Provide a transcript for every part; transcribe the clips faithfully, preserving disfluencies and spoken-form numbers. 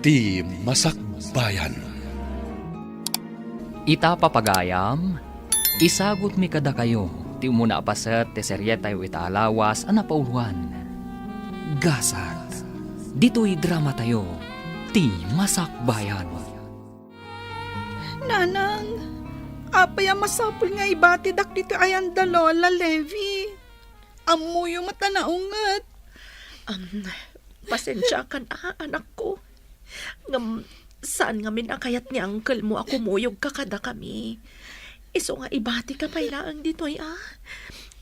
Ti Masakbayan. Ita, papagayam, isagutmi kadakayo ti umuna a paset ti serietayo ita a lawas a napauloan, Gasat. Ditoy dramatayo, Ti Masakbayan. Nanang, apay a masapul nga ibatidak ditoy ayan da Lola Levi? Ammoyo met a naunget. Am, pasensiakan a, anakko. Ngem, saan ngamin a kayat ni uncle mo a kumuyogka kadakami. Isu nga ibatika pay laeng ditoy, a.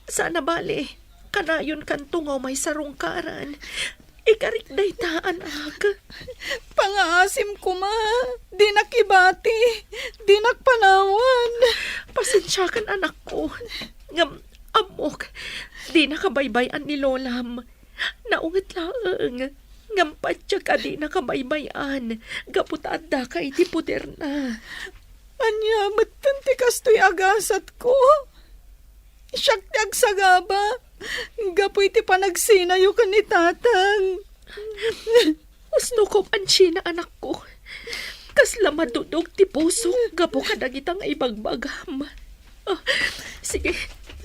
Saan a bale, kanayonkanto nga umay sarungkaran. Ikarik dayta, anak. Pangaasim koma, dinak ibati, dinak panawan. Pasensiakan, anakko. Ngem, ammok, dinaka baybay-an ni lolam. Naunget laeng, ngem patiek a dinaka baybay-an, gapu ta addaka iti poderna. Ania metten ti kastoy a gasatko? Siak ti agsagaba, gapu iti panagsinayo ken ni tatang. Usno koma, Sheena, anakko. Kasla madudog ti pusok gapu kadagita nga ibagbagam. Ah, sige,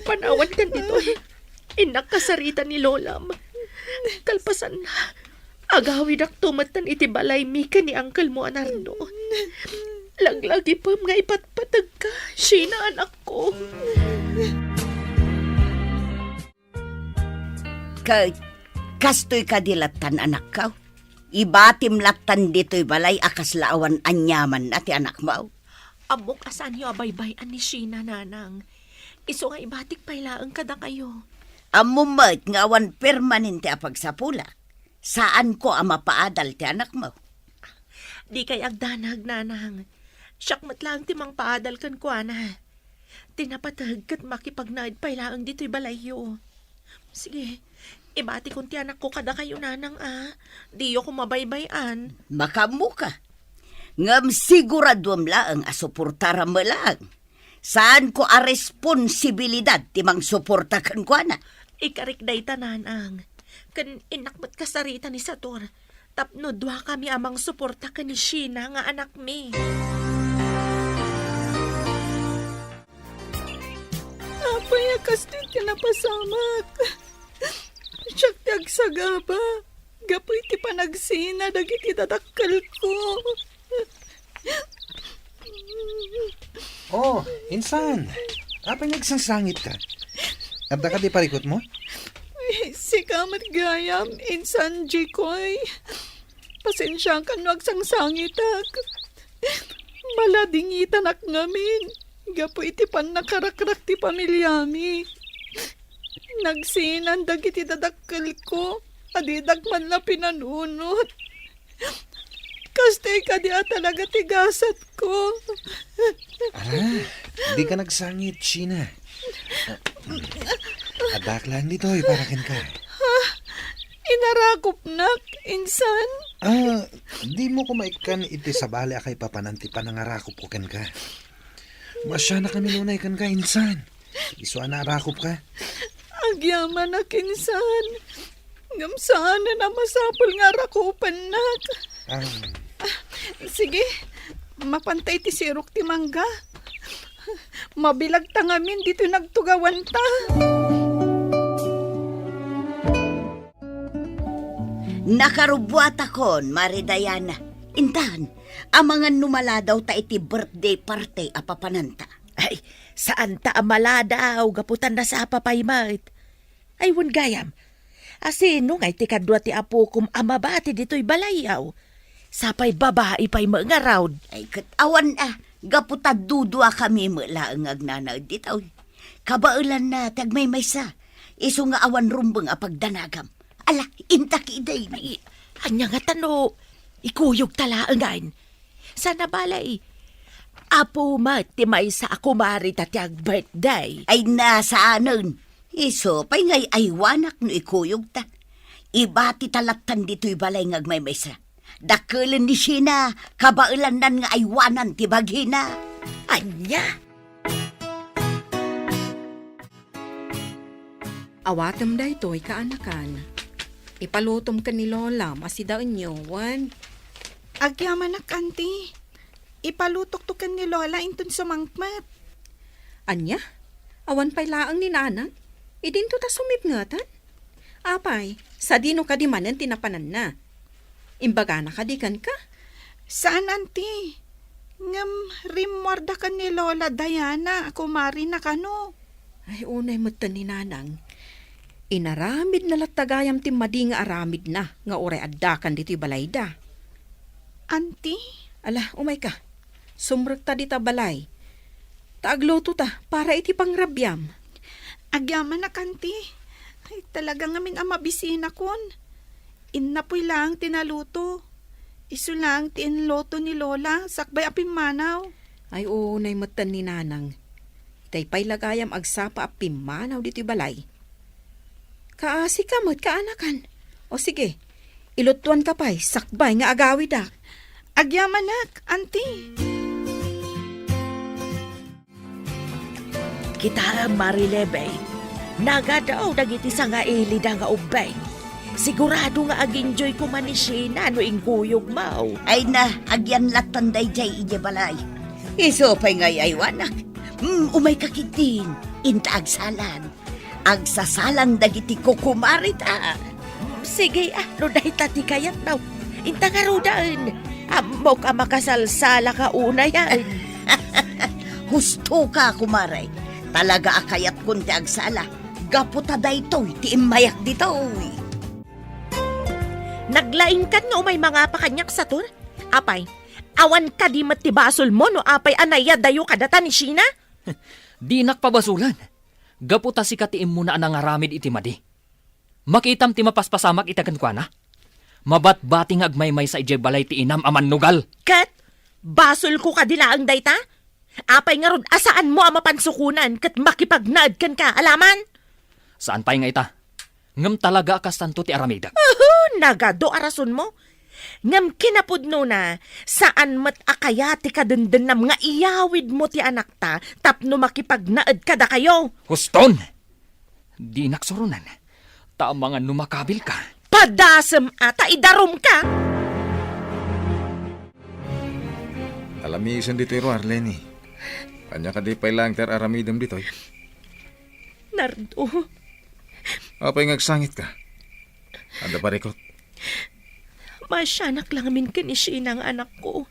panawankan ditoy. Innak kasarita ni lolam. Kalpasanna, agawidakto metten iti balaymi ken ni uncle mo a Nardo. Laglagipem nga ipatpategka, Sheena, anakko. Ket kastoy kadi lattan, anakko? Ibatim lattan ditoy balay a kasla awan aniamanna ti anakmo? Ammok a saanyo a baybay-an ni Sheena, nanang. Isu nga ibatik pay laeng kadakayo. Ammom met nga awan permanente a pagsapulak. Saanko a mapaadal ti anakmo. Dikay agdanag, nanang. Siak met laeng ti mangpaadal kenkuana. Ti napateg ket makipagnaed pay laeng ditoy balayyo. Sige, ibatikon ti anakko kadakayo, nanang, a. Diyo koma baybay-an. Makaammoka. Ngem siguraduem laeng a suportaram met laeng. Saanko a responsibilidad ti mangsuporta kenkuana. Ikarik dayta, nanang. Ken innak met kasarita ni Sator tapno duakami a mangsuporta ken ni Sheena nga anakmi. Apay a kastoy ti napasamak? Siak ti agsagaba gapu iti panagsina dagiti dadakkelko. Oh, insan. Apay nga agsangsangitka? Adda kadi parikutmo? Ay, sika met gayam, insan Jikoy. Pasensiakan no agsangsangitak. Maladingitanak ngamin gapu iti pannakarakrak ti pamiliami. Nagsinan dagiti dadakkelko a didak man la pinanunot. Kastoy kadi a talaga ti gasatko. Ala, dika nagsangit, Sheena. Addaak laeng ditoy para kenka. Ha? Inarakupnak, insan? Ah, dimo koma ikkan iti sabali a kaipapanan ti panangarakupko kenka. Maasianakami nunay kenka, insan. Isu a naarakupka. Agyamanak, insan. Ngem saanen a masapul nga arakupennak. Ah. Sige, mapanta iti sirok ti mangga. Mabilagta ngamin ditoy nagtugawanta. Nakarubbuatakon, Mari Diana. Intan, amangan no maladawta iti birthday party a papananta. Ay, saanta a maladaw, gapu ta nasapa pay met. Ay, wen gayam, asino ngay ti kadua ti apokom a mabati ditoy balayyo? Sapay babai pay met ngarud. Ay, ket awan a, gapu ta duduakami met laeng nga agnanaed ditoy. Kabaelanna ti agmaymaysa, isu nga awan rumbeng a pagdanagam. Ala, intak idaydi. Ay, ania ngata no ikuyogta laengen? Saan a bale, apo met ti maysa a kumarita ti ag-birthday. Ay, saanen. Isu pay nga aywanak no ikuyogta. Ibatita lattan ditoy balay nga agmaymaysa. Dakkelen ni Sheena, kabaelannan nga aywanan ti bagina. Ania? Awatem daytoy, kaanakan. Ipalutom ken ni Lolam a sidaenyo, wen? Agyamanak, Auntie. Ipalutokto ken ni Lola inton sumangpet. Ania? Awan pay laeng ni Nanang? Idinto ta sumipngeten? Apay, sadino kadi manen ti napananna? Imbagana kadi kenka? Saan, Auntie. Ngem rimmuarda ken ni Lola Diana a kumarina kano. Ay, unay metten ni Nanang. Inaramidna latta gayam ti madi nga aramidna nga uray addakan ditoy balayda. Auntie? Ala, umayka. Sumrekta dita balay. Ta aglutota para iti pangrabiam. Agyamanak, Auntie. Ay, talaga ngamin a mabisinakon. Innapoy laeng ti naluto. Isu laeng ti inluto ni Lola sakbay a pimmanaw. Ay, unay metten ni Nanang. Itay pay la gayam agsapa a pimmanaw ditoy balay. Kaasika met, kaanakan. O sige, ilutuanka pay sakbay nga agawidak. Agyamanak, Auntie. Kitaem, Marilebeng, nagadaw dagiti sangailida nga ubbing. Sigurado nga ag-enjoy koma ni Sheena no inkuyogmo. Ay na, agyan lattan daydiay idiay balay. Isu pay nga ay-aywanak. Hmm, umayka ketdin. Inta agsalan. Agsasalan dagiti kukumarita. Sige, ah, no dayta ti kayatmo. Inta ngaruden. Ammok a makasalsalaka unayen. Hustoka, kumare. Talaga a kayatkon ti agsala. Gapu ta daytoy ti immayak ditoy. Naglaingkan nga umay mangapa kaniak, Satur? Apay, awan kadi met ti basolmo no apay a naiyadayo kadata ni Sheena? Dinak pabasolen. Gapu ta sika ti immuna a nangaramid iti madi. Makitam ti mapaspasamak ita kenkuana? Mabatbati nga agmaymaysa idiay balay ti inam a mannugal. Ket basolko kadi laeng dayta? Apay ngarud a saanmo a mapansukonan ket makipagnaed kenka, alaman? Saan pay nga ita. Ngem talaga a kastanto ti aramidek. Uhu, nagadu a rasonmo. Ngem kinapudnona, saan met a kaya ti kadendennam nga iyawidmo ti anakta tapno makipagnaed kadakayo. Huston! Dinak suronen. Ta amangan no makabilka. Padasem a ta idarumka! Alamisen ditoy ruar, Lenny. Ania kadi pay laeng ti ar-aramidem ditoy? Nardo. Apay nga agsangitka? Adda parikut? Maasianak la ngamin ken ni Sheena nga anakko.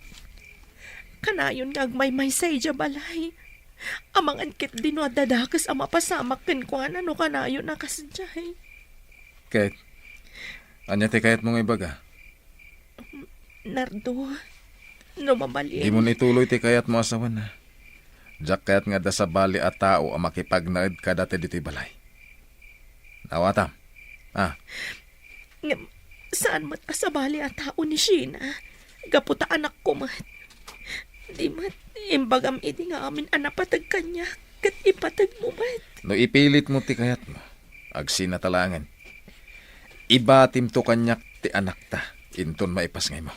Kanayon nga agmaymaysa idiay balay. Amangan ketdi no adda dakes a mapasamak kenkuana no kanayon a kasdiay. Ket, ania ti kayatmo nga ibaga? Nardo, no mabalin. Dimo ituloy ti kayatmo a sawen. Diak kayat nga adda sabali a tao a makipagnaed kadata ditoy balay. Naawatam. Ah. Ngem, saan met a sabali a tao ni Sheena? Gapu ta anakko met. Di met, imbagam idi nga amin a napateg kaniak, ket ipategmo met. No ipilitmo ti kayatmo, agsinata laengen. Ibatimto kaniak ti anakta, inton maipasngaymo.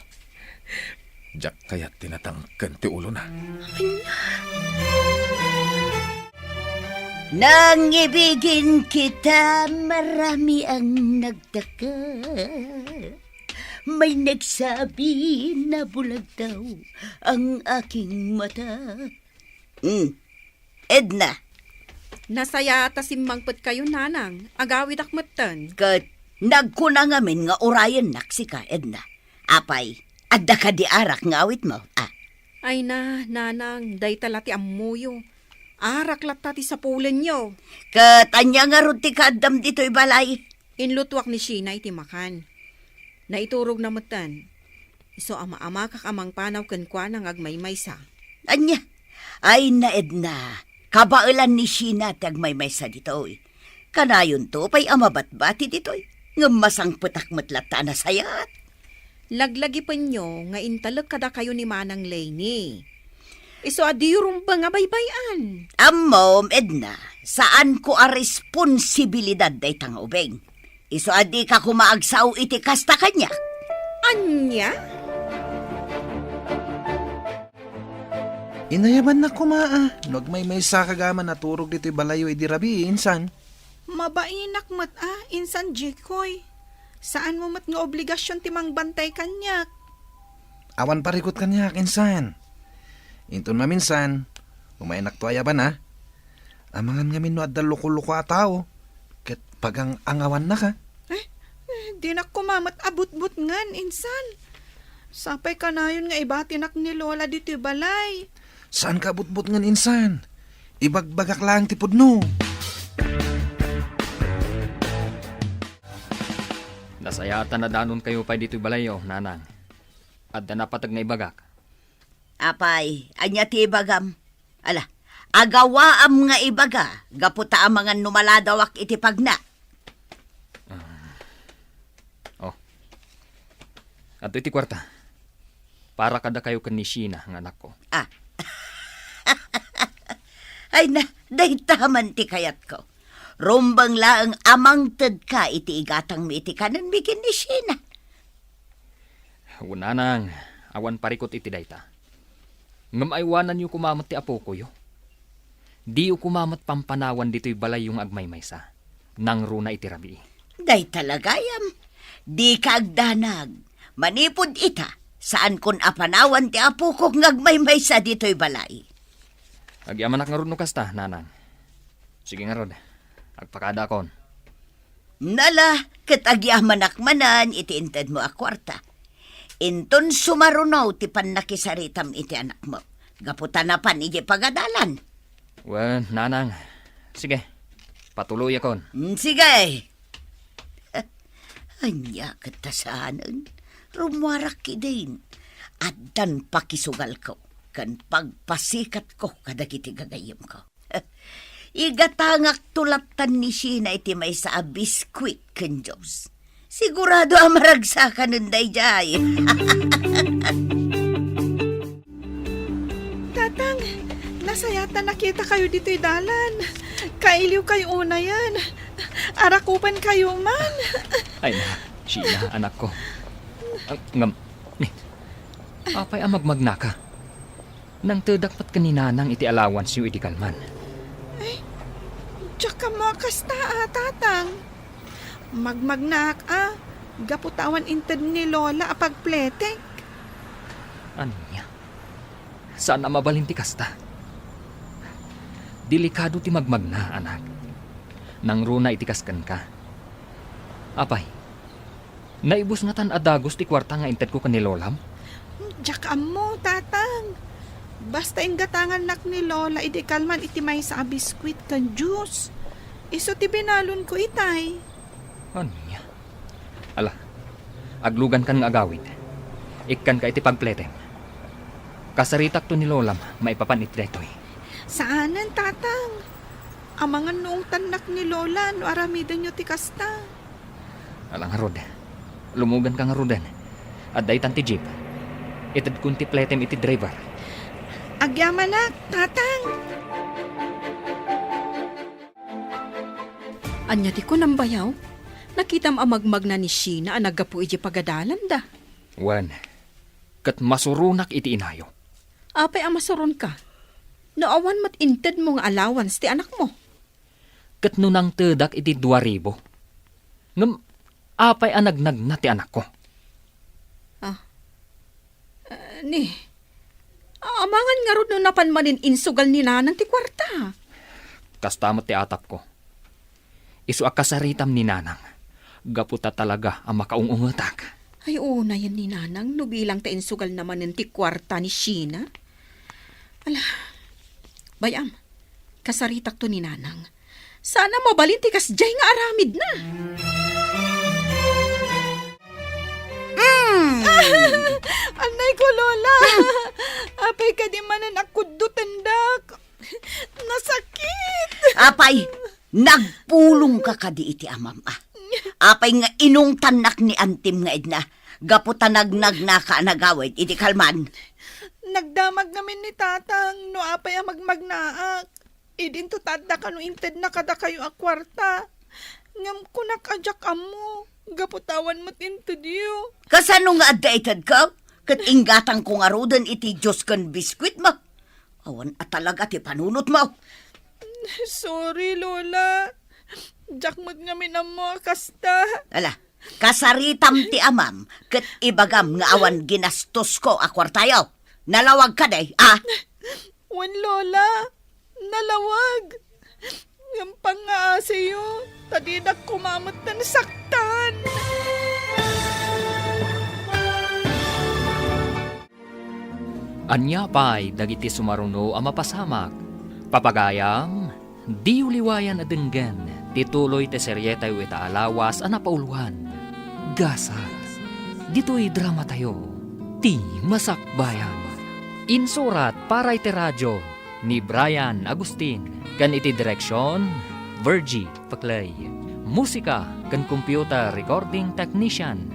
Diak kayat ti natangken ti ulona. Nangibigin kita, marami ang nagtaka. May nagsabi na bulag daw ang aking mata. Hmm. Edna. Nasayaat a simmangpetkayo, Nanang. Agawidak metten. Ket nagkuna ngamin nga urayennak sika, Edna. Apay, adda kadi arak nga awitmo? Ah. Ay na, Nanang, dayta la ti ammoyo. Arak latta ti sapulenyo. Ket ania ngarud ti kaaddam ditoy balay? Inlutuak ni Sheena iti makan. Naiturogna metten. Isu a maamakak a mangpanaw kenkuana nga agmaymaysa. Ania? Ay na, Edna, kabaelan ni Sheena ti agmaymaysa ditoy. Kanayonto pay a mabatbati ditoy, ngem masangpetak met latta a nasayaat. Laglagipenyo nga intalek kadakayo ni Manang Lenny. Isu a diyo rumbeng a baybay-an. Ammom, Edna, saanko a responsibilidad dayta nga ubing. Isu a dika koma agsao iti kasta kaniak. Ania? Inayabannak koma a no agmaymaysa ka gama naturog ditoy balayyo idi rabii, insan. Mabainak met a, insan Jikoy. Saanmo met nga obligasion ti mangbantay kaniak. Awan parikut kaniak, insan. Inton maminsan, umaynakto a ayaban, a. Amangan ngamin no adda loko-loko a tao, ket pagang-angawannaka. Eh, eh, dinak koma met a butbutngen, insan. Sapay kanayon nga ibatinak ni Lola ditoy balay. Saanka a butbutngen, insan. Ibagbagak laeng ti pudno. Nasayaat a nadanonkayo pay ditoy balayyo, Nanang. Adda napateg nga ibagak. Apay, ania ti ibagam? Ala, agawaam nga ibaga, gapu ta amangan no maladawak iti pagna. Ah. Oh. Adtoy ti kuarta. Para kadakayo ken ni Sheena nga anakko. Ah. Ay na, dayta man ti kayatko. Rumbeng laeng a mangtedka iti igatangmi iti kanenmi ken ni Sheena. Wen, Nanang, awan parikut iti dayta. Ngem aywananyo koma met ti apokoyo. Diyo koma met pampanawan ditoy balayyo nga agmaymaysa, nangruna iti rabii. Dayta la gayam, dika agdanag. Manipud ita, saankon a panawan ti apokok nga agmaymaysa ditoy balay. Agyamanak ngarud no kasta, Nanang. Sige ngarud, agpakadaakon. Nala, ket agyamanak manen iti intedmo a kuarta. Inton sumaruno ti pannakisaritam iti anakmo, gapu ta napan idiay pagadalan. Wen, Nanang. Sige, patuloyakon. Mm, sige. Ania ket ta saanen? Rummuarak idin. Addan pakisugalko ken pagpasikatko kadagiti gagayyemko. Igatangakto lattan ni Sheena iti maysa a biskuit ken juice. Sigurado a maragsakanen daydiay. Tatang, nasayaat a nakitakayo ditoy dalan. Kailiwkayo unayen. Arakupankayo man. Ay na, Sheena, anakko. Ah, ngem, ni, apay a magmagnaka? Nangtedak met ken ni Nanang iti allowanceyo idi kalman. Ay, diak ammo a kasta a, Tatang. Magmagnaak a, gapu ta awan inted ni Lola a pagpletek. Ania? Saan a mabalin ti kasta? Delikado ti magmagna, anak. Nangruna iti kas kenka. Apay, naibus ngatan a dagus ti kuarta nga intedko ken ni Lolam? Diak ammo, Tatang. Basta inggatangannak ni Lola idi kalman iti maysa a biskuit ken juice. Isu ti binalonko itay. Ania? Ala, aglugankan nga agawid. Ikkanka iti pagpletem. Kasaritakto ni Lolam maipapan iti daytoy. Saanen, Tatang. Amangan no ungtannak ni Lola no aramidenyo ti kasta. Ala ngarud. Lumuganka ngaruden. Adda itan ti jeep. Itedkon ti pletem iti driver. Agyamanak, Tatang. Ania ti kunam, bayaw? Nakitam a magmagna ni Sheena a naggapu idiay pagadalanda. Wen, ket masuronak iti inayo. Apay a masuronka? No awan met intedmo nga allowance ti anakmo. Ket no nangtedak iti dua ribu. Ngem apay a nagnagna ti anakko? Ah. Ah, ni, amangan ngarud no napan manen insugal ni Nanang ti kuarta. Kasta met ti atapko. Isu a kasaritam ni Nanang, gapu ta talaga a makaung-ungetak. Ay, unayen ni Nanang no bilang ta insugalna manen ti kuarta ni Sheena. Ala, bay-am, kasaritakto ni Nanang. Sana mabalin ti kasdiay nga aramidna. Mm. Anay ko, Lola. Apay kadi manen a kuddotendak. Nasakit. Apay, nagpulongka kadi iti amam, a? Apay nga inungtannak ni antim nga idna, gapu ta nagnagnaka a nagawid iti kalman? Nagdamag ngamin ni Tatang no apay a magmagnaak. Idinto ta adda kano intedna kadakayo a kuarta. Ngem kunak a diak ammo, gapu ta awan met intedyo. Kasano nga adda itedko? Ket inggatangko ngaruden iti juice ken biskuitmo. Awan a talaga ti panunotmo. Sorry, Lola. Diak met ngamin ammo a kasta. Ala, Kasaritam ti amam, ket ibagam nga awan ginastosko a kuartayo. Nalawag kadi, a? Wen, Lola. Nalawag. Ngem pangngaasiyo, ta didak koma metten saktan. Ania pay dagiti sumaruno a mapasamak? Papagayam, diyo liwayan a denggen ti tuloy ti serietayo ita a lawas a napauluan, Gasat. Ditoy dramatayo, Ti Masakbayan. Insurat para iti radio ni Brian Agustin ken iti direksion, Virgie Paclay. Musika ken computer recording technician,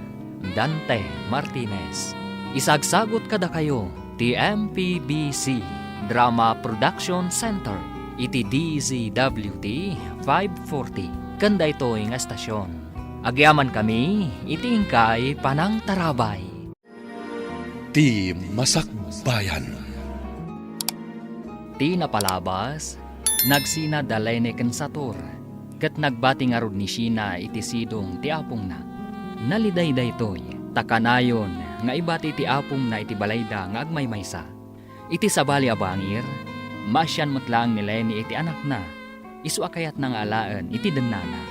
Dante Martinez. Isagsagut kadakayo ti M P B C Drama Production Center iti D Z W T five forty ken daytoy nga estasion. Agyamankami iti inkay panangtarabay. Ti Masakbayan. Ti napalabas, nagsina da Lene ken Sator, ket nagbati ngarud ni Sheena iti sidong ti apongna. Naliday daytoy, ta kanayon nga ibati ti apongna iti balayda nga agmaymaysa. Iti sabali a bangir, maasian met laeng ni Lene iti anakna, isu a kayatna nga alaen iti dennana.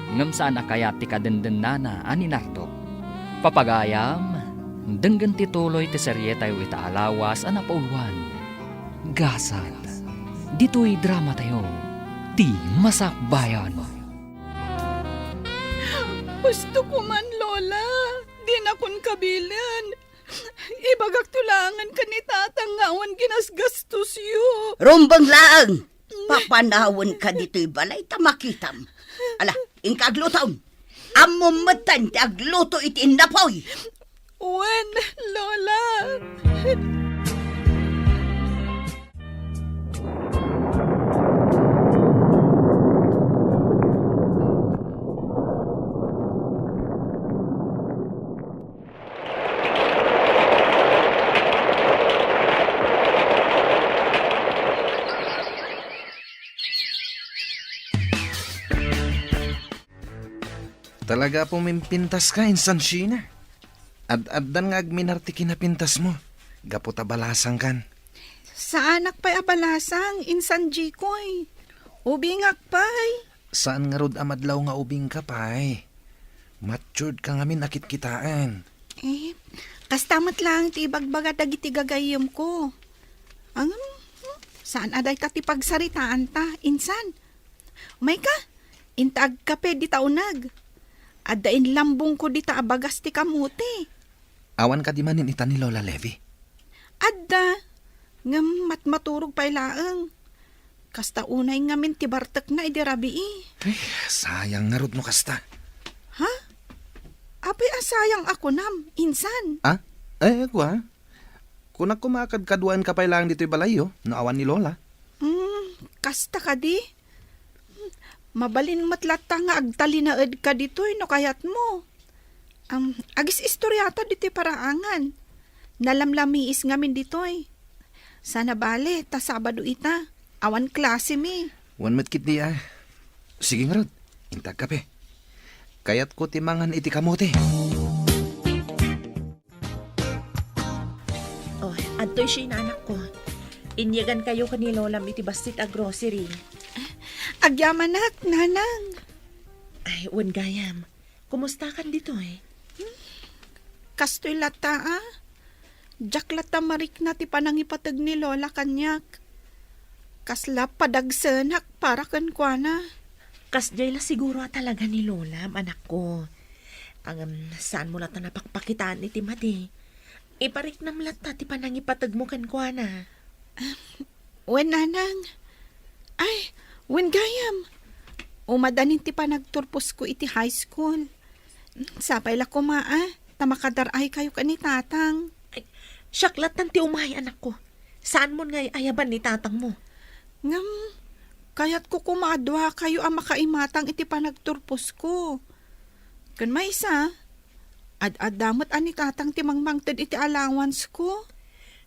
Ngem saan a kayat ti kadendennana a ni Nardo. Papagayam, denggen ti tuloy ti serietayo ita a lawas a napauluan, Gasat. Ditoy dramatayo, Ti Masakbayan. Husto ko man, Lola. Dinakon kabilen. Ibagakto laengen ken ni Tatang nga awan ginasgastosyo. Rumbeng laeng! Papanawenka ditoy balay ta makitam. Ala, inka aglutom. Ammom metten ti agluto iti innapoy. Wen, Lola. Talaga a pumimpintaska, insan Sheena. Ad-addan nga agminar ti kinapintasmo, gapu ta balasangkan. Saanak pay a balasang, insan Jikoy. Ubingak pay. Saan ngarud a madlaw nga ubingka pay. Matured ka ngamin a kitkitaen. Eh, kasta met laeng ti ibagbaga dagiti gagayyemko. Ngem, hmm, saan a dayta ti pagsaritaanta, insan. Umayka, inta agkape dita uneg. Adda inlambongko dita a bagas ti kamote. Awan kadi manen ita ni Lola Levy? Adda, ngem matmaturog pay laeng. Kasta unay ngamin ti bartekna idi rabii. Ay, sayang ngarud no kasta. Ha? Apay a sayang a kunam, insan? Ah? Eh, kua? Kunak koma a kadkaduaenka pay laeng ditoy balayyo, no awan ni Lola. Hmm, kasta kadi? Mabalin met latta nga agtalinaedka ditoy no kayatmo. Am, agis-istoriata ditoy paraangan. Nalamlamiis ngamin ditoy. Sana bale, ta Sabado ita. Awan klasemi. Wen met ketdi a. Sige ngarud, inta agkape. Kayatko ti mangan iti kamote. Oh, adtoy siya, anakko. Inyegankayo ken ni Lolam iti bassit a grocery. Agyamanak, Nanang. Ay, wen gayam. Kumustakan ditoy? Kastoy latta, a. Diak latta marikna ti panangipateg ni Lola kaniak. Kasla padagsenak para kenkuana. Kasdiay la siguro a talaga ni Lolam, anakko. Ngem, saanmo latta napakpakitaan iti madi. Ipariknam latta ti panangipategmo kenkuana. Wen, Nanang. Ay, wen gayam. Umadanin ti panagturposko iti high school. Sapay la koma, a, ta makadar-aykayo ken ni Tatang. Ay, siak lattan ti umay, anakko. Saanmon nga ay-ayaban ni Tatangmo? Ngem, kayatko koma a duakayo a makaimatang iti panagturposko. Ken maysa, ad-adda met a ni Tatang ti mangmangted iti allowance ko.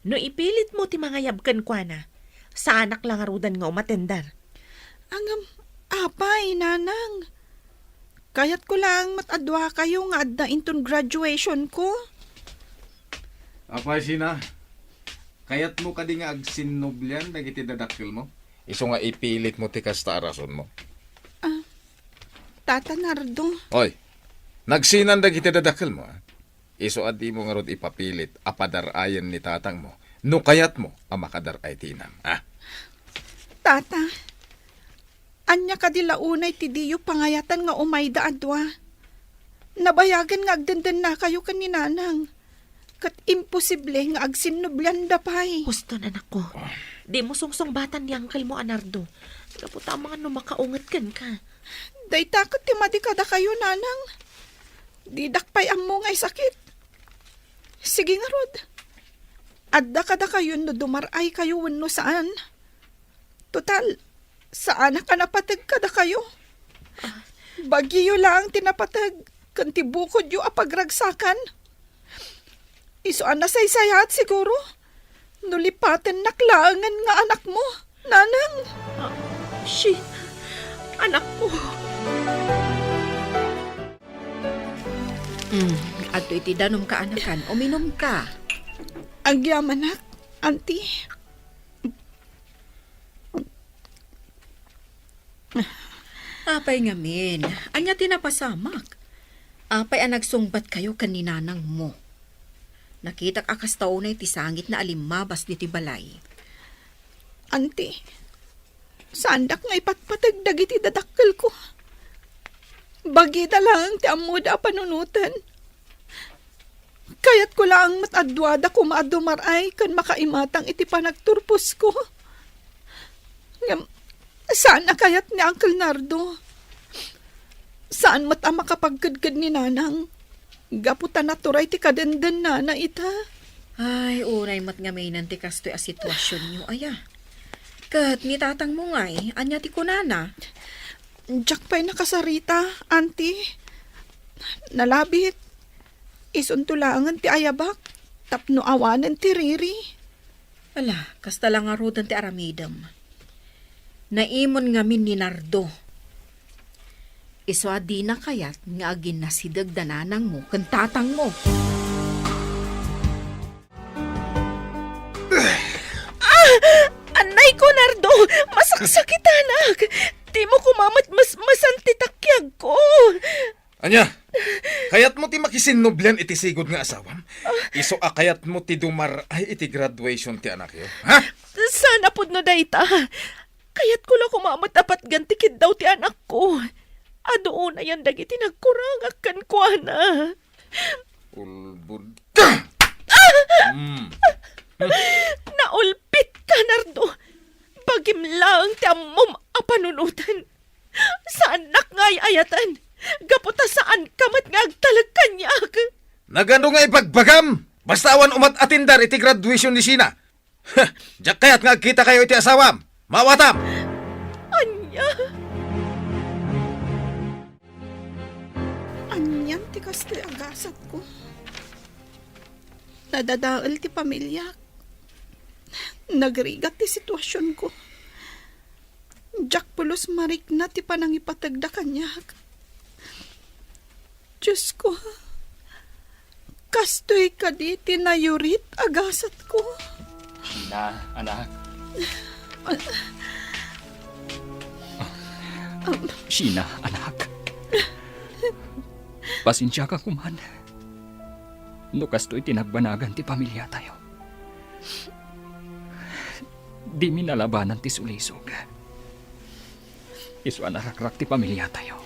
No ipilitmo ti mangayab kenkuana, saanak la ngaruden nga umatender. Ngem, apay, Nanang? Kayatko laeng met a duakayo nga adda inton graduationko. Apay, Sina? Kayatmo kadi nga agsinnublian dagiti dadakkelmo? Isu nga ipilitmo ti kasta a rasonmo. Ah, Tata Nardo. Oy, nagsinan dagiti dadakkelmo, ah. Isu a dimo ngarud ipapilit a padar-ayen ni tatangmo no kayatmo a makadar-ay ti inam, ah. Tata, ania kadi la unay ti diyo pangayatan nga umayda a dua? Nabayagen nga agdendennakayo ken ni Nanang, ket imposible nga agsinnublianda pay. Huston, anakko. Ah. Dimo sungsungbatan ni Uncle mo a Nardo. Gapu ta amangan no makaunget kenka. Dayta ket ti madi kadakayo, Nanang. Didak pay ammo nga isakit. Sige ngarud. Adda kadakayo no dumar-aykayo wenno saan. Total, saanak a napateg kadakayo. Bagiyo laeng ti napateg ken ti bukodyo a pagragsakan. Isu a nasaysayaat siguro no lipatennak laengen nga anakmo, Nanang. Ah, shi, anakko. Mm, adtoy ti danumka, anakan. Uminumka. Agyamanak, Auntie. Apay ngamin, ania ti napasamak? Apay a nagsungbatkayo ken ni Nanangmo? Nakitak a kasta unay ti sangitna a limmabas ditoy balay. Auntie, saandak nga ipatpateg dagiti dadakkelko. Bagida laeng ti ammoda a panunoten. Kayatko laeng met a duada koma a dumar-ay ken makaimatang iti panagturposko. Ngem, saan a kayat ni Uncle Nardo. Saan met a makapagkedked ni Nanang. Gapu ta naturay ti kadendennana ita. Ay, uray met ngaminen ti kastoy a situasionyo, aya. Ket ni tatangmo ngay, ania ti kunana? Diak pay nakasarita, Auntie. Nalabit. Isunto laengen ti ayabak tapno awanen ti riri. Ala, kasta la ngaruden ti aramidem. Naimon ngamin ni Nardo. Isu a dina kayat nga aginnasideg da nanangmo ken tatangmo. Ah! Anay ko, Nardo! Masaksakitanak! Dimo koma met masmasan ti takiagko! Ania? Kayatmo ti makisinnublian iti sigud nga asawam? Isu a kayatmo ti dumar-ay iti graduation ti anakyo? Ha? Saan a pudno dayta. Kayatko la koma met a patgan ti kiddaw ti anakko. Adu unayan dagiti nagkurangak kenkuana. Ulbod ka! Mm. Naulpitka, Nardo. Bagim laeng ti ammom a panunoten. Saannak nga ay-ayaten. Gapu ta saanka met nga agtalek kaniak. Nagano nga ibagbagam? Basta awan umat-atindar iti graduation ni Sina. Diak kayat nga agkitakayo iti asawam. Maawatam! Ania? Anian ti kastoy a gasatko? Nadadael ti pamiliak. Nagrigat ti situasionko. Diak pulos marikna ti panangipategda kaniak. Diosko, kastoy kadi ti nayurit a gasatko? Sina, anak. Sina, anak. Pasensiaka koman no kastoy ti nagbanagan ti pamiliatayo. Dimi nalabanan ti sulisog. Isu a narakrak ti pamiliatayo.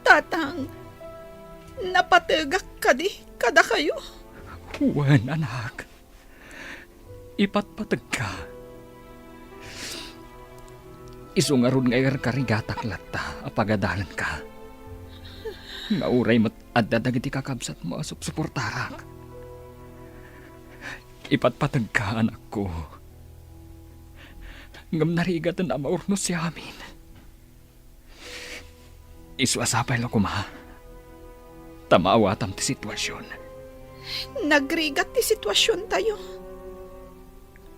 Tatang, napategak kadi kadakayo? Wen, anak. Ipatpategka. Isu ngarud nga ikarkarigatak latta a pagadalenka. Nga uray met adda dagiti kakabsatmo a supsuportarak. Ipatpategka, anakko. Ngem narigaten a maurnos ti amin. Isu a sapay la koma ta maawatam ti situasion. Nagrigat ti situasiontayo.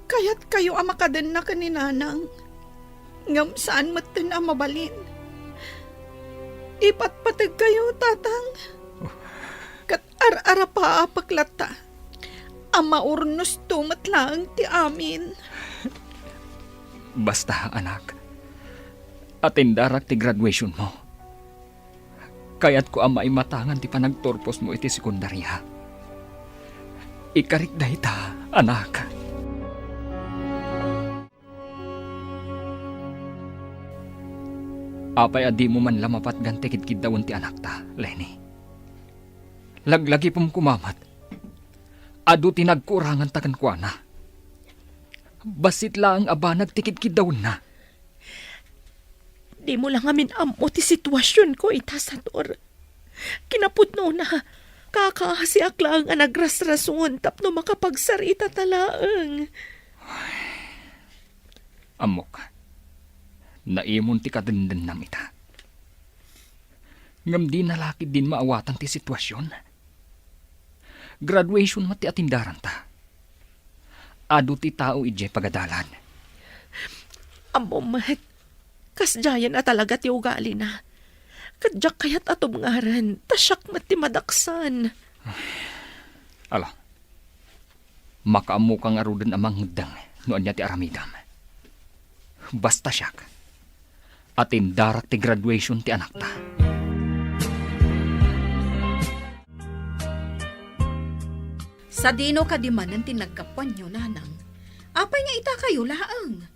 Kayatkayo a makadenna ken ni Nanang, ngem saan metten a mabalin. ipatpategkayo, Tatang. Oh. Ket ar-arapaapek latta a maurnosto met laeng ti amin. Basta, anak, atendarak ti graduation mo. Kayatko a maimatangan ti panagturpos mo iti sekundaria. Ikarik dayta, anak. Apay a dimo man la mapatgan ti kidkiddawen ti anakta, Leni? Laglagipem koma met, adu ti nagkuranganta kenkuana. Bassit laeng a banag ti kidkiddawenna. Dimo la ngamin ammo ti situasionko ita, Sator. Kinapudnona, kakaasiak laeng a nagrasrason tapno makapagsarita ta laeng. Ammok, naimon ti kadendennam ita. Ngem dina la ketdin maawatan ti situasion. Graduation met ti atendaranta. Adu ti tao idiay pagadalan. Ammom met, kasdiayen a talaga ti ugalina. Ket diak kayat a tubngaren, ta siak met ti madaksan. Ala, makaammoka ngaruden a mangeddeng no ania ti aramidem. Basta siak, atendarak ti graduation ti anakta. Sadino kadi manen ti naggapuanyo, Nanang? Apay nga itakayo laeng?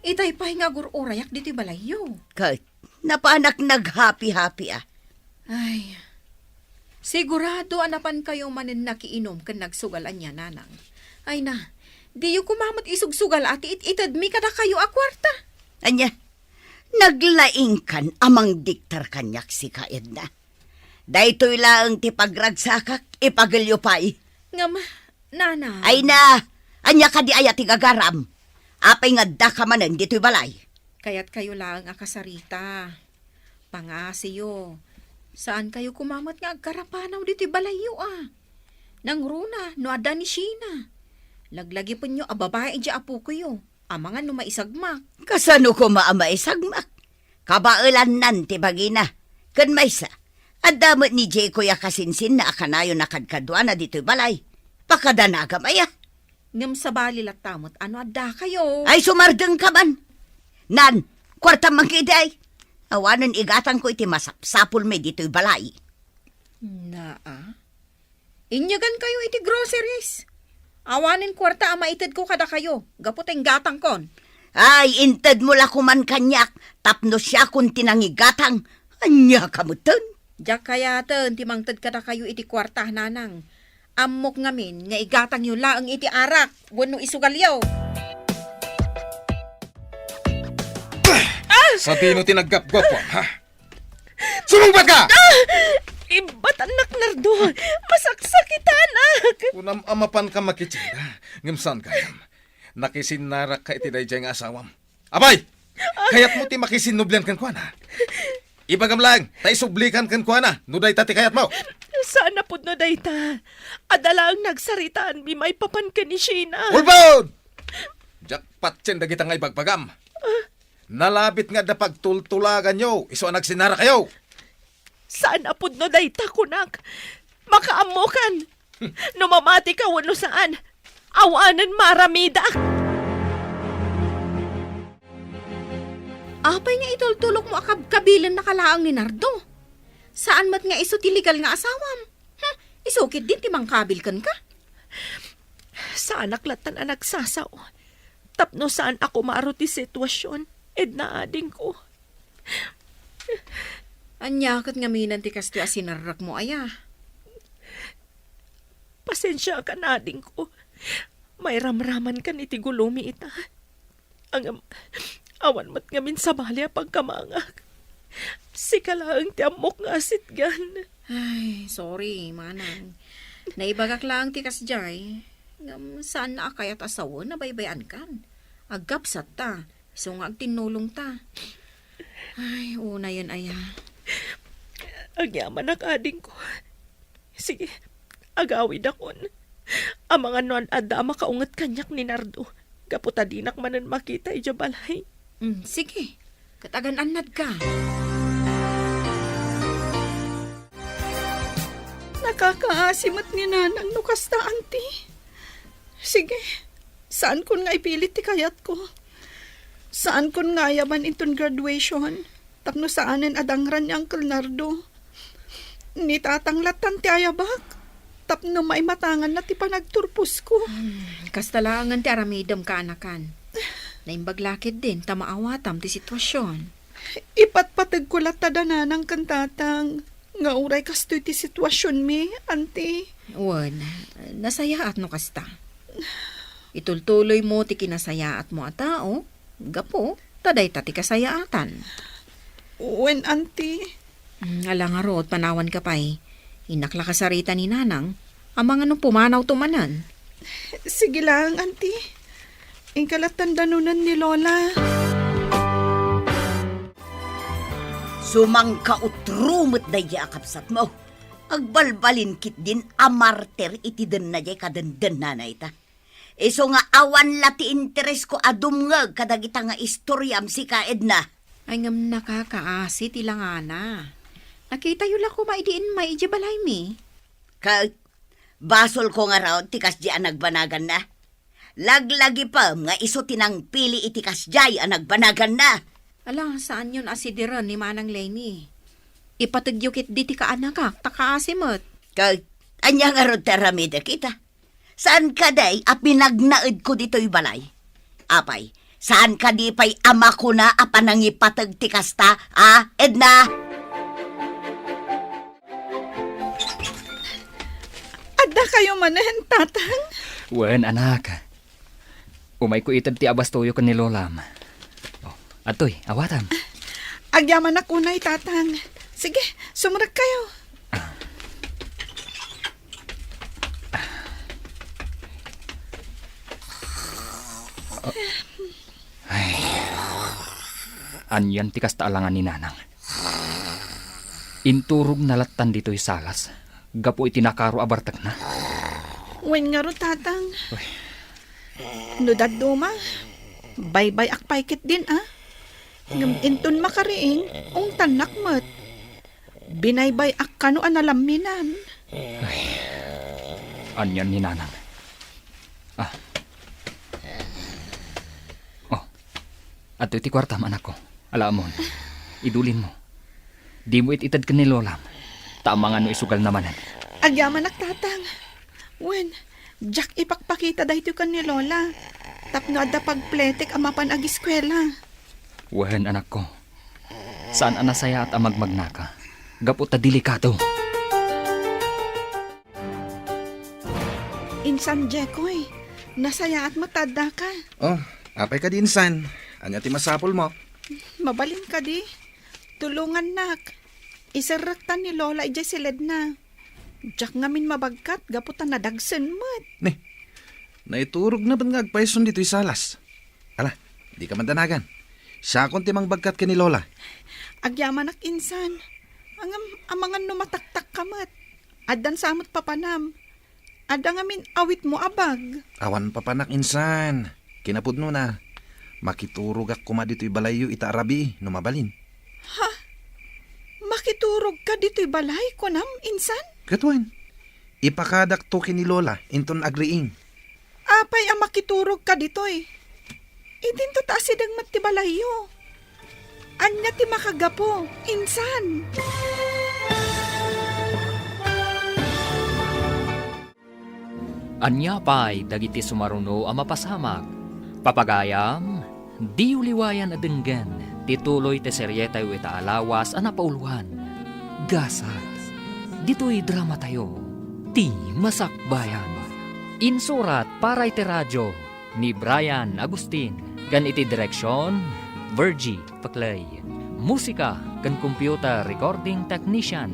Itay pay nga agur-urayak ditoy balayyo. Ket napanak naghapi-hapi a. Ay, sigurado a napankayo manen nakiinom ken nagsugal ania, Nanang. Ay na, diyo koma met isugsugal a ti it-itedmi kadakayo a kuarta. Ania, naglaingkan a mangdiktar kaniak sika, Edna. Daytoy laeng ti pagragsakak, ipagelyo pay. Ngem, Nanang. Ay na, ania kadi aya ti gagaram? Apay nga addaka manen ditoy balay? Kayatkayo laeng a kasarita. Pangngasiyo. Saankayo koma met nga agkarapanaw ditoy balayyo a. Nangruna no adda ni Sheena. Laglagipenyo a babai idiay apokoyo. Amangan no maisagmak. Kasano koma a maisagmak? Kabaelannan ti bagina. Ken maysa, adda met ni Jeko a kasinsinna a kanayon a kadkaduana ditoy balay. Pakadanagam aya. Ngem sabali latta met a no addakayo. Ay, sumardengka man. Nan, kuartam man ketdi ay. Awanen igatangko iti masapsapulmi ditoy balay. Naa. Inyagankayo iti groceries. Awanen kuarta a maitedko kadakayo gapu ta inggatangkon. Ay, intedmo la koman kaniak tapno siakon ti nangigatang. Ania ka metten? Diak kayaten ti mangted kadakayo iti kuarta, Nanang. Ammok ngamin nga igatangyo laeng iti arak wenno isugalyo. Sadino ti naggapgapam, ha? Sumungbat ka! Ah! Ibatannak, Nardo! Masaksakitannak! Kunam a mapanka makitsinda, ngem saan gayam. Nakisinnarakka iti daydiay nga asawam. Apay! Kayatmo ti makisinnublian kenkuana? Ibagam laeng, ta isublikan kenkuana, no dayta ti kayatmo. Saan a pudno dayta. Adda laeng nagsaritaanmi maipapan ken ni Sheena. Ulbod! Diak patien dagita nga ibagbagam. Nalabit nga adda pagtultulaganyo isu a nagsinnarakayo. Saan a pudno dayta, kunak. Makaammokan. No mamatika wenno saan, awanen maaramidak. Apay nga itultulokmo a kabkabilennaka laeng ni Nardo? Saan met nga isu ti legal nga asawam? Hmm, isu ketdin ti mangkabil kenka? Saanak lattan a nagsasao tapno saan a kumaro ti situasion, Edna, adingko. Ania ket ngamin ti kastoy a sinarrakmo aya? Pasensiakan, adingko. Mairamramankan iti gulomi ita. Ngem, awan met ngamin sabali a pagkamangak. Sika laeng ti ammok nga asitgan. Ay, sorry, manang. Naibagak laeng ti kasdiay. Ngem, saan a kayat a sawen a baybay-ankan. Aggabsatta. Isu nga agtinnulongta. Ay, unayen aya. Agyamanak, adingko. Sige, agawidakon. Amangan no ad-adda a makaunget kaniak ni Nardo, gapu ta dinak manen makita idiay balay. Mm, sige. Ket agan-annadka. Kakaasi met ni Nanang no kasta, Auntie. Sige, saankon nga ipilit ti kayatko. Saankon nga ayaban inton graduation, tapno saanen a dangran ni Uncle Nardo. Ni Tatang lattan ti ayabak, tapno maimatanganna ti panagturposko. Hmm, kasta laengen ti aramidem, kaanakan. Naimbag la ketdin ta maawatam ti sitwasion. Ipatpategko latta da Nanang ken Tatang nga uray kastoy ti situasionmi, Auntie. Wen, nasayaat no kasta. Itultuloymo ti kinasayaatmo a tao, gapu ta dayta ti kasayaatan. Wen, Auntie. Mm, ala ngarud, panawanka pay. Innak la kasarita ni Nanang, amangan no pumanawto manen. Sige lang, Auntie. Inka lattan danunen ni Lola. Sumangkautro met daydiay a kabsatmo. Agbalbalin ketdin a martir iti denna diay kadendennana ita. Isu nga awan la ti interesko a dumngeg kadagita nga istoriam sika, Edna. Ay, ngem nakakaasi ti langana. Nakitayo la koma idi immay idiay balaymi. Ket basolko ngarud ti kasdiay a nagbanaganna. Laglagipem nga isu ti nangpili iti kasdiay a nagbanaganna. Ala, saanyon a sidiren ni Manang Lenny. Ipategyo ketdi ti kaanakak, ta kaasi met. Ket ania ngarud ti aramidek ita? Saan kadi a pinagnaedko ditoy balay? Apay, saan kadi pay a makuna a panangipateg ti kasta, a, Edna? Adda kayo manen, Tatang? Wen, anak. Umayko ited ti abastoyo ken ni Lolam. Oh, adtoy, awatam. Agyamanak unay, Tatang. Sige, sumrek kayo. Ah. Ah. Oh. Ay. Anian ti kasta a langan ni Nanang? Inturogna lattan ditoy salas gapu iti nakaro a bartekna. Wen ngarud, Tatang. Uy. No dadduma, baybay-ak pay ketdin, a? Ngem inton makariing, ungtannak met. Binaybay-ak kano a nalamminan. Ay, anian ni Nanang? Ah. Oh, adtoy ti kuartam, anakko. Ala, ammom. Idulinmo. Dimo it-ited ken ni Lolam. Ta amangan no isugalna manen. Agyamanak, Tatang. Wen, diak ipakpakita daytoy ken ni Lola. Tapno adda pagpletek a mapan agiskuela. Wen, anakko. Saan a nasayaat a magmagnaka. Gapu ta delikado. Insan Jekoy, nasayaat met ta addaka. Oh, apay kadi insan? Ania ti masapulmo? Mabalin kadi? Tulongannak. Iserrektan ni Lola idiay siledna. Diak ngamin mabagkat gapu ta nadagsen met. Ne, naiturogna met nga agpayson ditoy salas. Ala, dika man danagan. Siakon ti mangbagkat ken ni Lola. Agyamanak insan. Ngem amangan no mataktakka met. Addan sa met papanam. Adda ngamin awitmo a bag. Awan papanak insan. Kinapudnona, makiturogak koma ditoy balayyo ita a rabii no mabalin. Ha? Makiturogka ditoy balay, kunam, insan? Ket wen, ipakadakto ken ni Lola inton agriing. Apay a makiturogka ditoy? Idinto ta asideg met ti balayyo. Ania ti makagapu, insan? Ania pay dagiti sumaruno a mapasamak? Papagayam, diyo liwayan a denggen ti tuloy ti serietayo ita a lawas a napauloan, Gasat. Ditoy dramatayo, Ti Masakbayan. Insurat para iti radio ni Brian Agustin, ken iti direksion, Virgie Paclay. Musika ken computer recording technician,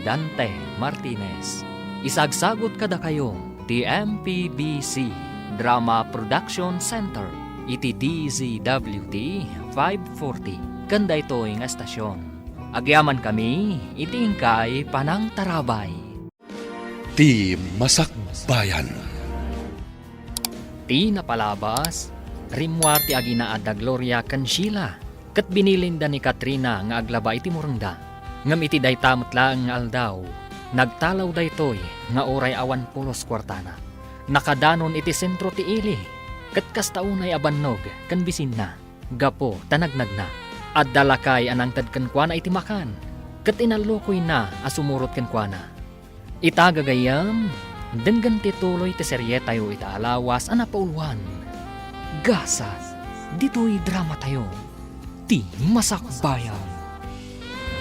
Dante Martinez. Isagsagut kadakayo ti M P B C Drama Production Center iti D Z W T five forty ken daytoy nga estasion. Agyamankami iti inkay panangtarabay. Ti Masakbayan. Ti napalabas, rimmuar ti aginaad da Gloria ken Sheila, ket binilinda ni Katrina nga aglaba iti murengda. Ngem iti dayta met laeng nga aldaw, Nagtalaw daytoy nga uray awan pulos kuartana. Nakadanon iti sentro ti ili, ket kasta unay a bannog ken bisinna, gapu ta nagnagna. Adda lakay a nangted kenkuana iti makan, ket inallukoyna a sumurot kenkuana. Ita gagayyem, denggen ti tuloy ti serietayo ita a lawas a napauluan. Gasat, ditoy dramatayo, ti Masakbayan.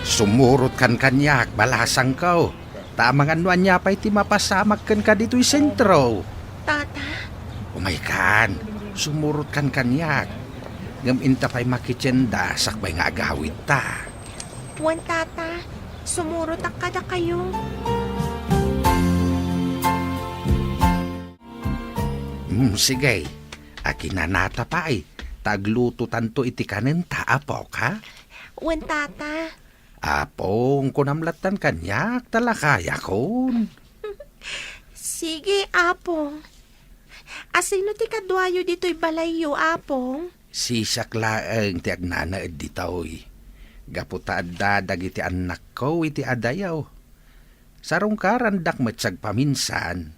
Sumurot kan kaniak, balasangko. Ta amangan no ania pay ti mapasamak kenka ditoy sentro. Tata? Umaykan, sumurot kan kaniak. Ngem inta pay makitienda sakbay nga agawidta. Wen, Tata, sumurotak kadakayo. Hmm, sige. Akinanata pay, ta aglutotanto iti kanenta, apok, ha? Wen, Tata. Apong, kunam lattan kaniak, ta lakayakon. Sige, Apong. Asino ti kaduayo ditoy balayyo, Apong? Siak laeng ti agnanaed ditoy. Gapu ta adda dagiti annakko iti adayo. Sarungkarandak met sagpaminsan.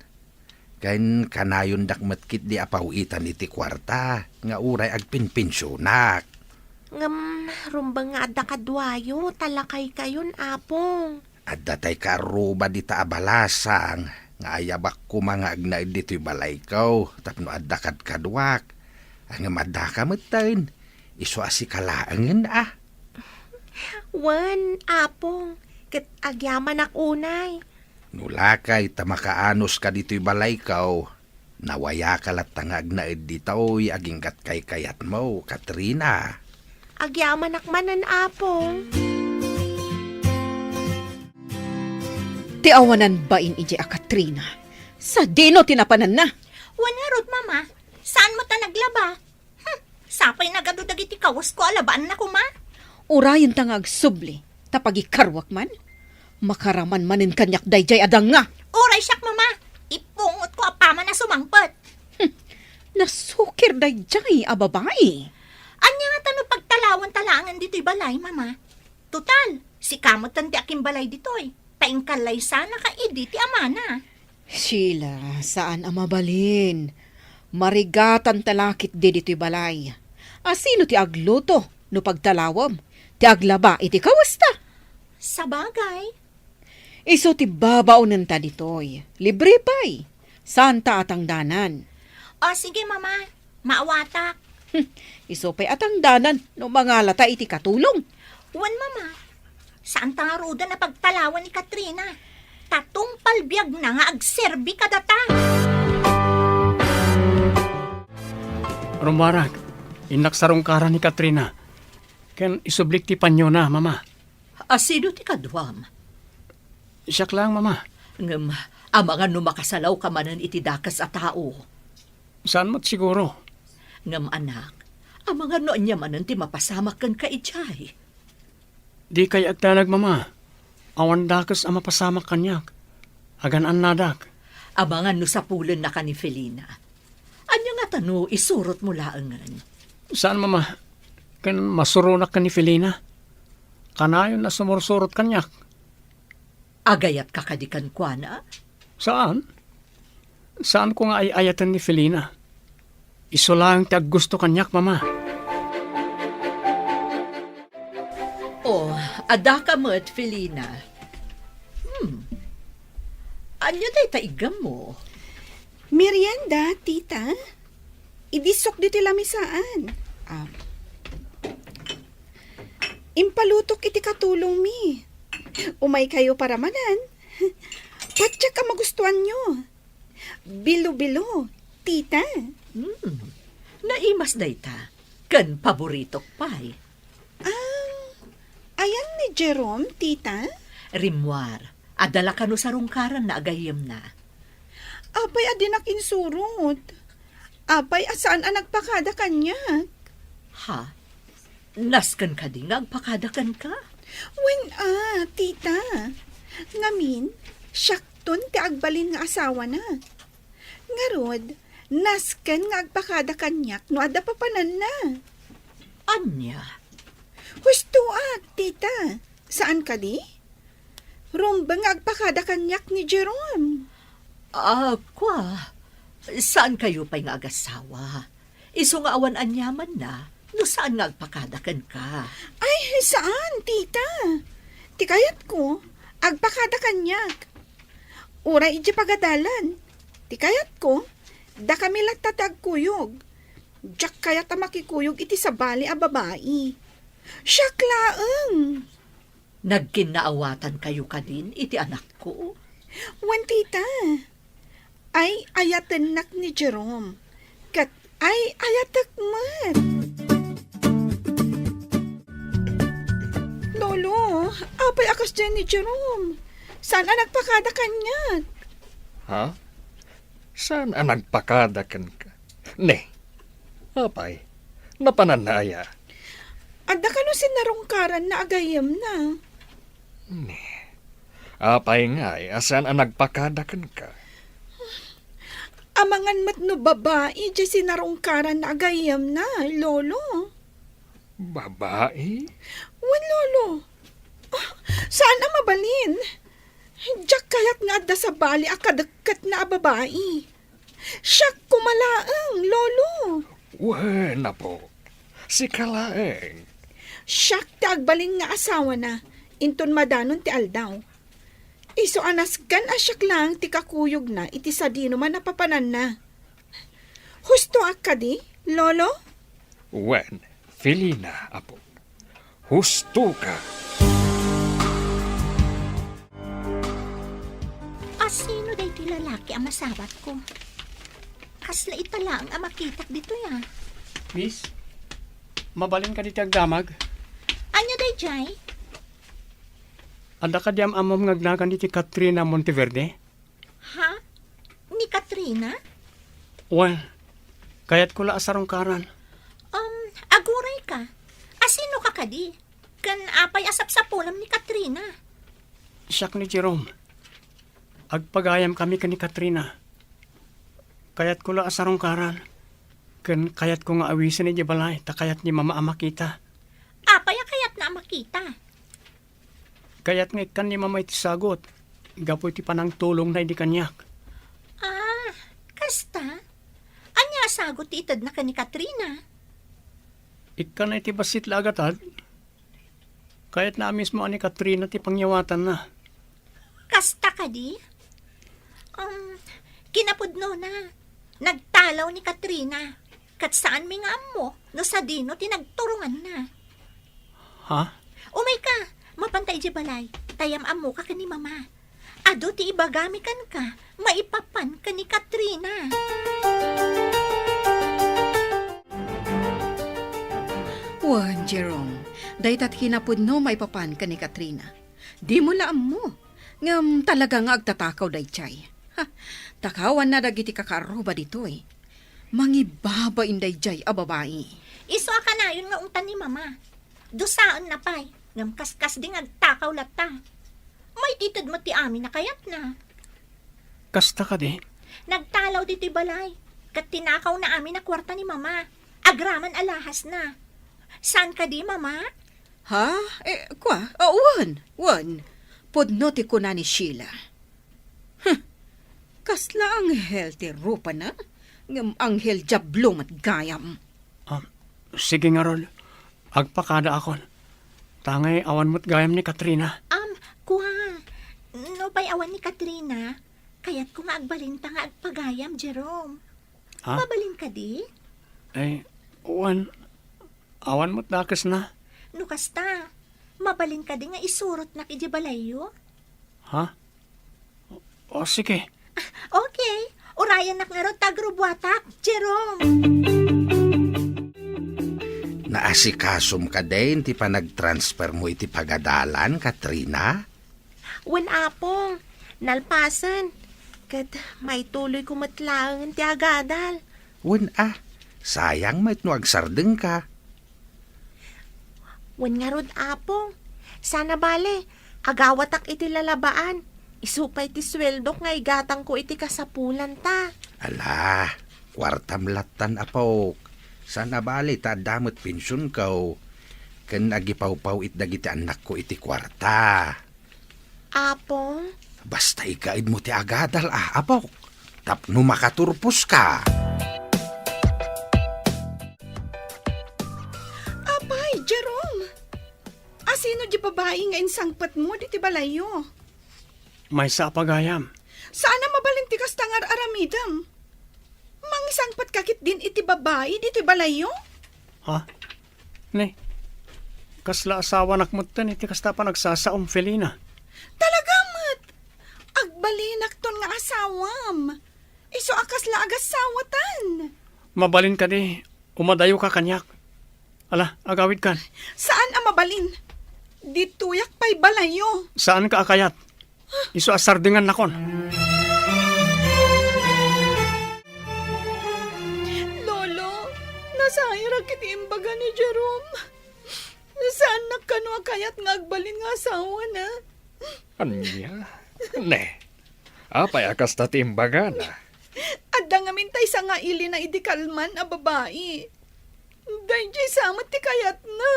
Ken kanayondak met ketdi a paw-itan iti kuarta nga uray agpinpensionak. Ngem rumbeng nga adda kaduayo, ta lakaykayon, Apong. Adda tay kaarruba dita a balasang nga ayabak koma nga agnaed ditoy balayko tapno adda kadkaduak. Ngem addaka metten, isu a sika laengen a. Wen, Apong, ket agyamanak unay. No lakay ta makaanoska ditoy balayko, nawayaka latta nga agnaed ditoy aginggat kaykayatmo, Katrina. Agyamanak manen, Apong. Ti awanan bain idiay a Katrina. Sadino ti napananna? Wen ngarud, Mama. Saan met a naglaba? Hmm, sapay nagadu dagiti kawesko a labaanna koma. Urayenta nga agsubli, ta pagikaruak man. Makaraman manen kaniak daydiay a danga. Uray siak, Mama, ipungotko apaman a sumangpet. Hmm, nasukir daydiay a babai. Ania ngata no pagtalawenta laengen ditoy balay, Mama? Total, sika metten ti akimbalay ditoy, ta inkallaysanaka idi ti amana. Sheila, saan a mabalin. Marigatanta la ketdi ditoy balay. Asino ti agluto no pagtalawem? Ti aglaba iti kawesta? Sabagay. Isu ti babaonenta ditoy. Libre pay. Saanta a tangdanan. O, sige, Mama. Maawatak. Hmm, isu pay a tangdanan no mangalata iti katulong. Wen, Mama. Saanta ngaruden a pagtalawen ni Katrina. Ta tungpal biagna nga agserbi kadata. Rummuarak, innak sarungkaran ni Katrina. Ken isublik ti panyona, Mama. Asino ti kaduam? Siak laeng, Mama. Ngem, amangan no makasalawka manen iti dakes a tao. Saan met siguro. Ngem, anak, amangan no ania manen ti mapasamak kenka idiay. Dikay agdanag, Mama. Awan dakes a mapasamak kaniak. Agan-annadak. Amangan no sapulennaka ni Felina. Ania ngata no isurotmo laengen? Saan, Mama. Ken masuronak ken ni Felina. Kanayon a sumursurot kaniak. Agayatka kadi kenkuana? Saan. Saanko nga ay-ayaten ni Felina. Isu laeng ti aggusto kaniak, Mama. O, addaka met, Felina. Hmm. Ania dayta iggammo? Merienda, tita. Idisok ditoy lamisaan. Ah. Impalutok iti katulongmi. Umaykayo paramanan. Patiek a magustuanyo. Bilo-bilo, tita. Hmm. Naimas dayta. Ken paboritok pay. Ah, ayan ni Jerome, tita? Rimmuar, adda la kano sarungkaranna a gayyemna. Apay a dinak insurot? Apay a saan a nagpakada kaniak? Ha? Nasken kadi nga agpakada kenka? Wen a, tita. Ngamin, siakton ti agbalin nga asawana. Ngarud, nasken nga agpakada kaniak no adda papananna. Ania? Husto a, tita. Saan kadi? Rumbeng nga agpakada kaniak ni Jerome. Ah, kua, saan kayo pay nga agasawa? Isu nga awan aniamanna, no saan nga agpakada kenka? Ay, saan, tita. Ti kayatko, agpakada kaniak. Uray idiay pagadalan. Ti kayatko, dakami latta ti agkuyog. Diak kayat a makikuyog iti sabali a babai. Siak laeng. Nagkinnaawatan kayo kadin iti anakko? Wen, tita. Ay-ayatennak ni Jerome. Ket ay-ayatek met. Lolo, apay a kasdiay ni Jerome? Saan a nagpakada kaniak? Ha? Saan a nagpakada kenka? Ne, apay, napananna aya? Adda kano sinarungkaranna a gayyemna? Ne, apay ngay a saan a nagpakada kenka? Amangan met no babai diay sinarungkaranna a gayyemna, Lolo. Babai? Wen, Lolo. Ah, saan a mabalin? Diak kayat nga adda sabali a kadekketna a babai. Siak koma laeng, Lolo. Wen, apo. Sika laeng. Siak ti agbalin nga asawana, inton madanon ti aldaw. Isu a nasken a siak laeng ti kakuyogna iti sadino man a papananna. Hustoak kadi, Lolo? Wen, Felina, apo. Hustoka. A sino daytoy lalaki a masabatko? Kasla ita laeng a makitak ditoy, a. Miss, mabalin kadi ti agdamag? Ania daydiay? Adda kadi am-ammom nga agnagan iti Katrina Monteverde? Ha? Ni Katrina? Wen, kayatko la a sarungkaran. Um, aguray ka. A sino ka kadi? Ken apay a sapsapulam ni Katrina? Siak ni Jerome. Agpagayam kami ken ni Katrina. Kayatko la a sarungkaran. Ken kayatko nga awisen idiay balay ta kayat ni Mama a makita. Apay a kayatna a makita? Kayat nga ikkan ni Mama iti sagut gapu iti panangtulongna idi kaniak. Ah, kasta? Ania a sagut ti itedna ken ni Katrina? Ikkanna iti bassit la a gatad. Kayatna a mismo a ni Katrina ti pangyawatanna. Kasta kadi? Um, kinapudnona, nagtalaw ni Katrina. Ket saanmi nga ammo no sadino ti nagturonganna. Ha? Umayka, mapanta idiay balay, ta yam-ammoka ken ni Mama. Adu ti ibagami kenka maipapan ken ni Katrina. Wen, Jerome, dayta ti kinapudno maipapan ken ni Katrina. Dimo la ammo. Ngem talaga nga agtatakaw daydiay. Ha, takawanna dagiti kakaarruba ditoy. Mangibabain daydiay a babai. Isu a kanayon nga ungtan ni Mama. Dusaenna pay, ngem kaskasdi nga agtakaw latta. Maitited met ti amin a kayatna. Kasta kadi? Nagtalaw ditoy balay, ket tinakawna amin a kuarta ni Mama. Agraman a lahasna. Saan kadi, Mama? Ha? Eh, kua? Ah, wen, wen. Pudno ti kuna ni Sheila. Huh. Kasla anghel ti rupana, ngem anghel diablo met gayam. Ah, sige ngarud, agpakadaakon. Tangay awan met gayam ni Katrina. Am, kua, no pay awan ni Katrina, kayatko nga agbalinta nga agpagayam, Jerome. Ha? Mabalin kadi? Eh, wen, awan met dakesna. No kasta, mabalin kadi nga isurotnak idiay balayyo? Ha? O, sige. Okay. Urayennak ngarud ta agrubuatak, Jerome. Naasikasom kadin ti panagtransfermo iti pagadalan, Katrina? Wen, Apong. Nalpasen. Ket maituloyko met laengen ti agadal. Wen a, sayang met no agsardengka. Wen ngarud, Apong. Sana bale, agawatak iti lalabaan. Isu pay ti sueldok nga igatangko iti kasapulanta. Ala, kuartam lattan, apok. Sana bale ta adda met pensionko. Ken agipawpaw-it dagiti annakko iti kuarta. Apo? Basta ikaedmo ti agadal, a, apok. Tapno makaturposka. Apay, Jerome! Asino di babai nga insangpetmo diti balayyo? Maysa a pagayam. Saan a mabalin ti kasta nga ar-aramidem. Mangisangpetka ketdin iti babai ditoy balayyo? Ha? Ne, kasla asawanak metten iti kasta panagsasaom, Felina. Talaga met! Agbalinakton nga asawam. Isu a kasla agasawatan. Mabalin kadi, umadayoka kaniak. Ala, agawidkan. Saan a mabalin. Ditoyak pay balayyo. Saanka a kayat? Isu a sardengannakon. Lolo, nasayarak iti imbaga ni Jerome. Saannak kano a kayat nga agbalin nga asawana. Ania? Ne, apay a kasta ti imbagana? Adda ngamin tay sangailina idi kalman a babai. Daydiay sa met ti kayatna.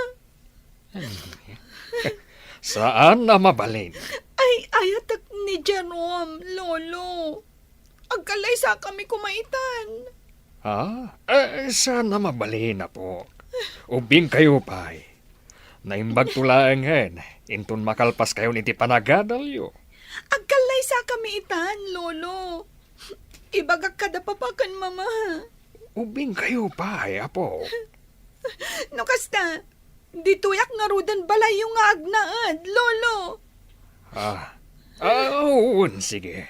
Saan a mabalin. Ay, ayatek ni Jerome, Lolo. Agkallaysakami koma itan. Ha? Eh, saan a mabalin, apo. Ubingkayo pay. Naimbagto laengen, inton makalpaskayon iti panagadalyo. Agkallaysakami itan, Lolo. Ibagak kada papa ken mama. Ubingkayo pay, apo. No kasta, ditoyak ngaruden balayyo nga agnaed, Lolo. Ah. Ah, wen, sige.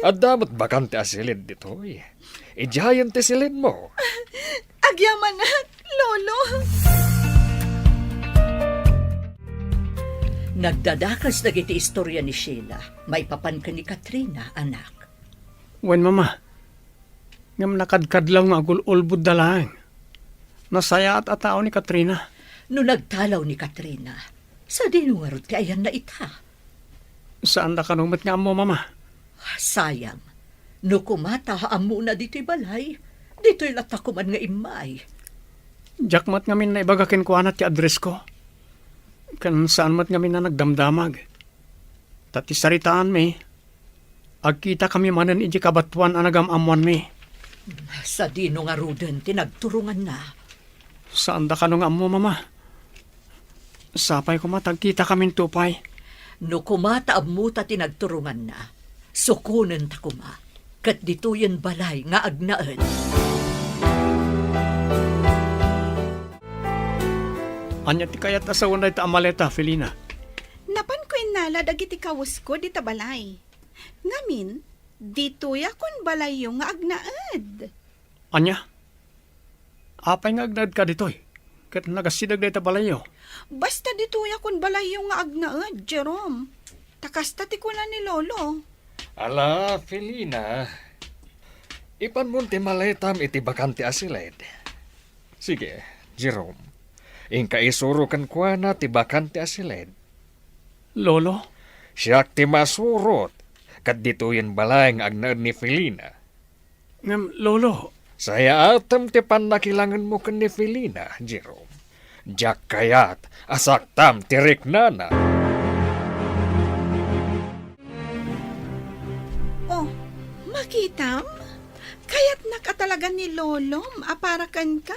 Adda met bakante a silid ditoy. Idiayen ti silidmo. Agyamanak, Lolo. Nagdadakes dagiti istoria ni Sheila maipapan ken ni Katrina, anak. Wen, Mama. Ngem nakadkadlaw nga agul-ulbodda laeng. Nasayaat a tao ni Katrina. No nagtalaw ni Katrina, sadino ngarud ti ayanna ita? Saanda kano met nga ammo, Mama. Sayang. No koma ta ammona ditoy balay, ditoy latta koman nga immay. Diak met ngamin naibaga kenkuana ti addressko. Ken saan met ngamin a nagdamdamag. Ta ti saritaanmi, agkitakami manen idiay kabatoan a nagam-ammoanmi. Sadino ngaruden ti nagturonganna? Saanda kano nga ammo, Mama. Sapay koma ta agkitakaminto pay. No koma ta ammota ti nagturonganna, sukonenta koma, ket ditoyen balay nga agnaed. Ania ti kayat a sawen dayta a maleta, Felina? Napanko innala dagiti kawesko dita balay. Ngamin, ditoyakon balayyo nga agnaed. Ania? Apay nga agnaedka ditoy? Ket nagasideg dayta balayyo? Basta ditoyakon balayyo nga agnaed, Jerome. Ta kasta ti kuna ni Lolo. Ala, Felina, ipanmon ti maletam iti bakante a siled. Sige, Jerome, inka isuro kenkuana ti bakante a siled. Lolo? Siak ti masurot, ket ditoyen balay nga agnaed ni Felina. Ngem, Lolo. Sayaatem ti pannakilangenmo ken ni Felina, Jerome. Diak kayat a saktam ti riknana. Oh, makitam? Kayatnak a talaga ni Lolom a para kenka.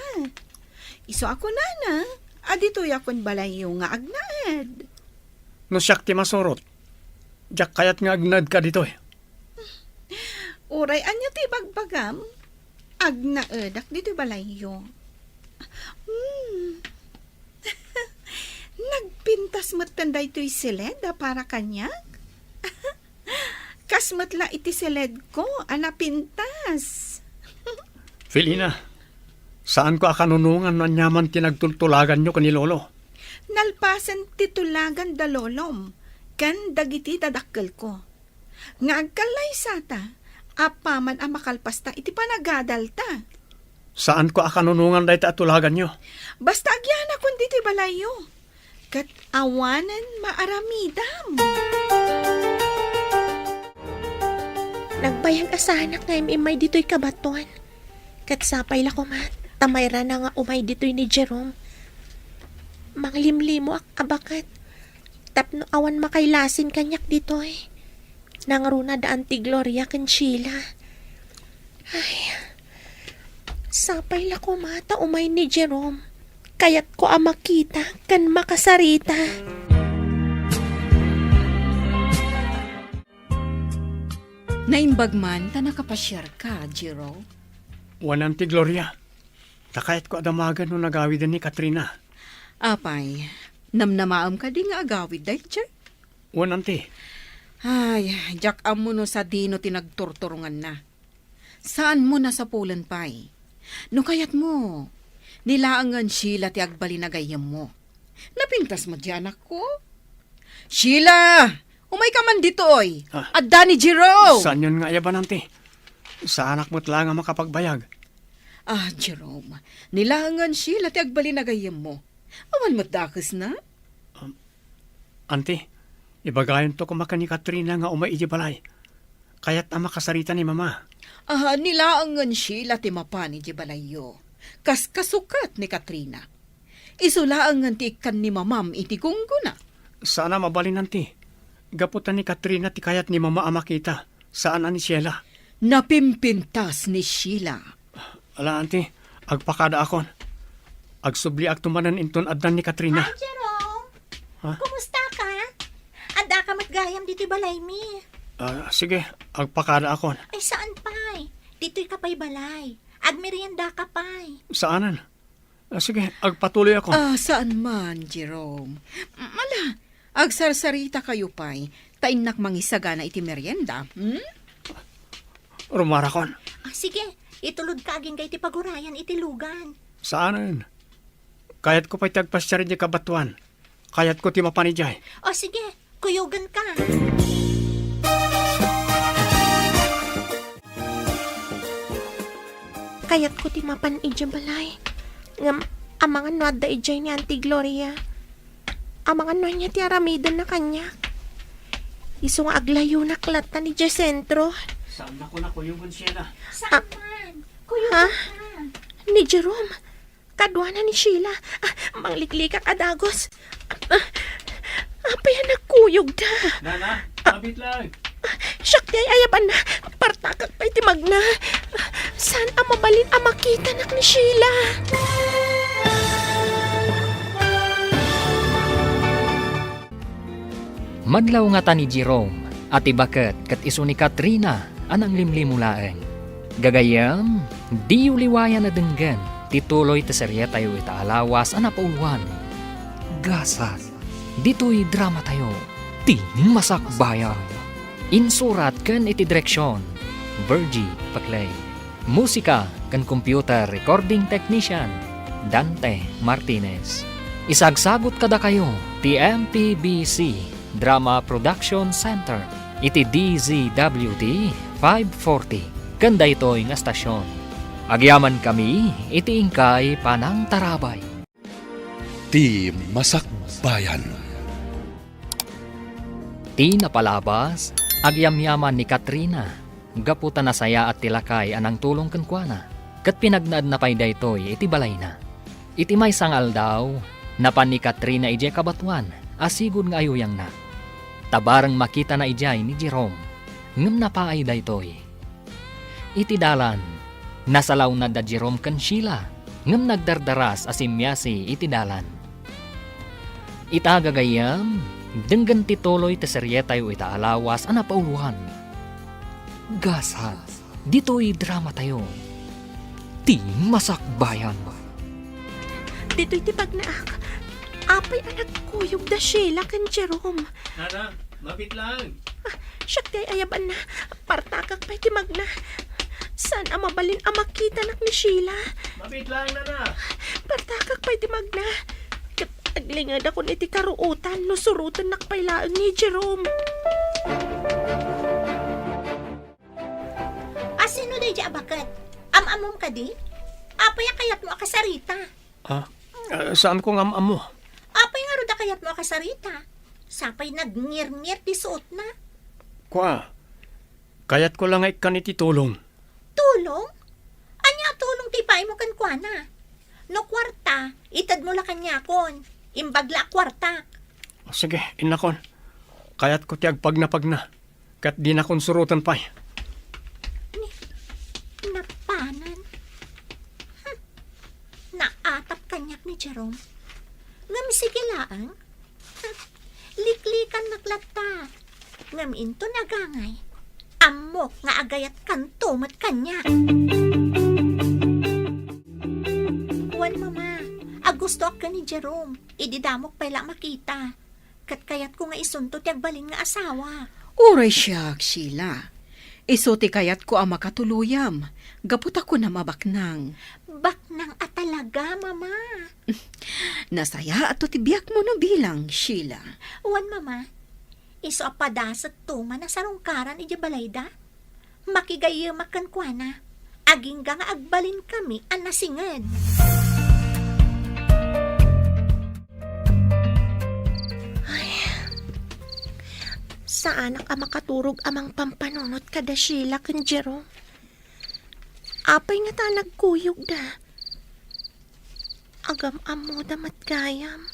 Isu a kunana, a ditoyakon balayyo nga agnaed. No siak ti masurot, diak kayat nga agnaedka ditoy. Uray ania ti ibagbagam, agnaedak ditoy balayyo. Hmm. Nagpintas metten daytoy siled a para kaniak. Kas met la iti siledko a napintas. Felina, saanko a kanunongan no aniaman ti nagtultulaganyo ken ni Lolo. Nalpasen ti tulagan da Lolom ken dagiti dadakkelko. Nga agkallaysata, apaman a makalpasta iti panagadalta. Saanko a kanunongan dayta a tulaganyo. Basta agyanakon ditoy balayyo. Ket awanen maaramidam. Nagbayag a saanak nga im-immay ditoy kabatoan. Ket sapay la koma ta mairana nga umay ditoy ni Jerome. Manglimlimoak a baket. Tapno awan makailasin kaniak ditoy. Nangruna da Auntie Gloria ken Sheila. Ay, sapay la koma ta umay ni Jerome. Kayatko a makita ken makasarita. Naimbag man ta nakapasiarka, Jerome. Wen, Auntie Gloria. Ta kayatko a damagen no nagawiden ni Katrina. Apay, namnamaem kadi nga agawid daytoy? Wen, Auntie. Ay, diak ammo no sadino ti nagturturonganna. Saanmo nasapulen pay. No kayatmo, ni laengen Sheila ti agbalin a gayyemmo. Napintas met diay anakko. Sheila! Umayka man ditoy! Ah. Adda ni Jerome! Saanyon nga ayaban, Auntie? Saanak met laeng a makapagbayag. Ah, Jerome, ni laengen Sheila ti agbalin a gayyemmo. Awan met dakesna? Um, Auntie, ibagayonto koma ken ni Katrina nga umay idiay balay. Kayatna a makasarita ni Mama. Ah, ni laengen Sheila ti mapan idiay balayyo. Kas kasukat ni Katrina. Isu laengen ti ikkan ni Mamam iti gunggona. Saan a mabalin, Auntie. Gapu ta ni Katrina ti kayat ni Mama a makita, saan a ni Sheila. Napimpintas ni Sheila. Ala, Auntie, agpakadaakon. Agsubliakto manen inton addan ni Katrina. Hi, Jerome! Ha? Kumusta ka? Addaka met gayam ditoy balaymi. Ah, sige, agpakadaakon. Ay, saan pay? Ditoy ka pay balay. Agmerienda ka pay. Saanen? Ah, sige, agpatuloyakon. Ah, saan man, Jerome. Ala, agsarsarita kayo pay, ta innak mangisagana iti merienda, hmm? Rumarakon. Ah, sige, itulodka agingga iti pagurayan iti lugan. Saanen? Kayatko pay ti agpasiar idiay kabatoan. Kayatko ti mapan idiay. O sige, kuyogenka. Kayatko ti mapan idiay balay. Ngem amangan no adda idiay ni Auntie Gloria. Amangan no ania ti aramidenna kaniak. Isu nga aglayonak latta idiay sentro. Saannakon a kuyogen, Sheila. Saan man? Kuyogen ka. Ni Jerome. Kaduana ni Sheila. Ah, mangliklikak a dagus. Ah, apay a nagkuyogda? Nana, ah, mabitlag. Ah, siak ti ay-ayabanna. Partakak pay ti magna. Saan a mabalin a makitanak ni Sheila? Madlaw ngata ni Jerome a ti baket ket isu ni Katrina a nanglimlimo laeng. Gagayyem, diyo liwayan a denggen ti tuloy ti serietayo ita a lawas a napauluan, Gasat. Ditoy dramatayo, Ti Masakbayan. Insurat ken iti direksion, Virgie Paclay. Musika ken computer recording technician, Dante Martinez. Isagsagut kadakayo ti M P B C Drama Production Center iti D Z W T five forty ken daytoy nga estasion. Agyamankami iti inkay panangtarabay. Ti Masakbayan. Ti napalabas, agyamyaman ni Katrina gapu ta nasayaat ti lakay a nangtulong kenkuana, ket pinagnaedna pay daytoy iti balayna. Iti maysa nga aldaw, napan ni Katrina idiay kabatoan a sigud nga ayuyangna. Ta bareng makitana idiay ni Jerome, ngem napaay daytoy. Iti dalan, nasalawna da Jerome ken Sheila, ngem nagdardaras a simmiasi iti dalan. Ita gagayyem, denggen ti tuloy ti serietayo ita a lawas a napauluan, Gasat. Ditoy dramatayo, Ti Masakbayan. Ditoy ti pagnaak. Apay a nagkuyog da Sheila ken Jerome? Nana, mabitlang. Ah, siak ti ay-ayabanna. Partakak pay ti magna. Saan a mabalin a makitanak ni Sheila? Mabitlang, Nana. Partakak pay ti magna. Ket aglingadakon iti karuotan no surotennak pay laeng ni Jerome. A, sino daydiay a baket? Am-ammom kadi? Apay a kayatmo a kasarita? Ah, ah, saanko nga am-ammo. Apay ngarud a kayatmo a kasarita? Sapay nagngirngir ti suotna. Kua, kayatko la nga ikkan iti tulong. Tulong? Ania a tulong ti ipaaymo kenkuana? No kuarta, itedmo la kaniakon. Imbag la a kuartak. Sige, innakon. Kayatko ti agpagnapagna, ket dinakon suroten pay. Ni, napanan. Hmm. Naatap kaniak ni Jerome. Ngem sige laeng. Hmm. Liklikannak latta. Ngem inton agangay, ammok nga agayatkanto met kaniak. Wen, Mama, agustoak ken ni Jerome. Idi damok pay la makita. Ket kayatko nga isunto ti agbalin nga asawa. Uray siak, Sheila. Isu ti kayatko a makatuloyam, gapu ta kunam a baknang. Baknang a talaga, Mama. Nasayaatto ti biagmo no bilang, Sheila. Wen, Mama, isu a padasekto man a sarungkaran idiay balayda. Makigayyemak kenkuana, agingga nga agbalinkami a nasinged. Ay, saanak a makaturog a mangpampanunot kada Sheila ken Jerome. Apay ngata a nagkuyogda? Agam-ammoda met gayam.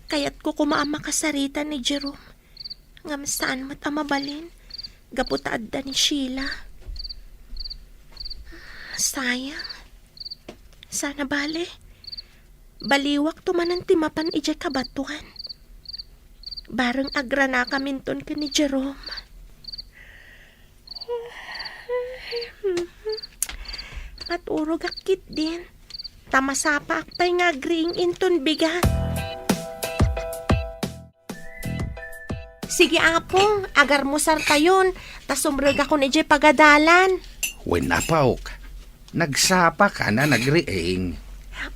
Kayatko koma a makasarita ni Jerome. Ngem saan met a mabalin gapu ta adda ni Sheila. Sayang. Sana bale, baliwakto manen ti mapan idiay kabatoan. Bareng agranakaminton ken ni Jerome. Maturogak ketdin, ta masapaak pay nga agriing inton bigat. Sige, Apong, agarmusartayon, ta sumrekakon idiay pagadalan. Wen, Apok, nagsapaka a nagriing.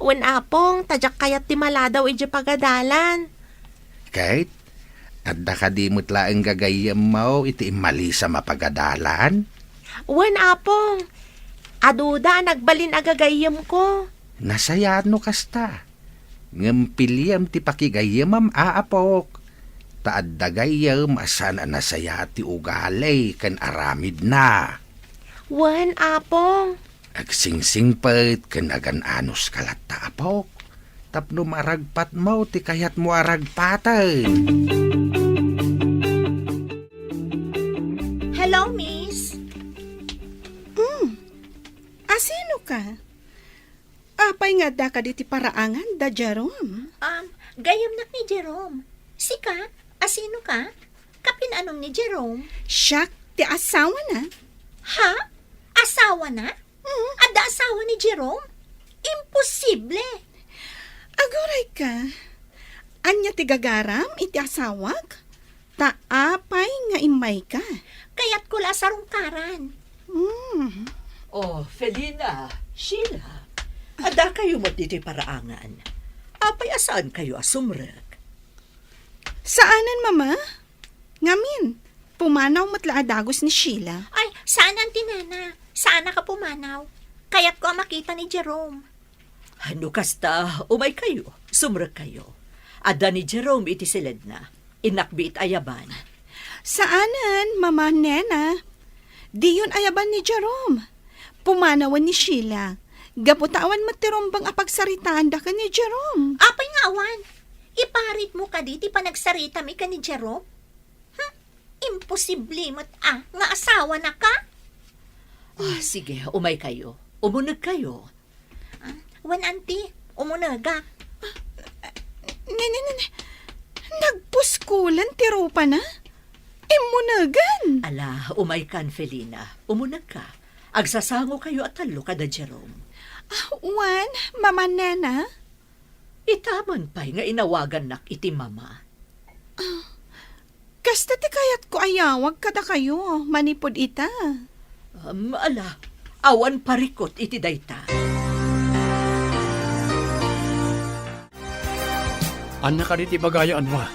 Wen, Apong, ta diak kayat ti maladaw idiay pagadalan. Ket, adda kadi met laeng gagayyemmo iti immalisam a pagadalan? Wen, Apong, aduda a nagbalin a gagayyemko. Nasayaat no kasta. Ngem piliem ti pakigayyemam, Apok, ta adda gayyem a saan a nasayaat ti ugali ken aramidna. Wen, Apong. Agsingsingpet ken agan-anos ka latta, Apok, tapno maragpatmo ti kayatmo a ragpaten. Hello, miss. Hmm. Asino ka? Apay nga adda kadi ti paraangan da Jerome? Um, gayyemnak ni Jerome. Sika, asino ka? Kapin-anom ni Jerome? Siak ti asawana. Ha? Asawana? Mm. Adda asawa ni Jerome? Imposible! Aguray ka. Ania ti gagaram iti asawak? Ta apay nga immayka? Kayatko la a sarungkaran. Mm. Oh, Felina, Sheila, adda kayo met iti paraangan. Apay a saan kayo a sumrek? Saanen, Mama. Ngamin, pumanaw met la a dagus ni Sheila. Ay, saan, Auntie Nena. Saanak a pumanaw. Kayatko a makita ni Jerome. No kasta, umay kayo, sumrek kayo. Adda ni Jerome iti siledna. Innak biit ayaban. Saanen, Mama Nena. Diyon ayaban ni Jerome. Pumanawen ni Sheila. Gapu ta awan met ti rumbeng a pagsaritaanda ken ni Jerome. Apay nga awan? Iparitmo kadi ti panagsaritami ken ni Jerome? Hmm, imposible met a nga asawana ka? Ah, sige, umay kayo. Umuneg kayo. Ah, wen, Auntie, umunegak. Ne, ne, ne, ne. Nagpuskulen ti rupana? Immunegen. Ala, umay kan, Felina. Umuneg ka. Agsasango kayo a tallo kada Jerome. Ah, wen, Mama Nena? Ita man pay nga inawagannak iti mama. Ah, kasta ti kayatko a yawag kadakayo manipud ita. Um, ala, awan parikut iti dayta. Ania kadi ti ibagayo, Anwa?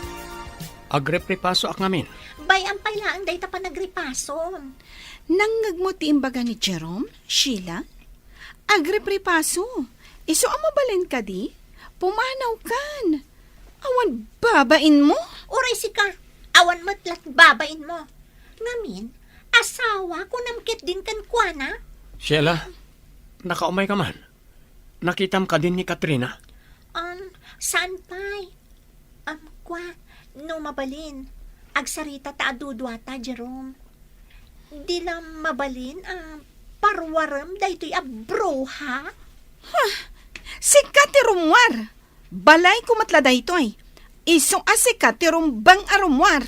Agripripasoak ngamin. Bay-am pay laeng dayta panagripasom. Nangngegmo ti imbaga ni Jerome, Sheila? Agripripaso, isu a mabalin kadi? Pumanaw kan. Awan babainmo? Uray sika, awan met la ti babainmo. Ngamin, asawa, kunam ketdin kenkuana. Sheila, nakaumay ka man? Nakitam kadin ni Katrina? Um, saan pay? Am, kua, no mabalin, agsarita ta a duduata, Jerome. Di la mabalin a paruarem daytoy a bruha? Huh! Sika ti rumuar! Balayko met la daytoy. Isu a sika ti rumbeng a rumuar.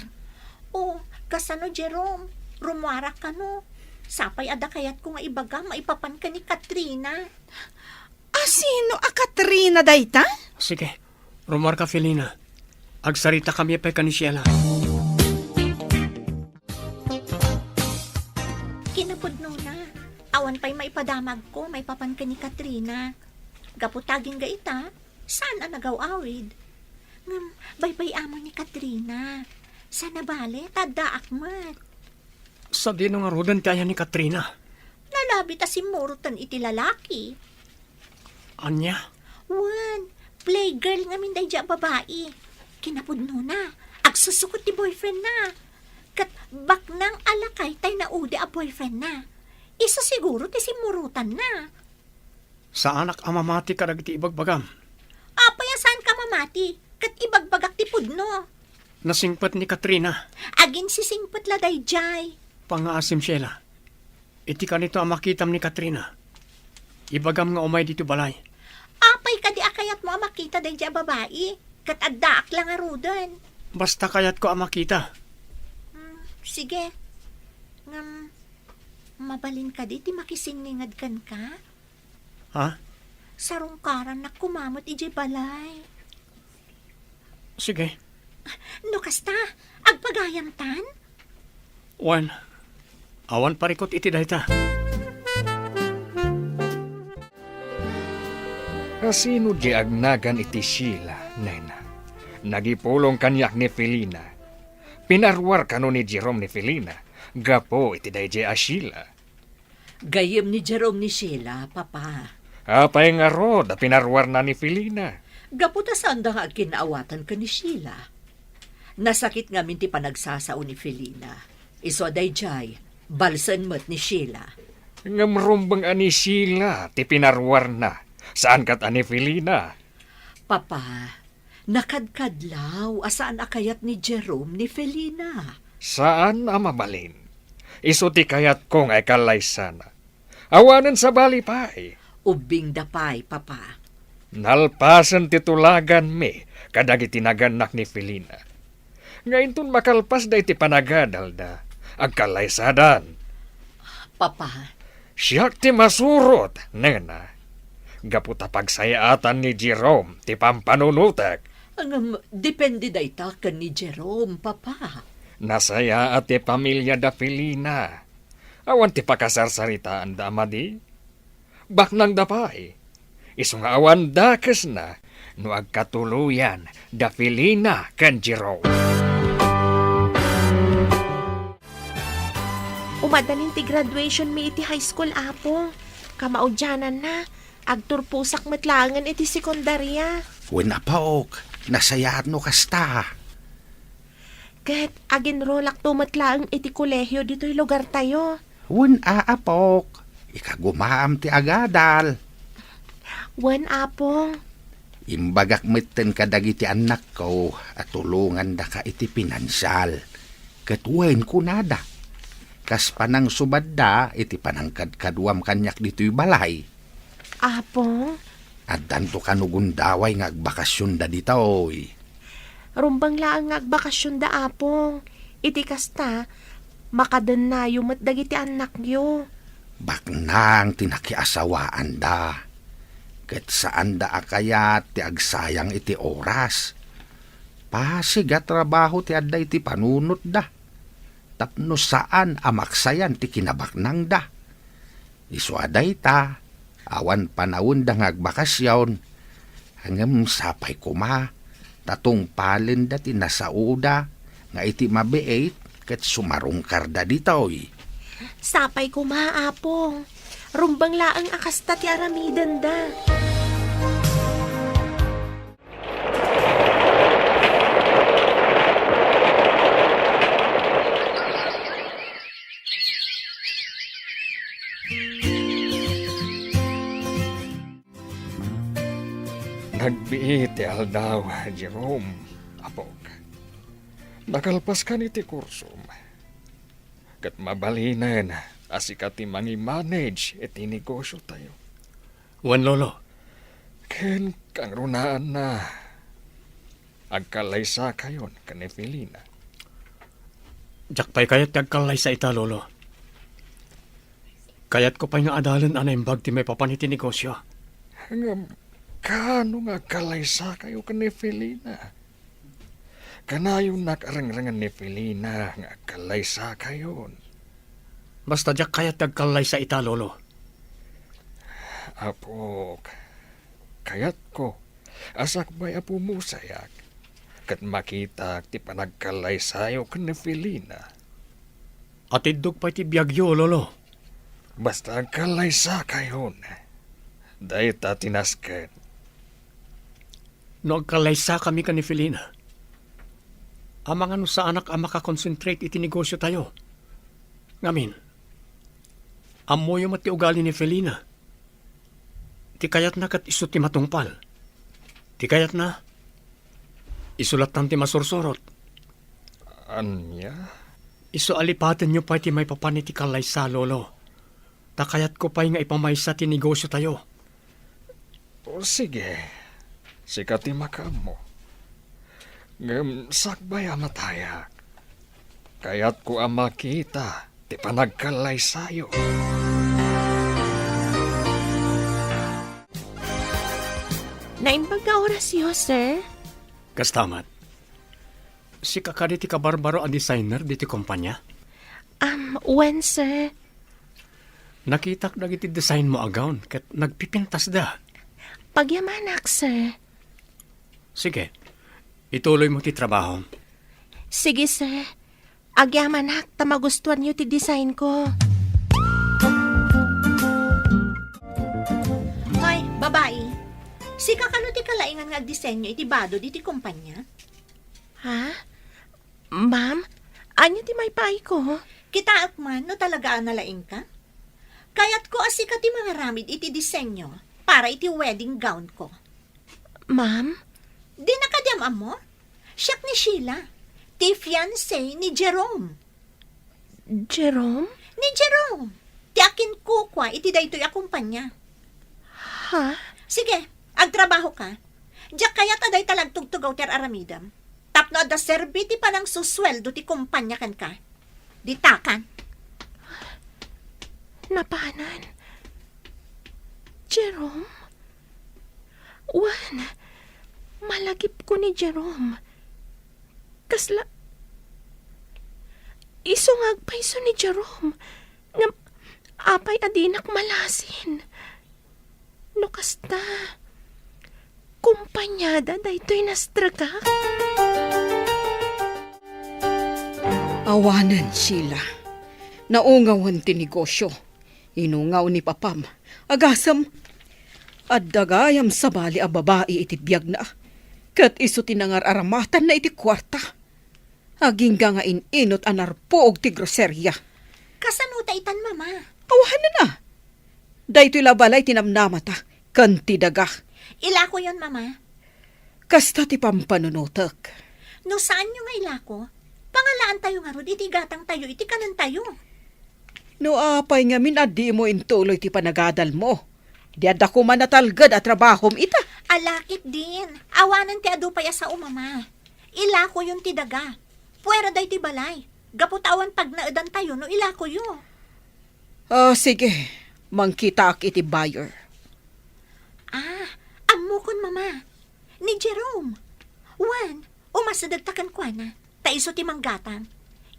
O, kasano, Jerome? Rumuarak kano? Sapay adda kayatko nga ibagam maipapan ken ni Katrina. Asino a Katrina dayta? Sige, rumuarka, Felina. Agsaritakami pay ken ni Sheila. Kinapudnona, awan pay maipadamagko maipapan ken ni Katrina. Gapu ta agingga ita, saan a nagaw-awid. Ngem baybay-amon ni Katrina. Saan a bale ta addaak met. Sadino ngaruden ti ayan ni Katrina? Nalabit a simmuroten iti lalaki. Ania? Wen, playgirl ngamin daydiay a babai. Kinapudnona, agsusukot ti boyfriendna. Ket baknang a lakay tay naudi a boyfriendna. Isu siguro ti simmurotanna. Saanak a mamati kadagiti ibagbagam. Apay a saanka mamati? Ket ibagbagak ti pudno. Nasingpet ni Katrina. Aginsisingpet la daydiay. Pangngaasim, Sheila. Iti kanito a makitam ni Katrina, ibagam nga umay ditoy balay. Apay kadi a kayatmo a makita daydiay a babai? Ket addaak la ngaruden. Basta kayatko a makita. Hmm, sige. Ngem, mabalin kadi ti makisinninged kenka? Ha? Sarungkarannak koma met idiay balay. Sige. No kasta, agpagayamtan? Wen, awan parikut iti dayta. Asino di agnagan iti Sheila, nena? Nagipulong kaniak ni Felina. Pinaruar kano ni Jerome ni Felina gapu iti daydiay a Sheila. Gayyem ni Jerome ni Sheila, Papa. Apay ngarud a pinaruarna ni Felina? Gapu ta saanda nga agkinnaawatan ken ni Sheila. Nasakit ngamin ti panagsasao ni Felina. Isu a daydiay, balsen met ni Sheila. Ngem rumbeng a ni Sheila ti pinaruarna, saan ket a ni Felina. Papa, nakadkadlaw a saan a kayat ni Jerome ni Felina. Saan a mabalin. Isu ti kayatko nga ikallaysana. Awanen sabali pay. Ubbingda pay, Papa. Nalpasen ti tulaganmi kadagiti nagannak ni Felina. Nga inton makalpasda iti panagadalda, agkallaysadan. Papa. Siak ti masurot, nena. Gapu ta pagsayaatan ni Jerome ti pampanunotek. Ngem, depende dayta ken ni Jerome, Papa. Nasayaat ti pamiliada Felina. Awan ti pakasarsaritaanda a madi. Baknangda pay. Isu nga awan dakesna no agkatuloyan da Felina ken Jerome. Umadalin ti graduation mi iti high school, Apo. Kamaudiananna, agturposak met laengen iti sekundaria. Wen, Apok, nasayaat no kasta. Ket aginrolakto met laeng iti kolehio ditoy lugartayo. Wen a, Apok, ikagumaam ti agadal. Wen, Apo. Imbagak metten kadagiti annakko a tulongandaka iti pinansial. Ket wen, kunada, kas panangsubadda iti panangkadkaduam kaniak ditoy balay. Apo? Addanto kano gundaway nga agbakasionda ditoy? Rumbeng laeng nga agbakasionda, Apo. Iti kasta, makadennayo met dagiti annakyo. Baknang ti nakiasawaanda, ket saanda a kayat ti agsayang iti oras. Pasig a trabaho ti adda iti panunotda, tapno saan a maksayan ti kinabaknangda. Isu a dayta, awan panawenda nga agbakasion, ngem sapay koma ta tungpalenda ti nasaoda nga iti mabiit ket sumarungkarda ditoy. Sapay koma, Apo. Rumbeng laeng a kasta ti aramidenda. Nagbiit ti aldaw, Jerome. Apok, nakalpaskan iti kursom. Ket mabalinen a sika ti mangi-manage iti negosiotayo. Wen, Lolo. Ken kangrunaanna, agkallaysakayon ken ni Felina. Diak pay kayat ti agkallaysa ita, Lolo. Kayatko pay nga adalen a naimbag ti maipapan iti negosio. Ngem, kaano nga agkallaysakayo ken ni Felina? Kanayonnak a rengrengen ni Felina nga agkallaysakayon. Basta diak kayat ti agkallaysa ita, Lolo. Apok, kayatko a sakbay a pumusayak ket makitak ti panagkallaysayo ken ni Felina. Atiddog pay ti biagyo, Lolo. Basta agkallaysakayon. Dayta ti nasken. No agkallaysakami ken ni Felina, amangan no saanak a makakonsentrate iti negosiotayo. Ngamin, ammoyo met ti ugali ni Felina. Ti kayatna ket isu ti matungpal. Ti kayatna, isu lattan ti masursurot. Ania? Isu a lipatenyo pay ti maipapan iti kallaysa, Lolo. Ta kayatko pay nga ipamaysa ti negosiotayo. O, sige. Sika ti makaammo. Ngem sakbay a matayak. Kayatko a makita ti panagkallaysayo. Naimbag nga orasyo, sir. Kasta met. Sika kadi ti kabarbaro a designer diti kompanya? Um, wen, sir. Nakitak dagiti design mo a gown ket nagpipintasda. Pagyamanak, sir. Sige, ituloy mo ti trabaho. Sige, sir. Agyamanak ta magustuanyo ti design ko. Hoy, babai. Sika kano ti kalaingan nga agdisenyo iti bado diti kompanya? Ha? Ma'am, ania ti maipaayko? Kitaek man no talaga a nalaingka. Kayatko a sika ti mangaramid iti disenyo para iti wedding gown ko. Ma'am? Dina kadi am-ammo? Siak ni Sheila, ti fiancé ni Jerome. Jerome? Ni Jerome, ti akinkukua iti daytoy a kumpanya. Ha? Sige, agtrabaho ka. Diak kayat a dayta la agtugtugaw ti ar-aramidem. Tapno adda serbi ti panangsusueldo ti kumpanya kenka. Ditakan. Napanan. Jerome? Wen, malagipko ni Jerome. Kasla, isu nga agpayso ni Jerome. Ngem, apay a dinak malasin? No kasta, kumpanyada daytoy nastragak? Awanen, Sheila. Naungawen ti negosio. Inungaw ni papam. Agasem, adda gayam sabali a babai iti biagna. Ket isu ti nangar-aramatanna iti kuarta. Agingga nga in-inut a narpuog ti groseria. Kasano ta itan, Mama? Awanen a. Daytoy la balay ti namnamata ken ti daga. Ilakoyon, Mama. Kasta ti pampanunotek. No saanyo nga ilako, pangalaantayo ngarud iti gatangtayo iti kanentayo. No apay ngamin a dimo intuloy ti panagadalmo, di adda koma natalged a trabahom ita. Ala ketdin, awanen ti adu pay a sao, Mama. Ilakoyon ti daga. Puera daytoy balay. Gapu ta awan pagnaedantayo no ilakoyo. Ah, sige. Mangkitaak iti buyer. Ah, ammokon, Mama. Ni Jerome. Wen, umasidegta kenkuana. Ta isu ti manggatang.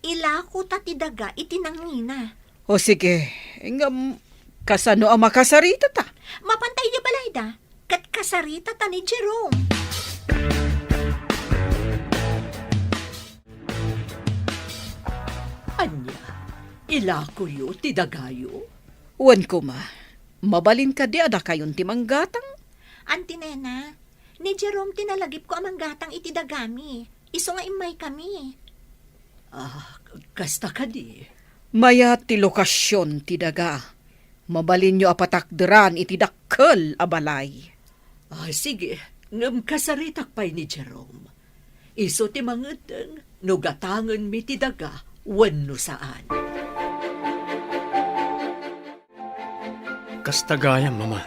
Ilakota ti daga iti nangina. O sige, ngem kasano a makasaritata? Mapanta idiay balayda, ket kasaritata ni Jerome. Ania, ilakoyo ti dagayo? Wen koma, mabalin kadi a dakayon ti manggatang? Auntie Nena, ni Jerome ti nalagipko a manggatang iti dagami. Isu nga immaykami. Ah, kasta kadi. Mayat ti lokasion ti daga. Mabalinyo a patakderan iti dakkel a balay. Ah, sige, ngem kasaritak pay ni Jerome. Isu ti mangeddeng no gatangenmi ti daga wenno saan. Kasta gayam, Mama.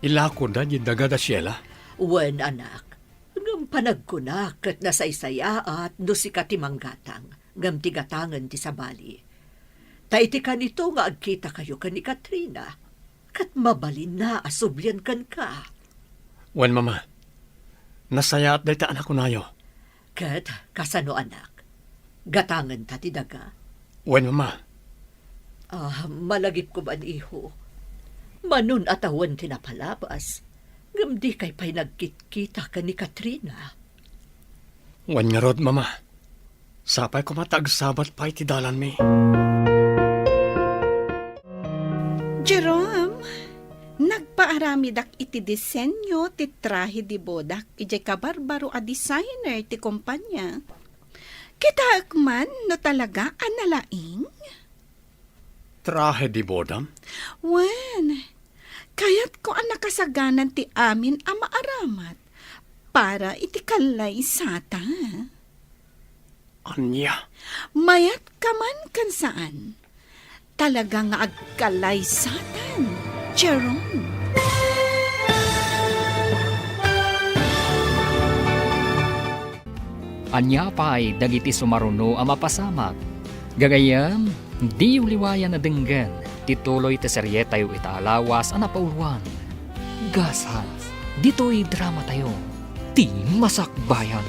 Ilakoda diay daga da Sheila? Wen, anak. Ngem panagkunak ket nasaysayaat no sika ti manggatang, ngem ti gatangen ti sabali. Ta iti kanito nga agkitakayo ken ni Katrina, ket mabalinna a sublian kenka. Wen, Mama. Nasayaat dayta a nakunayo. Ket kasano, anak? Gatangenta ti daga? Wen, Mama. Ah, malagipko man, iho. Manon a tawen ti napalabas, ngem dikay pay nagkitkita ken ni Katrina. Wen ngarud, Mama. Sapay koma ta agsabat pay ti dalanmi. Jerome, nagpaaramidak iti disenyo ti trahe de bodak idiay kabarbaro a designer ti kompania. Kitaek man no talaga a nalaing. Trahe de bodam? Wen, kayatko a nakasaganan ti amin a maaramat para iti kallaysata. Ania? Mayat ka man ken saan. Talaga nga agkallaysatan, Jerome. Ania pay dagiti sumaruno a mapasamak? Gagayyem, diyo liwayan a denggen ti tuloy ti serietayo ita a lawas a napauluan. Gasat, ditoy dramatayo, ti Masakbayan.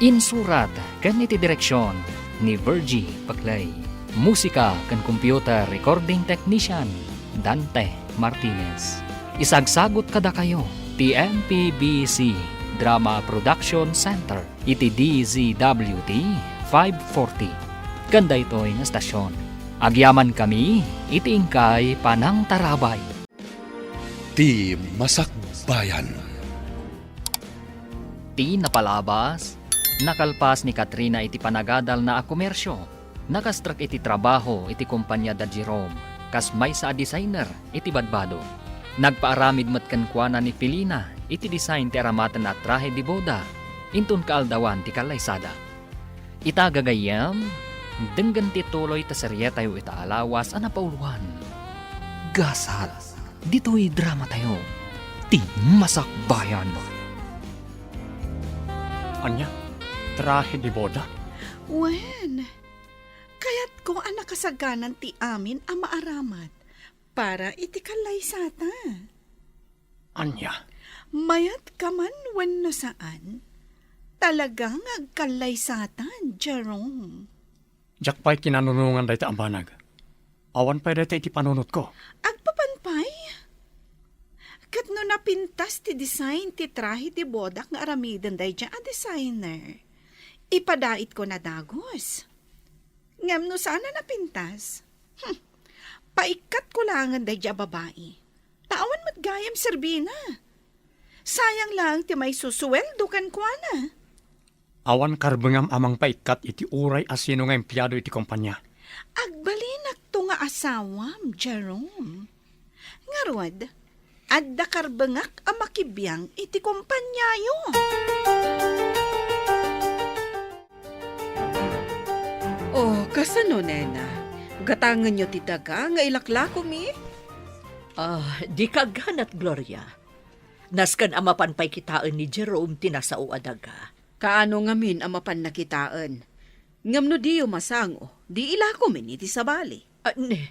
Insurat ken iti direksion ni Virgie Paclay. Musika ken computer recording technician, Dante Martinez. Isagsagut kadakayo ti M P B C Drama Production Center iti D Z W T five forty. Ken daytoy nga estasion, agyamankami iti inkay panangtarabay. Ti Masakbayan. Ti napalabas, nakalpas ni Katrina iti panagadalna a komersio, nakastrek iti trabaho iti kompania da Jerome, kas maysa a designer iti badbado. Nagpaaramid met kenkuana ni Felina iti design ti aramatenna a trahe de boda, inton kaaldawan ti kallaysada. Ita gagayyem, denggen ti tuloy ta serietayo ita a lawas a napauluan. Gasat, ditoy dramatayo, ti Masakbayan. Ania? Trahe de boda? Wen, kayatko a nakasaganan ti amin a maaramat para iti kallaysata. Ania? Mayat ka man wenno saan? Talaga nga agkallaysatan, Jerome. Diak pay kinanunongan dayta a banag. Awan pay dayta iti panunotko. Agpapan pay? Ket no napintas ti design ti trahe de bodak nga aramiden daydiay a designer, ipadaitko na dagus. Ngem no saan a napintas, hmm, paikkatko laengen daydiay a babai. Ta awan met gayam serbina. Sayang laeng ti maisusueldo kenkuana. Awan karbengam a mangpaikkat iti uray a sino nga empleyado iti kompania. Agbalinakto nga asawam, Jerome. Ngarud, adda karbengak a makibiang iti kompaniayo. Oh, kasano, nena? Gatangenyo ti daga nga ilaklakomi? Ah, dika agganat, Gloria. Nasken a mapan pay kitaen ni Jerome ti nasao a daga. Kaano ngamin a mapanna kitaen? Ngem no diyo masango, di ilakomin iti sabali. Ah, ne.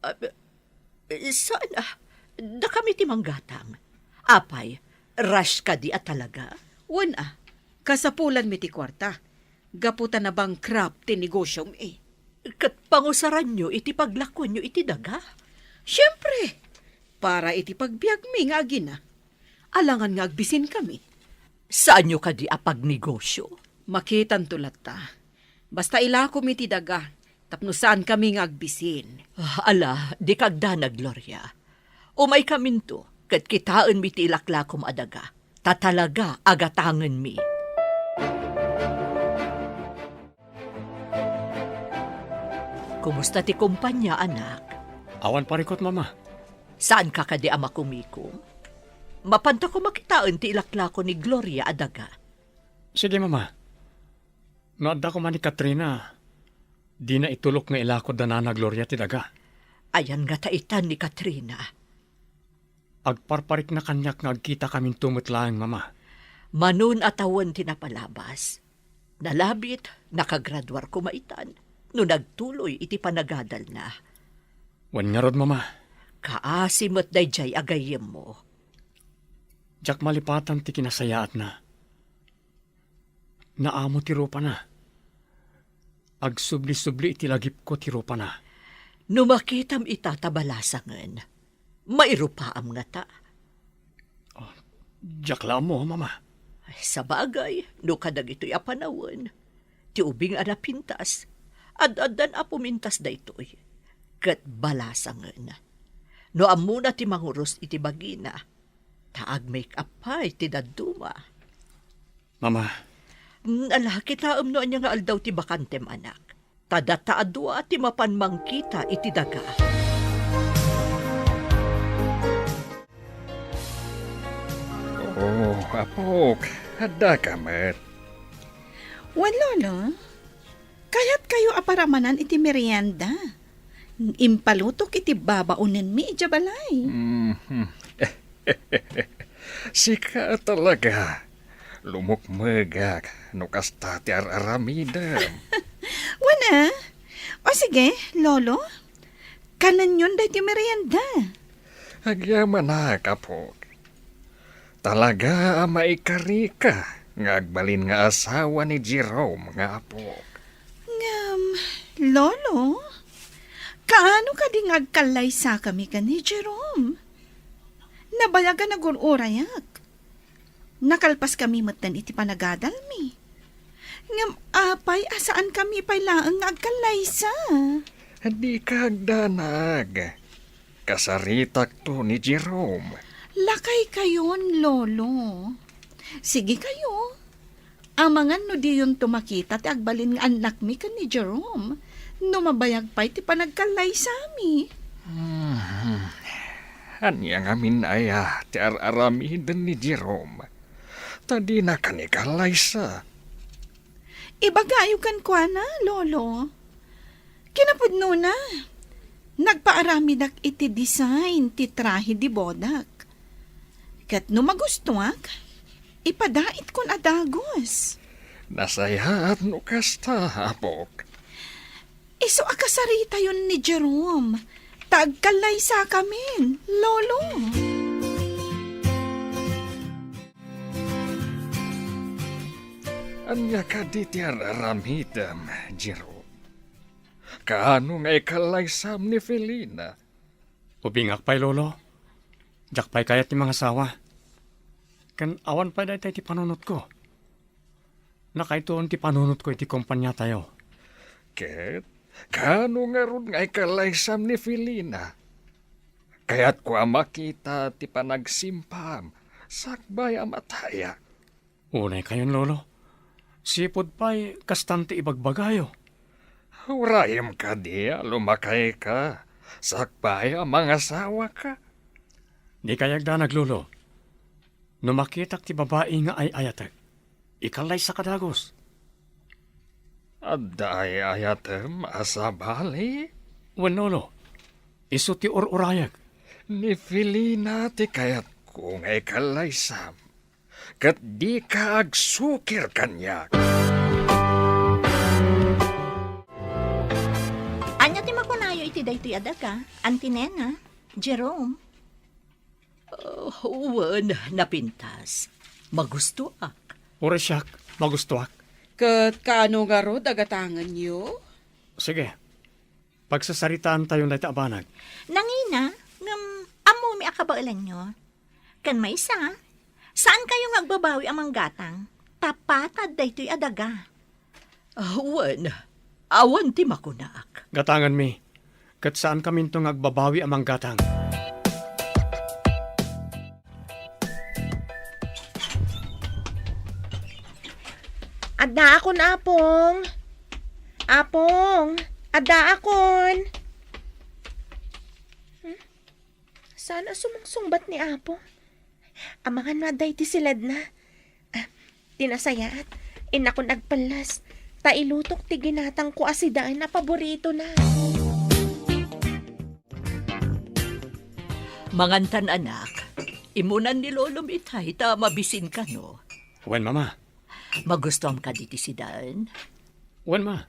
Ah, saan a? Dakami ti manggatang. Apay, rush kadi a talaga? Wen a, kasapulanmi ti kuarta. Gapu ta nabankrupt ti negosyomi. Ket pangusaranyo iti paglakuanyo iti daga? Siempre, para iti pagbiagmi nga agina. Alangan nga agbisinkami. Saanyo kadi a pagnegosyo? Makitanto latta. Basta ilakom iti daga, tapno saankami nga agbisin. Ah, ala, dika agdanag, Gloria. Umaykaminto, ket kitaenmi ti ilaklakom a daga. Ta talaga a gatangenmi. Kumusta ti kompania, anak? Awan parikut, Mama. Saanka kadi a makumikom? Mapanta koma kitaen ti ilaklako ni Gloria a daga. Sige, Mama. No adda koma ni Katrina, dina itulok nga ilakod da Nana Gloria ti daga. Ayan ngata itan ni Katrina? Agparparikna kaniak nga agkitakaminto met laeng, Mama. Mano a tawen ti napalabas. Nalabit, nakagraduar koma itan no nagtuloy iti panagadalna. Wen ngarud, Mama. Kaasi met daydiay a gayyemmo. Diak malipatan ti kinasayaatna. Naamo ti rupana. Agsubli-subli iti lagipko ti rupana. No makitam ita ta balasangen, mairupaam ngata? Oh, diak la ammo, Mama. Ay, sabagay, no kadagitoy a panawen, ti ubing a napintas, ad-addan a pumintas daytoy, ket balasangen. No ammona ti manguros iti bagina, ta ag-make up pay ti dadduma. Mama. Mm, ala, kitaem no ania nga aldaw ti bakantem, anak. Ta data a dua ti mapan mangkita iti daga. Oh, apok, addaka met. Wen, Lolo. Kayatkayo a paramanan iti merienda. Impalutok iti babaonenmi idiay balay. Mhm. Sika talaga. Lumukmegak no kasta ti ar-aramidem. Wen a? O sige, Lolo. Kanenyon daytoy merienda. Agyamanak, apok. Talaga a maikarika nga agbalin nga asawa ni Jerome nga apok. Ngem, Lolo, kaano kadi nga agkallaysakami ken ni Jerome? Nabayag a nagur-urayak. Nakalpaskami metten iti panagadalmi. Ngem apay a saankami pay laeng nga agkallaysa? Dika agdanag. Kasaritakto ni Jerome. Lakaykayon, Lolo. Sige kayo. Amangan no diyonto makita ti agbalin nga annakmi ken ni Jerome, no mabayag pay ti panagkallaysami. Hmm. Ania ngamin aya ti ar-aramiden ni Jerome? Ta dina kani kallaysa. Ibagayo kenkuana, Lolo. Kinapudnona, nagpaaramidak iti design ti trahe de bodak. Ket no magustuak, ipadaitko a dagus. Nasayaat no kasta, apok. Isu a kasaritayon ni Jerome, ta agkallaysakamin, Lolo. Ania kadi ti ar-aramidem, Jerome? Kaano nga ikallaysam ni Felina? Ubingak pay, Lolo. Diak pay kayat ti mangasawa. Ken awan pay dayta iti panunotko. Nakaituon ti panunotko iti kompaniatayo. Ket kaano ngarud nga ikallaysam ni Felina? Kayatko a makita ti panagsimpam sakbay a matayak. Unay kayon, Lolo. Sipud pay, kastan ti ibagbagayo. Urayem kadi a lumakayka, sakbay a mangasawaka. Dika agdanag, Lolo. No makitak ti babai nga ay-ayatek, ikallaysaka dagus. Adda ay-ayatem a sabali? Wen, Lolo. Isu ti ur-urayek. Ni Felina ti kayatko nga ikallaysam. Ket dika agsukir kaniak. Ania ti makunayo iti daytoy a daga, Auntie Nena, Jerome? Oh, wen, napintas. Magustoak. Uray siak, magustoak. Ket kaano ngarud a gatangenyo? Sige. Pagsasaritaantayon dayta a banag. Nangina, ngem ammomi a kabaelanyo. Ken maysa, saankayo nga agbabawi a manggatang, ta patad daytoy a daga. Ah, wen, awan ti makunak. Gatanganmi, ket saankaminto nga agbabawi a manggatang. Addaakon, Apong. Apong, addaakon. Hmm? Saan a sumungsungbat ni Apo? Amangan no adda iti siledna. Ah, ti nasayaat, Innakon agpelles, ta ilutok ti ginatangko a sidaen a paboritona. Mangantan, anak. Imunan ni Lolom itay ta mabisin kano. Wen, Mama. Magustuam kadi ti sidaen? Wen, Ma.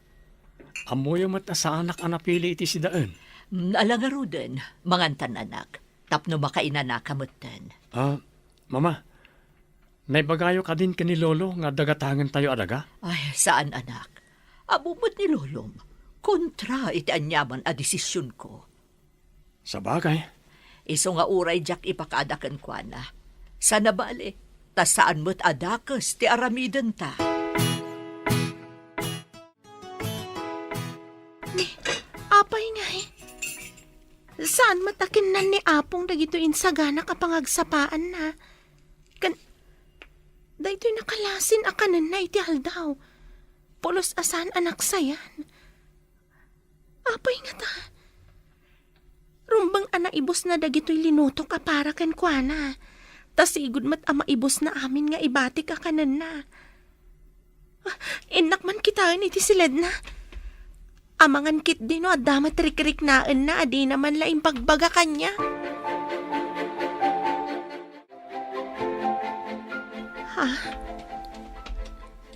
Ammoyo met a saanak a napili iti sidaen. Mm, ala ngaruden, mangantan, anak. Tapno makainanaka metten. Ah, Mama, naibagayo kadin ken ni Lolo nga dagatangentayo a daga? Ay, saan, anak. Ammom met ni Lolom, kontra iti aniaman a desisionko. Sabagay. Isu nga uray diak ipakaada kenkuana. Sana bale, ta saan met a dakes ti aramidenta. Ni, apay ngay? Saan met a kinnan ni Apong dagitoy insaganak a pangagsapaanna? Kan, daytoy nakalasin a kanenna iti aldaw. Pulos a saan a naksayan. Apay ngata? Rumbeng a naibusna dagitoy linutok a para kenkuana. Ta sigud met a maibusna amin nga ibatik a kanenna. Ah, innak man kitaen iti siledna. Amangan ketdi no adda met rikriknaenna a dina man la impagbaga kaniak. Ha?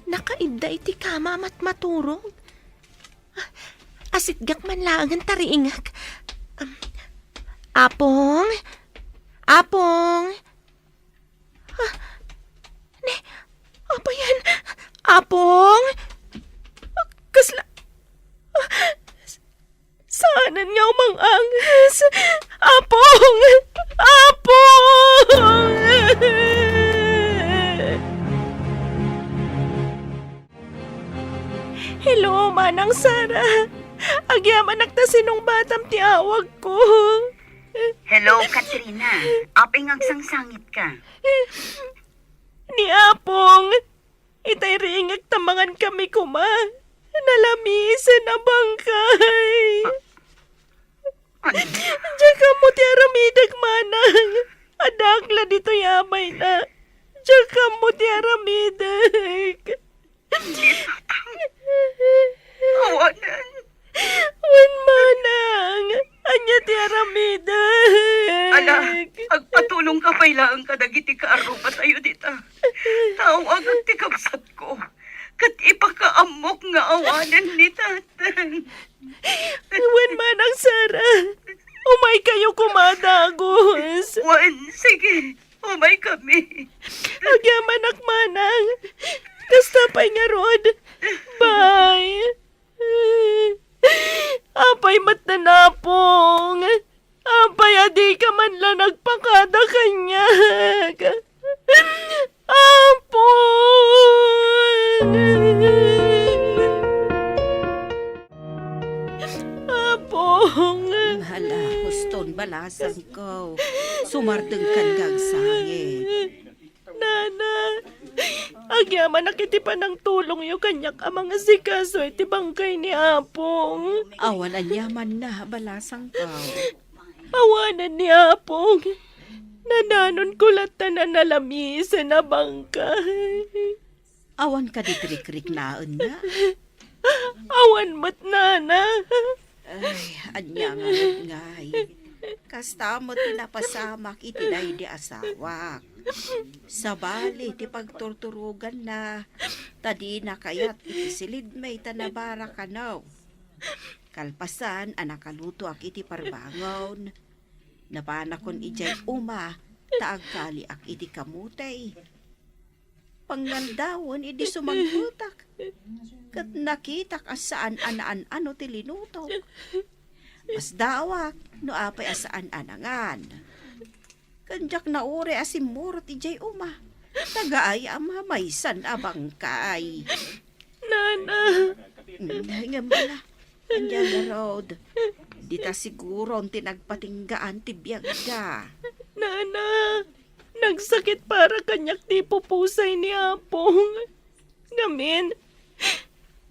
Nakaidda iti kama a matmaturog? Asitgak man laengen ta riingek. Um, Apong? Apong? Ah, ne, apay yan? Apong? Kasla, ah, saanen nga umang-anges? Apong! Apong! Hello, Manang Sara. Agyamanak ta sinungbatam ti awagko. Hello, Katrina. Apay nga agsangsangitka? Ni Apong, itay riingek ta mangankami koma. Nalamisen a bangkay. Ania? Diak ammo ti aramidek, Manang. Addaak la ditoy a bayna. Diak ammo ti aramidek. Awanen. Wen, Manang, ania ti aramidek? Ala, agpatulongka pay laeng kadagiti kaarrupatayo dita. Ta aw-awag ti kabsatko. Ket ipakaammok nga awanen ni Tatang. Wen, Manang Sara, umaykayo koma dagus. Wen, sige, umaykami. Agyamanak, Manang. Kasta pay ngarud. Bye. Apay met ni Apong? Apay a dika man la nagpakada kaniak? Apong! Apong! Hala, huston, balasangko. Sumardengkan nga agsangit. Nana, agyamanak iti panangtulongyo kaniak a mangasikaso iti bangkay ni Apong. Awan aniamanna, balasangko. Awanen ni Apong. Nananonko latta a nalamisen a bangkay. Awan kadi ti rikriknaenna? Awan met, Nana. Ay, ania nga met ngay? Kasta met ti napasamak iti daydi asawak. Sabali ti pagturturoganna, ta dina kayat iti silidmi ta nabara kano. Kalpasan a nakalutoak iti parbangon, napanakon idiay uma ta agkaliak iti kamote. Pangngaldawen idi sumangpetak, ket nakitak a saan a naan-ano ti linutok. Masdaawak no apay a saan a nangan. Ken diak nauray a simmurot idiay uma, ta gaayam a maysan a bangkay. Nana! Mm, ngem ala, ania ngarud? Dita siguron ti nagpatinggaan ti biagda. Nana! Nagsakit para kaniak ti pupusay ni Apong. Ngamin,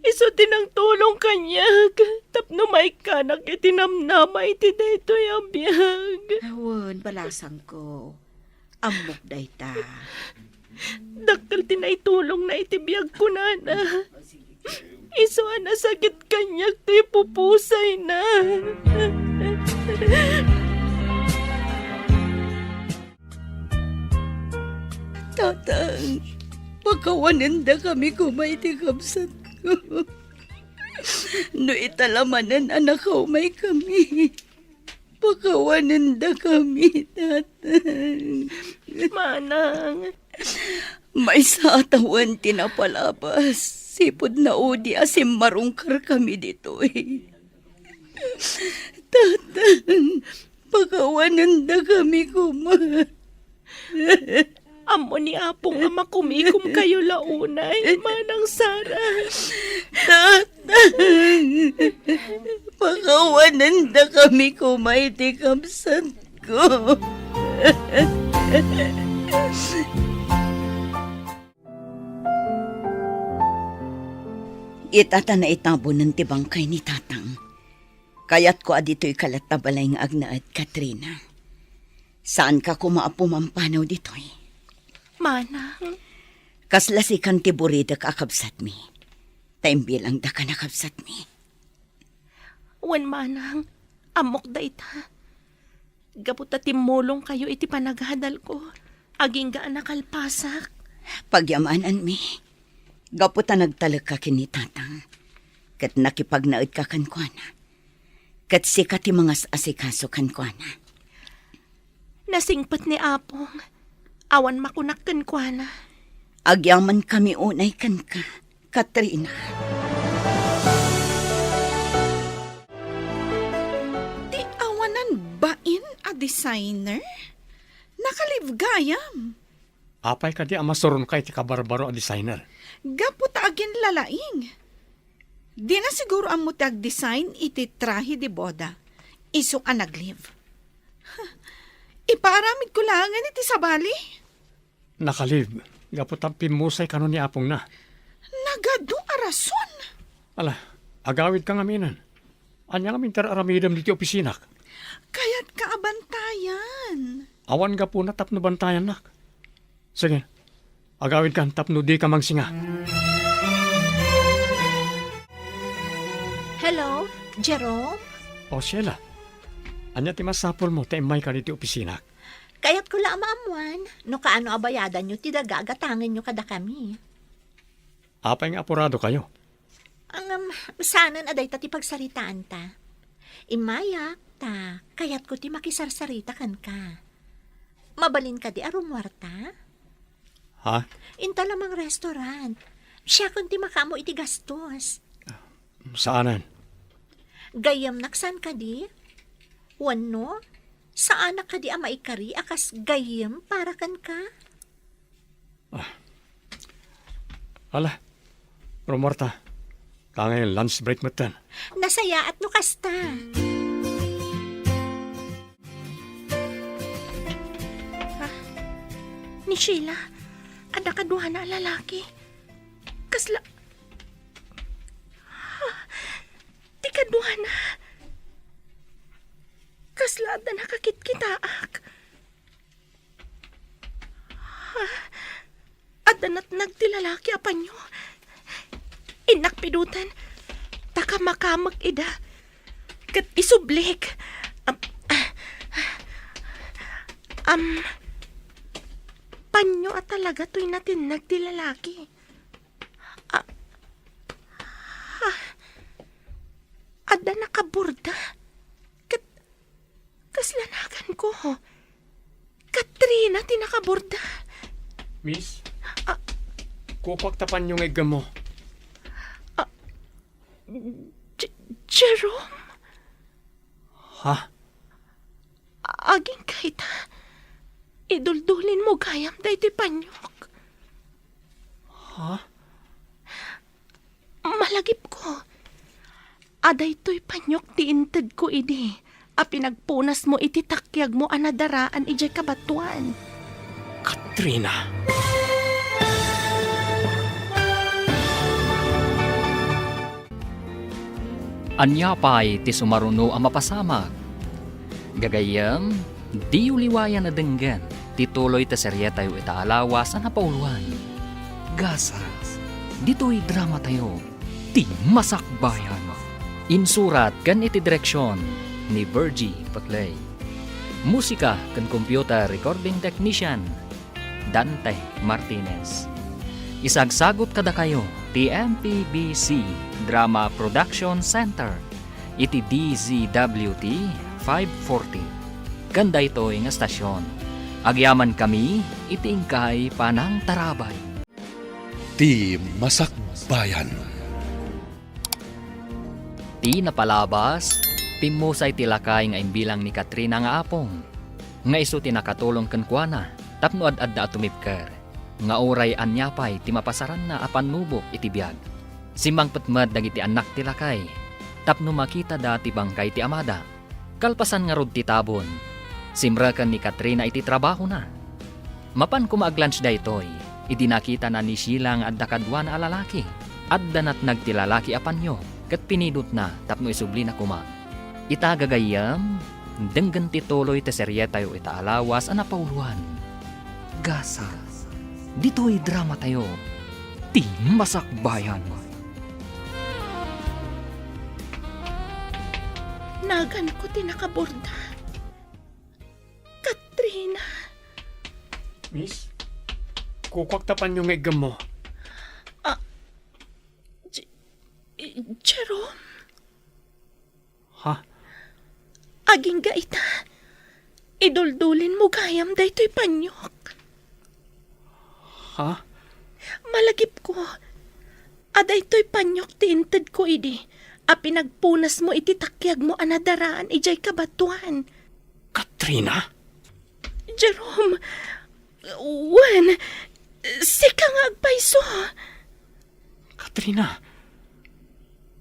isu ti nangtulong kaniak tapno maikkanak iti namnama iti daytoy a biag. Wen, balasangko. Ammok dayta. Dakkel ti naitulongna iti biagko, nana. Isu a nasakit kaniak ti pupusayna. Tatang, pakawanendakami koma iti kabsatko. No ita la manen a nakaumaykami, pakawanendakami, Tatang. Manang. Maysa a tawen ti napalabas, sipud naudi a simmarungkarkami ditoy. Tatang, pakawanendakami koma. Ammo ni Apong a makumikomkayo la unay, Manang Sara. Tatang, pakawanendakami koma iti kabsatko. Ita ta naitabonen ti bangkay ni Tatang. Kayatko a ditoyka latta balay nga agnaed, Katrina. Saanka koma a pumampanaw ditoy. Manang. Kasla sikan ti buridek a kabsatmi. Ta imbilangdaka a kabsatmi. Wen, Manang, ammok dayta. Gapu ta timmulongkayo iti panagadalko, agingga a nakalpasak. Pagyamananmi, gapu ta nagtalekka ken ni Tatang, ket nakipagnaedka kenkuana, ket sika ti mangas-asikaso kenkuana. Nasingpet ni Apong, awan makunak kenkuana. Agyamankami unay kenka, Katrina. Ti awanan bain a designer? Nakalive gayam. Apay kadi a masuronka iti kabarbaro a designer? Gapu ta aginlalaing. Dina siguro ammo ti agdesign iti trahe de boda. Isu a naglive. Ipaaramidko laengen iti sabali. Nakalib, gapu ta pimmusay kano ni apongna. Nagadu a rason. Ala, agawidka ngamin. Ania ngamin ti ar-aramidem ditoy opisinak? Kayatka a bantayan. Awan gapuna tapno bantayannak. Sige, agawidkan tapno dika mangsinga. Hello, Jerome? O, Sheila, ania ti masapulmo ta immayka ditoy opisinak? Kayatko la a maammuan no kaano a bayadanyo ti daga a gatangenyo kadakami. Apay nga apuradokayo? Ngem, saanen a dayta ti pagsaritaanta. Immayak, ta kayatko ti makisarsarita kenka. Mabalin kadi a rumuarta? Ha? Inta la mangrestaurant. Siakon ti makaammo iti gastos. Saanen? Gayyemnak saan kadi? Wenno, saanak kadi a maikari a kas gayyem para kenka? Ah. Ala, rumuarta. Kangay lunch break metten. Nasayaat no kasta. Ah, ni Sheila, adda kaduana a lalaki. Kasla, ah, ti kaduana. Kasla adda nakakitkitaak. Ah, adda natnag ti lalaki a panyo. Innak pidoten, ta kamakamek ida. Ket isublik. Am, am, panyo a talaga toy natinnag ti lalaki. Ah, ah, adda nakaborda. Ket kasla naganko. Katrina ti nakaborda. Miss? Ah. Kupak ta panyo nga iggammo. Ah, J-, Jerome? Ha? Agingga ita, iduldulinmo gayam daytoy panyok. Ha? Malagipko a daytoy panyok ti intedko idi a pinagpunasmo iti takiagmo a nadaraan idiay kabatoan. Katrina. Ania pay ti sumaruno a mapasamak? Gagayyem, diyo liwayan a denggen Ituloy ti serietayo ita a lawas a napauluan, Gasat. Ditoy dramatayo, Ti Masakbayan. Insurat ken iti direksion ni Virgie Paclay. Musika ken computer recording technician, Dante Martinez. Isagsagut kadakayo ti M P B C Drama Production Center iti D Z W T five forty. Ken daytoy nga stasyon, agyamankami iti inkay panangtarabay. Ti Masakbayan. Ti napalabas, pimmusay ti lakay nga imbilang ni Katrina nga apong, nga isu ti nakatulong kenkuana tapno ad-adda a tumibker, nga uray ania pay ti mapasaranna a pannubok iti biag. Simmangpet met dagiti annak ti lakay tapno makitada ti bangkay ti amada. Kalpasan ngarud ti tabon, simreken ni Katrina iti trabahona. Mapan koma ag-lunch daytoy, idi nakitana ni Sheila nga adda kaduana a lalaki. Adda natnag ti lalaki a panyo ket pinidotna tapno isublina koma. Ita gagayyem, denggen ti tuloy ti serietayo ita a lawas a napauluan, Gasat. Ditoy dramatayo, Ti Masakbayan. Naganko ti nakaborda. Katrina. Miss, kukuak ta panyo nga iggemmo. Ah, J-, Jerome? Ha? Agingga ita, iduldulinmo gayam daytoy panyok. Ha? Malagipko a daytoy panyok ti intedko idi a pinagpunasmo iti takiagmo a nadaraan idiay kabatoan. Katrina? Jerome, wen, sika nga agpayso. Katrina,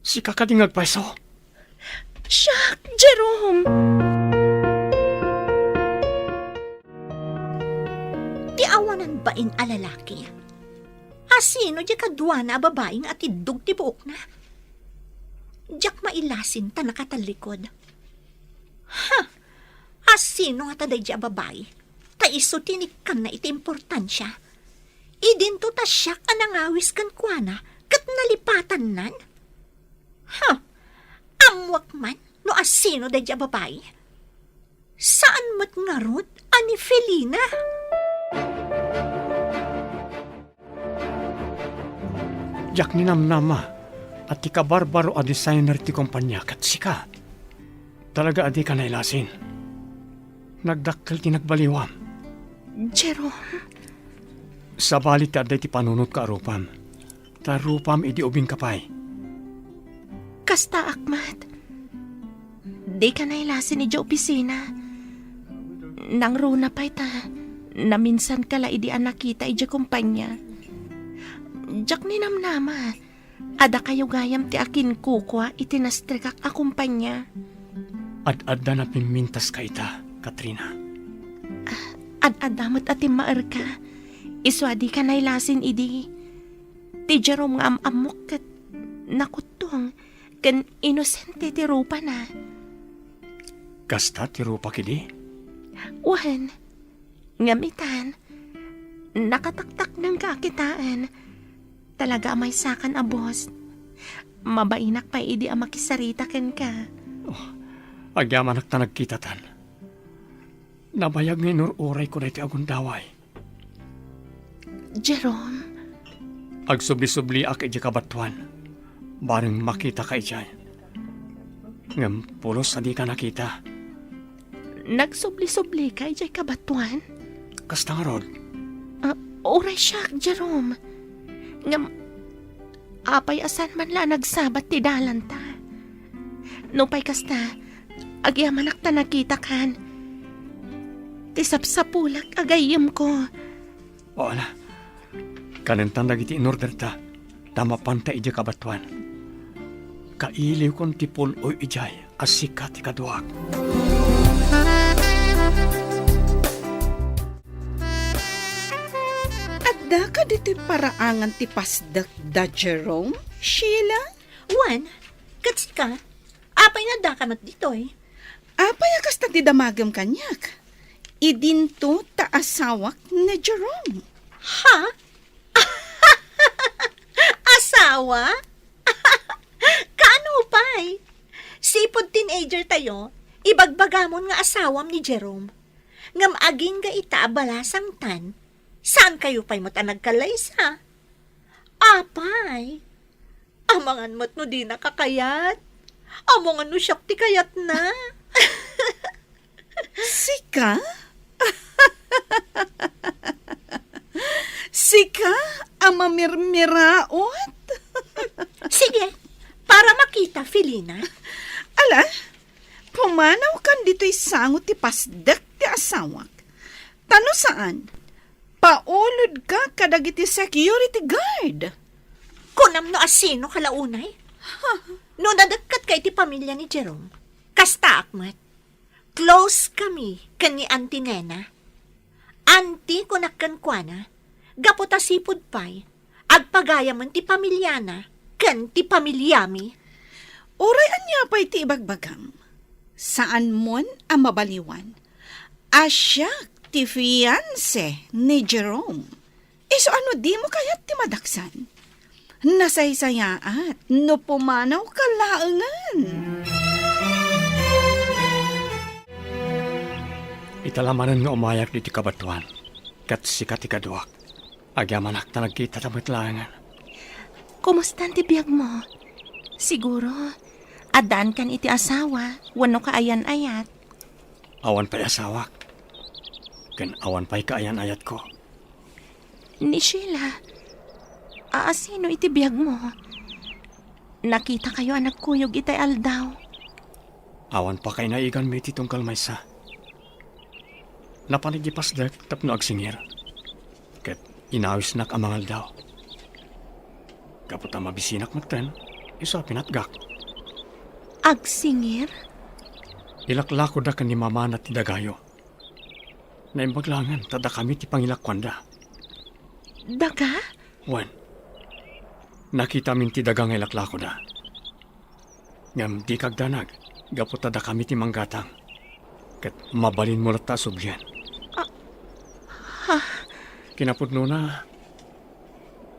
sika kadi nga agpayso? Siak, Jerome! Ti awanan bain a lalaki. Asino diay kaduana a babai nga atiddog ti buokna? Diak mailasin ta nakatallikod. Ha! Asino ngata daydiay a babai? Ta isu ti inikkanna iti importansia. Idinto ta siak a nangawis kenkuana ket nalipatannan. Ha! Ammoak man no asino daydiay a babai. Saan met ngarud a ni Felina? Diak ninamnama a ti kabarbaro a designer ti kompania ket sika. Talaga a dika nailasin. Nagdakkel ti nagbaliwam. Jerome. Sabali ti adda iti panunotko a rupam. Ta rupam idi ubingka pay. Kastaak met. Dika nailasin idiay opisina. Nangruna pay ta naminsanka la idi a nakita idiay kompania. Diak ninamnama a dakayo gayam ti akinkukua iti nastrekak a kompania. Ad-adda napimmintaska ita, Katrina. Ah, ad-adda met a timmaerka. Isu a dika nailasin idi. Ti Jerome nga am-ammok ket nakuttong ken inosente ti rupana. Kasta ti rupak idi? Wen, ngem itan, nakataktaknengka a kitaen. Talaga a maysakan a boss. Mabainak pay idi a makisarita kenka. Oh, agyamanak ta nagkitatan. Nabayag nga inur-urayko daytoy a gundaway. Jerome. Agsubli-subliak idiay kabatoan. Bareng makitaka idiay. Ngem pulos a dika nakita. Nagsubli-sublika idiay kabatoan? Kasta ngarud? Ah, uray siak, Jerome. Ngem, apay a saan man la a nagsabat ti dalanta? Nupay kasta, agyamanak ta nakitakan. Ti sapsapulak a gayyemko. O, ala. Kanentan dagiti inorderta, ta mapanta idiay kabatoan. Kailiwkon ti pul-oy idiay a sika ti kaduak. Adda kaditoy paraangan ti pasdek da Jerome, Sheila? Wen, ket sika, apay nga addaka met ditoy? Apay a kasta ti damagem kaniak? Idinto ta asawak ni Jerome. Ha? Asawa? Kaano pay? Sipud teenager tayo, ibagbagamon nga asawam ni Jerome. Ngem agingga ita a balasangtan, saan kayo pay met a nagkallaysa? Apay, amangan met no dina kakayat. Amangan no siak ti kayatna. Sika? Sika a mamirmiraot? Sige, para makita, Felina. Ala, pumanaw kan ditoy sango ti pasdek ti asawak. Ta no saan, paulodka kadagiti security guard. Kunam no asino ka la unay? No nadekketka iti pamilya ni Jerome, kastaak met. Close kami ken ni Auntie Nena. Auntie kunak kenkuana, gapu ta sipud pay, agpagayamen ti pamiliana ken ti pamiliami. Uray ania pay ti ibagbagam, saanmon a mabaliwan a siak ti fiancé ni Jerome. Isu a no dimo kayat ti madaksan, nasaysayaat no pumanawka laengen. Ita la manen nga umayak ditoy kabatoan, ket sika ti kaduak. Agyamanak ta nagkitata met laengen. Kumustan ti biagmo? Siguro, addaankan iti asawa wenno kaayan-ayat. Awan pay asawak, ken awan pay kaayan-ayatko. Ni Sheila, aasino iti biagmo? Nakitakayo a nagkuyog itay aldaw. Awan pakainaiganmi iti tunggal maysa. Napan idi pasdek tapno agsingir, ket inawisnak a mangaldaw. Gapu ta mabisinak metten, isu a pinatgak. Agsingir? Ilaklakoda ken ni mamana ti dagayo. Naimbag laengen ta dakami ti pangilakuanda. Daga? Wen, nakitamin ti daga nga ilaklakoda. Ngem dika agdanag, gapu ta dakami ti manggatang. Ket mabalinmo latta a sublien. Ah, ha? Kinapudnona,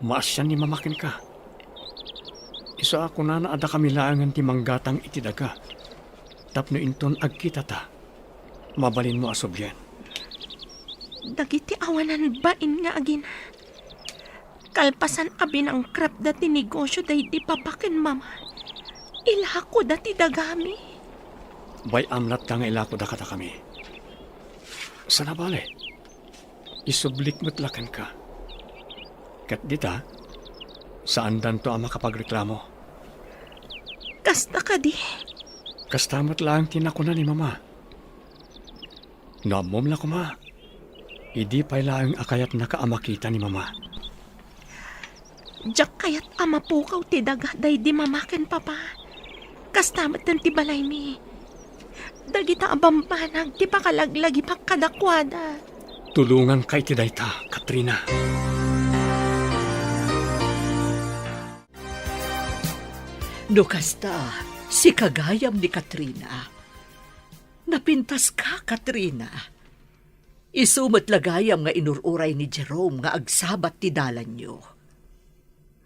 maasian ni Mama kenka. Isu a kunana a dakami laengen ti manggatang iti daga. Tapno inton agkitata, mabalinmo a sublien. Dagiti awanan bain nga agina. Kalpasan a binangkraptda ti negosio daydi papa ken mama, ilakoda ti dagami. Bay-am latta nga ilakoda kadakami. Sana bale, isublik met la kenka. Ket dita, saandanto a makapagreklamo. Kasta kadi? Kasta met laeng ti nakuna ni Mama. No ammom la koma, idi pay laeng a kayatnaka a makita ni Mama. Diak kayat a mapukaw ti daga daydi Mama ken Papa. Kasta metten ti balaymi. Dagita a bambanag ti pakalaglagipak kadakuada. Tulonganka iti dayta, Katrina. No kasta, sika gayam ni Katrina. Napintaska, Katrina. Isu met la gayam nga inur-uray ni Jerome nga agsabat ti dalanyo.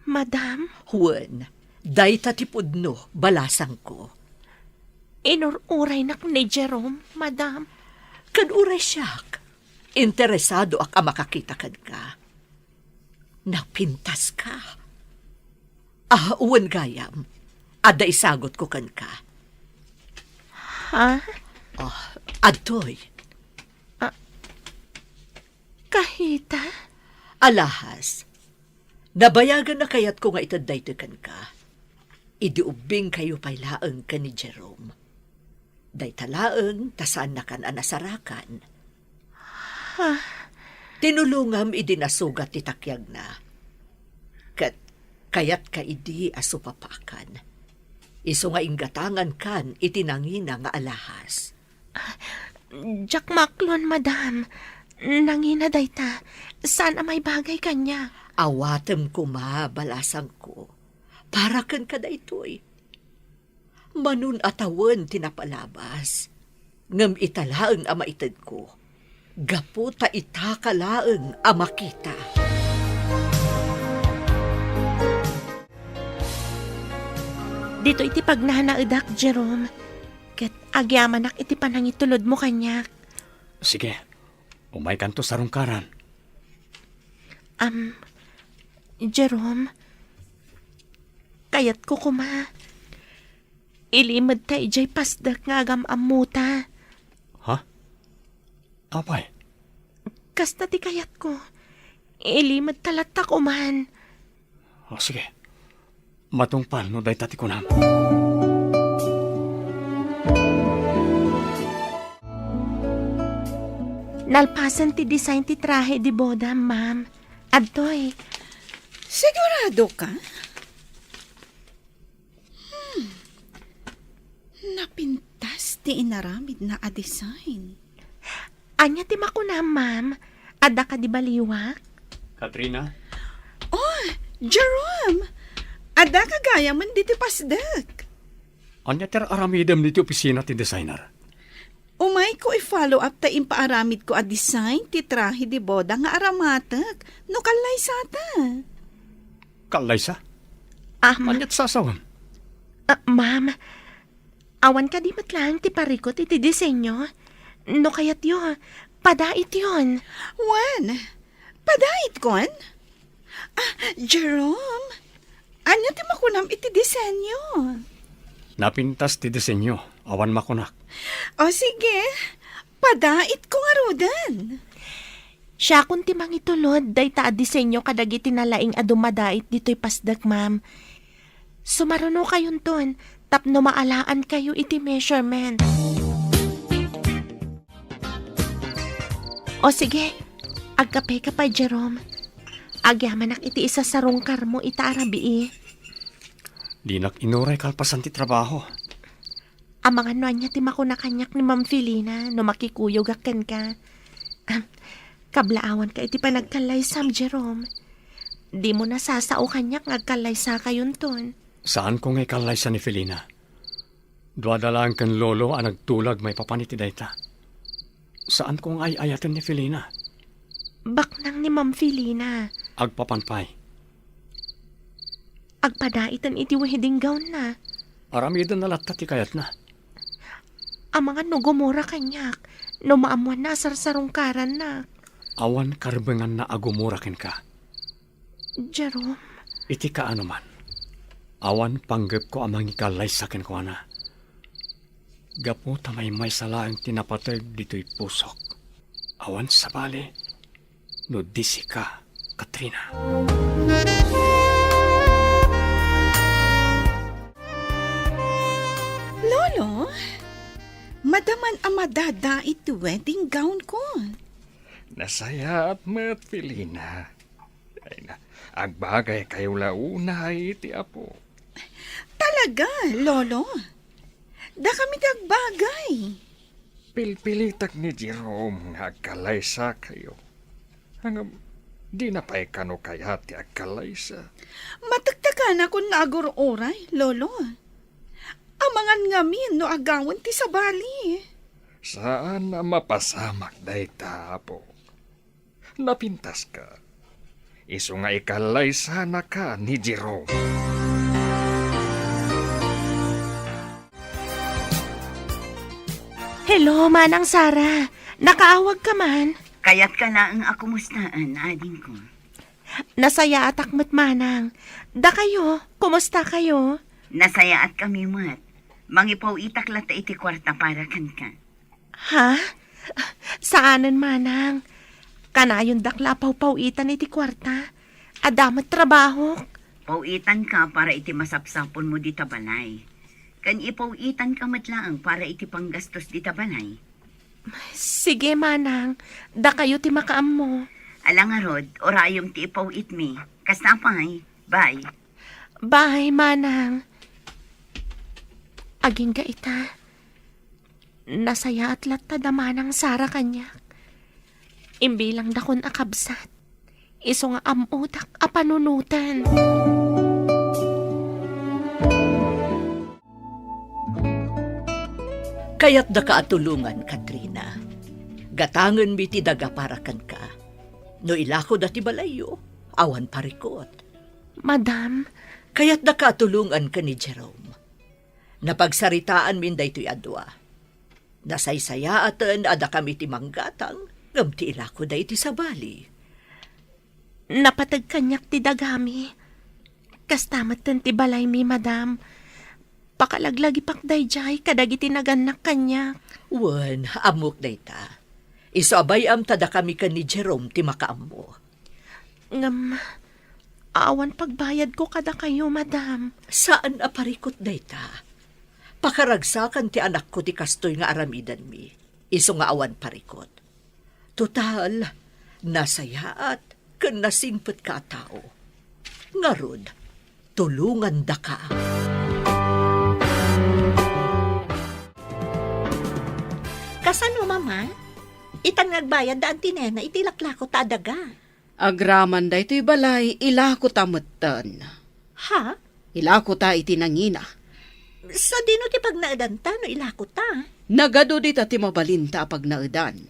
Madam? Wen, dayta ti pudno, balasangko. Inur-uraynak ni Jerome, Madam. Ken uray siak, interesadoak a makakita kenka. Napintaska. Ah, wen gayam, adda isagutko kenka. Ha? Ah, adtoy. Ah, kahita? Alahas, nabayagan a kayatko nga ited daytoy kenka. Idi ubbingkayo pay laeng ken ni Jerome. Dayta laeng ta saannakan a nasarakan. Ha? Tinulongam idi nasugat ti takiagna. Ket kayatka idi a supapakan. Isu nga inggatangankan iti nangina nga alahas. Ah, diak maklon, Madam. Nangina dayta. Saan a maibagay kaniak. Awatem koma, balasangko. Para kenka daytoy. Manon a tawen ti napalabas, ngem ita laeng a maitedko. Gapu ta itaka laeng a makita. Ditoy ti pagnanaedak, Jerome, ket agyamanak iti panangitulodmo kaniak. Sige, umaykanto sarungkaran. Am, Jerome, kayatko koma. Ilimedta idiay pasdek nga agam-ammota. Ha? Apay? Kasta ti kayatko. Ilimedta latta koman. O, sige. Matungpal no dayta ti kunam. Nalpasen ti design ti trahe de boda, ma'am. Adtoy. Sigurado ka? Hmm. Napintas ti inaramidna a design. Ania ti makunam, ma'am? Adda kadi baliwak? Katrina? Oh, Jerome! Adda ka gayamen ditoy pasdek. Ania ti aramidem ditoy opisina ti designer? Umayko i-follow up ta impaaramidko a design ti trahe de boda nga aramatek no kallaysata. Kallaysa? Ah, ma- Ania ti sasawem? Ah, ma'am, awan kadi met laeng ti parikut iti disenyo? No kayatyo, padaityon. Wen, padaitkon? Ah, Jerome, ania ti makunam iti disenyo? Napintas ti disenyo, awan makunak. O sige, padaitko ngaruden. Siakon ti mangitulod dayta a disenyo kadagiti nalaing a dumadait ditoy pasdek, ma'am. Sumarunokayonton tapno maalaankayo iti measurement. O sige, agkapeka pay, Jerome. Agyamanak iti isasarungkarmo ita a rabii. Dinak inuray kalpasan ti trabaho. Amangan no ania ti makuna kaniak ni Ma'am Felina no makikuyogak kenka. Ah, kablaawanka iti panagkallaysam, Jerome. Dimo nasasao kaniak nga agkallaysakayonton. Saanko nga ikallaysa ni Felina. Duada laeng ken Lolo a nagtulag maipapan iti dayta. Saanko nga ay-ayaten ni Felina. Baknang ni Ma'am Felina. Agpapan pay. Agpadaiten iti wedding gown-na. Aramidenna latta ti kayatna. Amangan no gumura kaniak, no maammoanna a sarsarungkarannak. Awan karbenganna a gumura kenka. Jerome. Iti kaanoman, awan panggepko a mangikallaysa kenkuana. Gapu ta maymaysa laeng ti napateg ditoy pusok. Awan sabali no di sika, Katrina. Lolo, madaman a madadait ti wedding gown-ko. Nasayaat met, Felina. Ay na, agbagaykayo la unay iti Apo. Talaga, Lolo? Dakami ti agbagay. Pilpilitek ni Jerome nga agkallaysakayo. Ngem, dina pay kano kayat ti agkallaysa. Matektekanakon nga agur-uray, Lolo. Amangan ngamin no agawen ti sabali. Saan a mapasamak dayta, Apo. Napintaska. Isu nga ikallaysanaka ni Jerome. Hello, Manang Sara. Nakaawagka man? Kayatka laeng a kumustaen, adingko. Nasayaatak met, Manang. Dakayo, kumustakayo? Nasayaatkami met. Mangipaw-itak latta iti kuarta para kenka. Ha? Saanen, Manang. Kanayondak la a pawpaw-itan iti kuarta. Adda met trabahok. Paw-itanka para iti masapsaponmo dita balay. Ken ipaw-itanka met laeng para iti panggastos dita balay. Sige, Manang. Dakayo ti makaammo. Ala ngarud, urayom ti ipaw-itmi. Kasta pay. Bye. Bye, Manang. Agingga ita. Nasayaat latta da Manang Sara kaniak. Imbilangdakon a kabsat. Isu nga am-odak a panunoten. Kayatdaka a tulongan, Katrina. Gatangenmi ti daga para kenka. No ilakoda ti balayyo, awan parikut. Madam. Kayatdaka a tulongan ken ni Jerome. Napagsaritaanmin daytoy a dua. Nasaysayaaten a dakami ti manggatang, ngem ti ilakoda iti sabali. Napateg kaniak ti dagami. Kasta metten ti balaymi, madam. Pakalaglagipak daydiay kadagiti nagannak kaniak. Wen, ammok dayta. Isu a bay-am ta dakami ken ni Jerome ti makaammo. Ngem, awan pagbayadko kadakayo, madam. Saan a parikut dayta. Pakaragsakan ti anakko ti kastoy nga aramidenmi. Isu nga awan parikut. Total, nasayaat ken nasingpetka a tao. Ngarud, tulongandaka. Kasano, Mama? Itan nga agbayad da Auntie Nena iti laklako ta a daga. Agraman daytoy balay, ilako ta metten. Ha? Ilako ta iti nangina. Sadino ti pagnaedanta no ilako ta? Nagadu dita ti mabalinta a pagnaedan.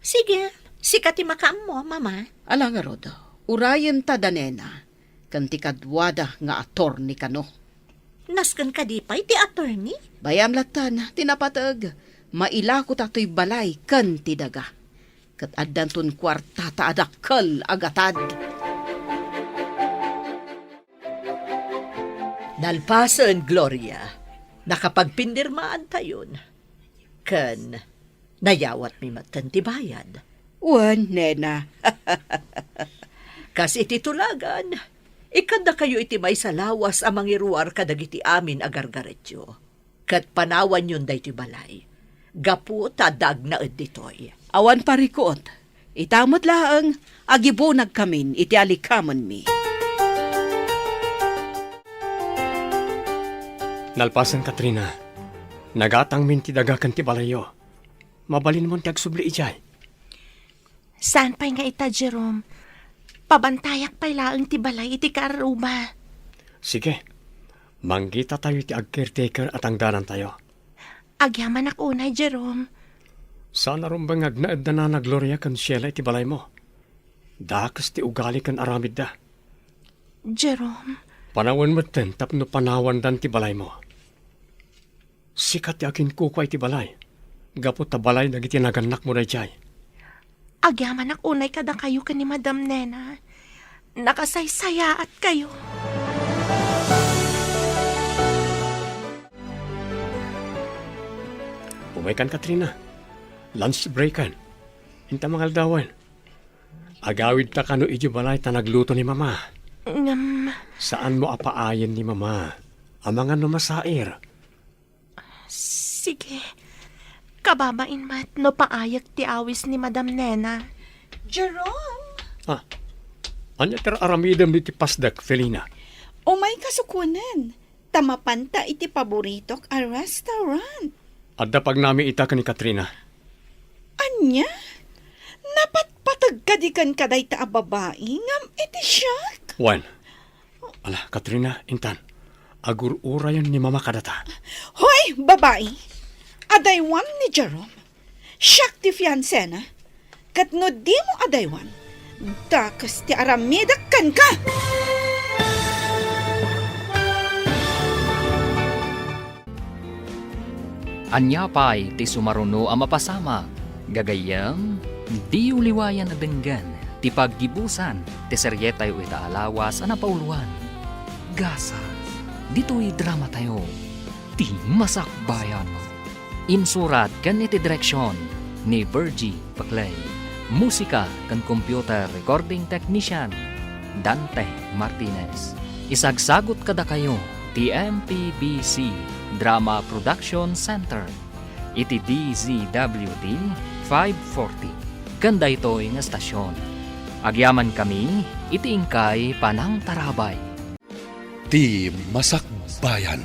Sige, sika ti makaammo, Mama. Ala ngarud, urayen ta da Nena, ken ti kaduada nga attorney kano. Nasken kadi pay ti attorney? Bay-am lattan ti napateg, mailako ta toy balay ken ti daga. Ket addanton kuartata a dakkel a gatad. Nalpasen, Gloria, nakapagpinirmaantayon. Ken nayawatmi metten ti bayad. Wen, Nena. Kas iti tulagan, ikkandakayo iti maysa lawas a mangiruar kadagiti amin a gargaretyo. Ket panawanyon daytoy balay, gapu ta adda agnaed ditoy. Awan parikut. Ita met laeng, agibunagkamin iti alikamenmi. Nalpasen, Katrina. Nagatangmin ti daga ken ti balayyo. Mabalinmon ti agsubli idiay. Saan pay nga ita, Jerome? Pabantayak pay laeng ti balay iti kaarruba. Sige. Manggitatayo iti ag-caretaker a tangdanantayo. Agyamanak unay, Jerome. Saan a rumbeng nga agnaed da Nana Gloria ken Sheila iti balaymo. Dakes ti ugali ken aramidda. Jerome. Panawen metten tapno panawandan ti balaymo. Sika ti akinkukua iti balay, gapu ta balay dagiti nagannakmo daydiay. Agyamanak unay kadakayo ken ni Madam Nena. Nakasaysayaatkayo. Umaykan, Katrina. Lunch breakan. Inta mangaldawen. Agawidta kano idiay balay ta nagluto ni Mama. Ngem. Saanmo a paayen ni Mama. Amangan no masair. Sige. Kababain met no paayek ti awis ni Madam Nena. Jerome! Ah, ania ti aramidem ditoy pasdek, Felina? Umayka sukunen, ta mapanta iti paboritok a restaurant. Adda pagnami ita ken ni Katrina. Ania? Napatpateg kadi kenka dayta a babai ngem iti siak? Wen. Ala, Katrina, intan. Agur-urayen ni Mama kadata. Hoy, babai! Adaywam ni Jerome. Siak ti fiansena. Ket no dimo adaywan, dakes ti aramidek kenka! Ania pay ti sumaruno a mapasamak? Gagayyem, diyo liwayan a denggen ti paggibusan ti serietayo ita a lawas a napauluan, Gasat, ditoy dramatayo, Ti Masakbayan. Insurat ken iti direksion ni Virgie Paclay. Musika ken computer recording technician, Dante Martinez. Isagsagut kadakayo ti M P B C Drama Production Center iti D Z W T five forty ken daytoy nga estasion. Agyamankami iti inkay panangtarabay. Ti Masakbayan.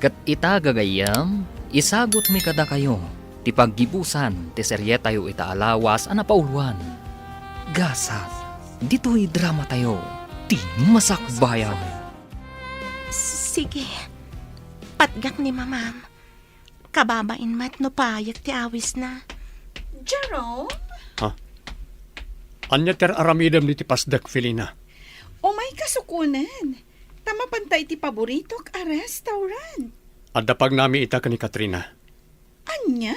Ket ita, gagayyem, isagutmi kadakayo ti paggibusan ti serietayo ita a lawas a napauluan, Gasat, ditoy dramatayo, Ti Masakbayan. Sige. Patgak ni Mamam. Kababain met no paayek ti awisna. Jerome? Ha? Ania ti ar-aramidem ditoy pasdek, Felina? Umay kasukunen. Ta mapanta iti paboritok a restaurant. Adda pagnami ita ken ni Katrina. Ania?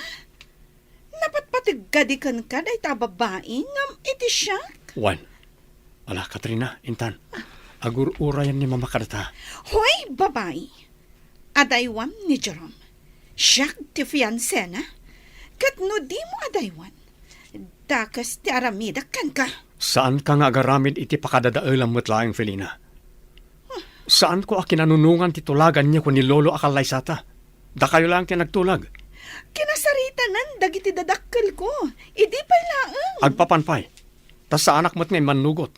Napatpateg kadi kenka dayta a babai ngem iti siak? Wen. Ala, Katrina, intan. Agur-urayen ni Mama kadata. Hoy, babai! Adaywam ni Jerome. Siak ti fiansena. Ket no dimo adaywan, dakes ti aramidek kenka. Saanka nga agaramid iti pakadadaelam met laeng, Felina. Saanko a kinanunongan ti tulaganyo ken ni Lolo a kallaysata. Dakayo laeng ti nagtulag. Kinasaritanan dagiti dadakkelko. Idi pay laeng. Agpapan pay. Ta saanak met nga immannugot.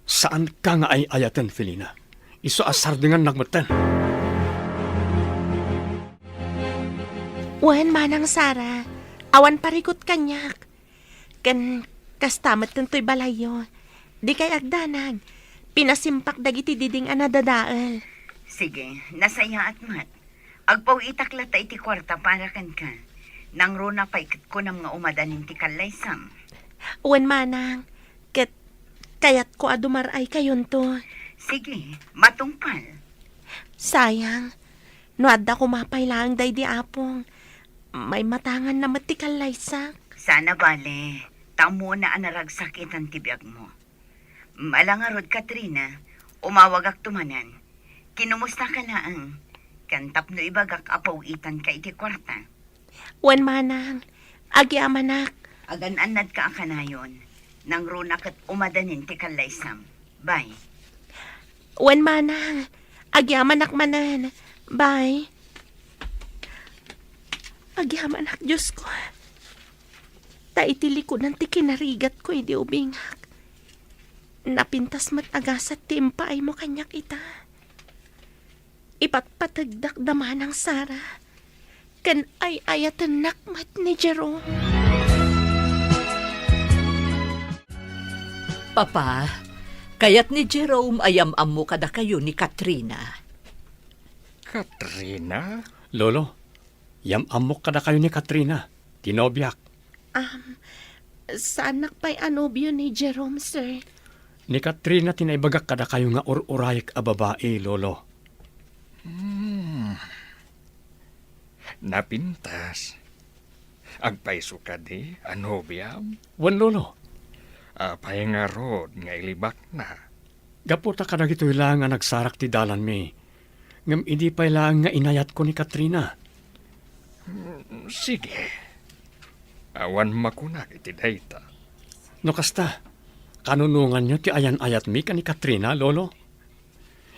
Saanka nga ay-ayaten, Felina. Isu a sardengannak metten. Wen, Manang Sara, awan parikut kaniak. Ken kasta met ditoy balayyo. Dikay agdanag. Pinasimpak dagiti diding a nadadael. Sige, nasayaat met. Agpaw-itak latta iti kuarta para kenka. Nangruna pay ket kunam nga umadanin ti kallaysam. Wen, Manang, ket kayatko a dumar-ay kayonto. Sige, matungpal. Sayang, no adda koma pay laeng daydi Apong, maimatanganna met ti kallaysak. Sana bale, ta ammona a naragsak itan ti biagmo. Ala ngarud, Katrina, umawagakto manen. Kinumustaka laeng, ken tapno ibagak a paw-itanka iti kuarta. Wen, Manang, agyamanak. Agan-annadka a kanayon, nangruna ket umadanin ti kallaysam. Bye. Wen, Manang, agyamanak manen. Bye. Agyamanak, Diosko. Ta iti likudan ti kinarigatko idi ubingak, napintas met a gasat ti impaaymo kaniak ita. Ipatpategdak da Manang Sara, ken ay-ayatennak met ni Jerome. Papa, kayat ni Jerome a yam-ammo kadakayo ni Katrina. Katrina? Lolo, yam-ammok kadakayo ni Katrina, ti nobiak. Um, saannak pay a nobio ni Jerome, sir. Ni Katrina ti naibagak kadakayo nga ur-urayek a babai, Lolo. Hmm. Napintas. Agpayso kadi a nobiam? Wen, Lolo. Apay ngarud nga ilibakna? Gapu ta kadagitoy laeng a nagsarak ti dalanmi, ngem idi pay laeng nga inayatko ni Katrina. Mm, sige. Awan makunak iti dayta. No kasta, kanunonganyo ti ayan-ayatmi ken ni Katrina, Lolo?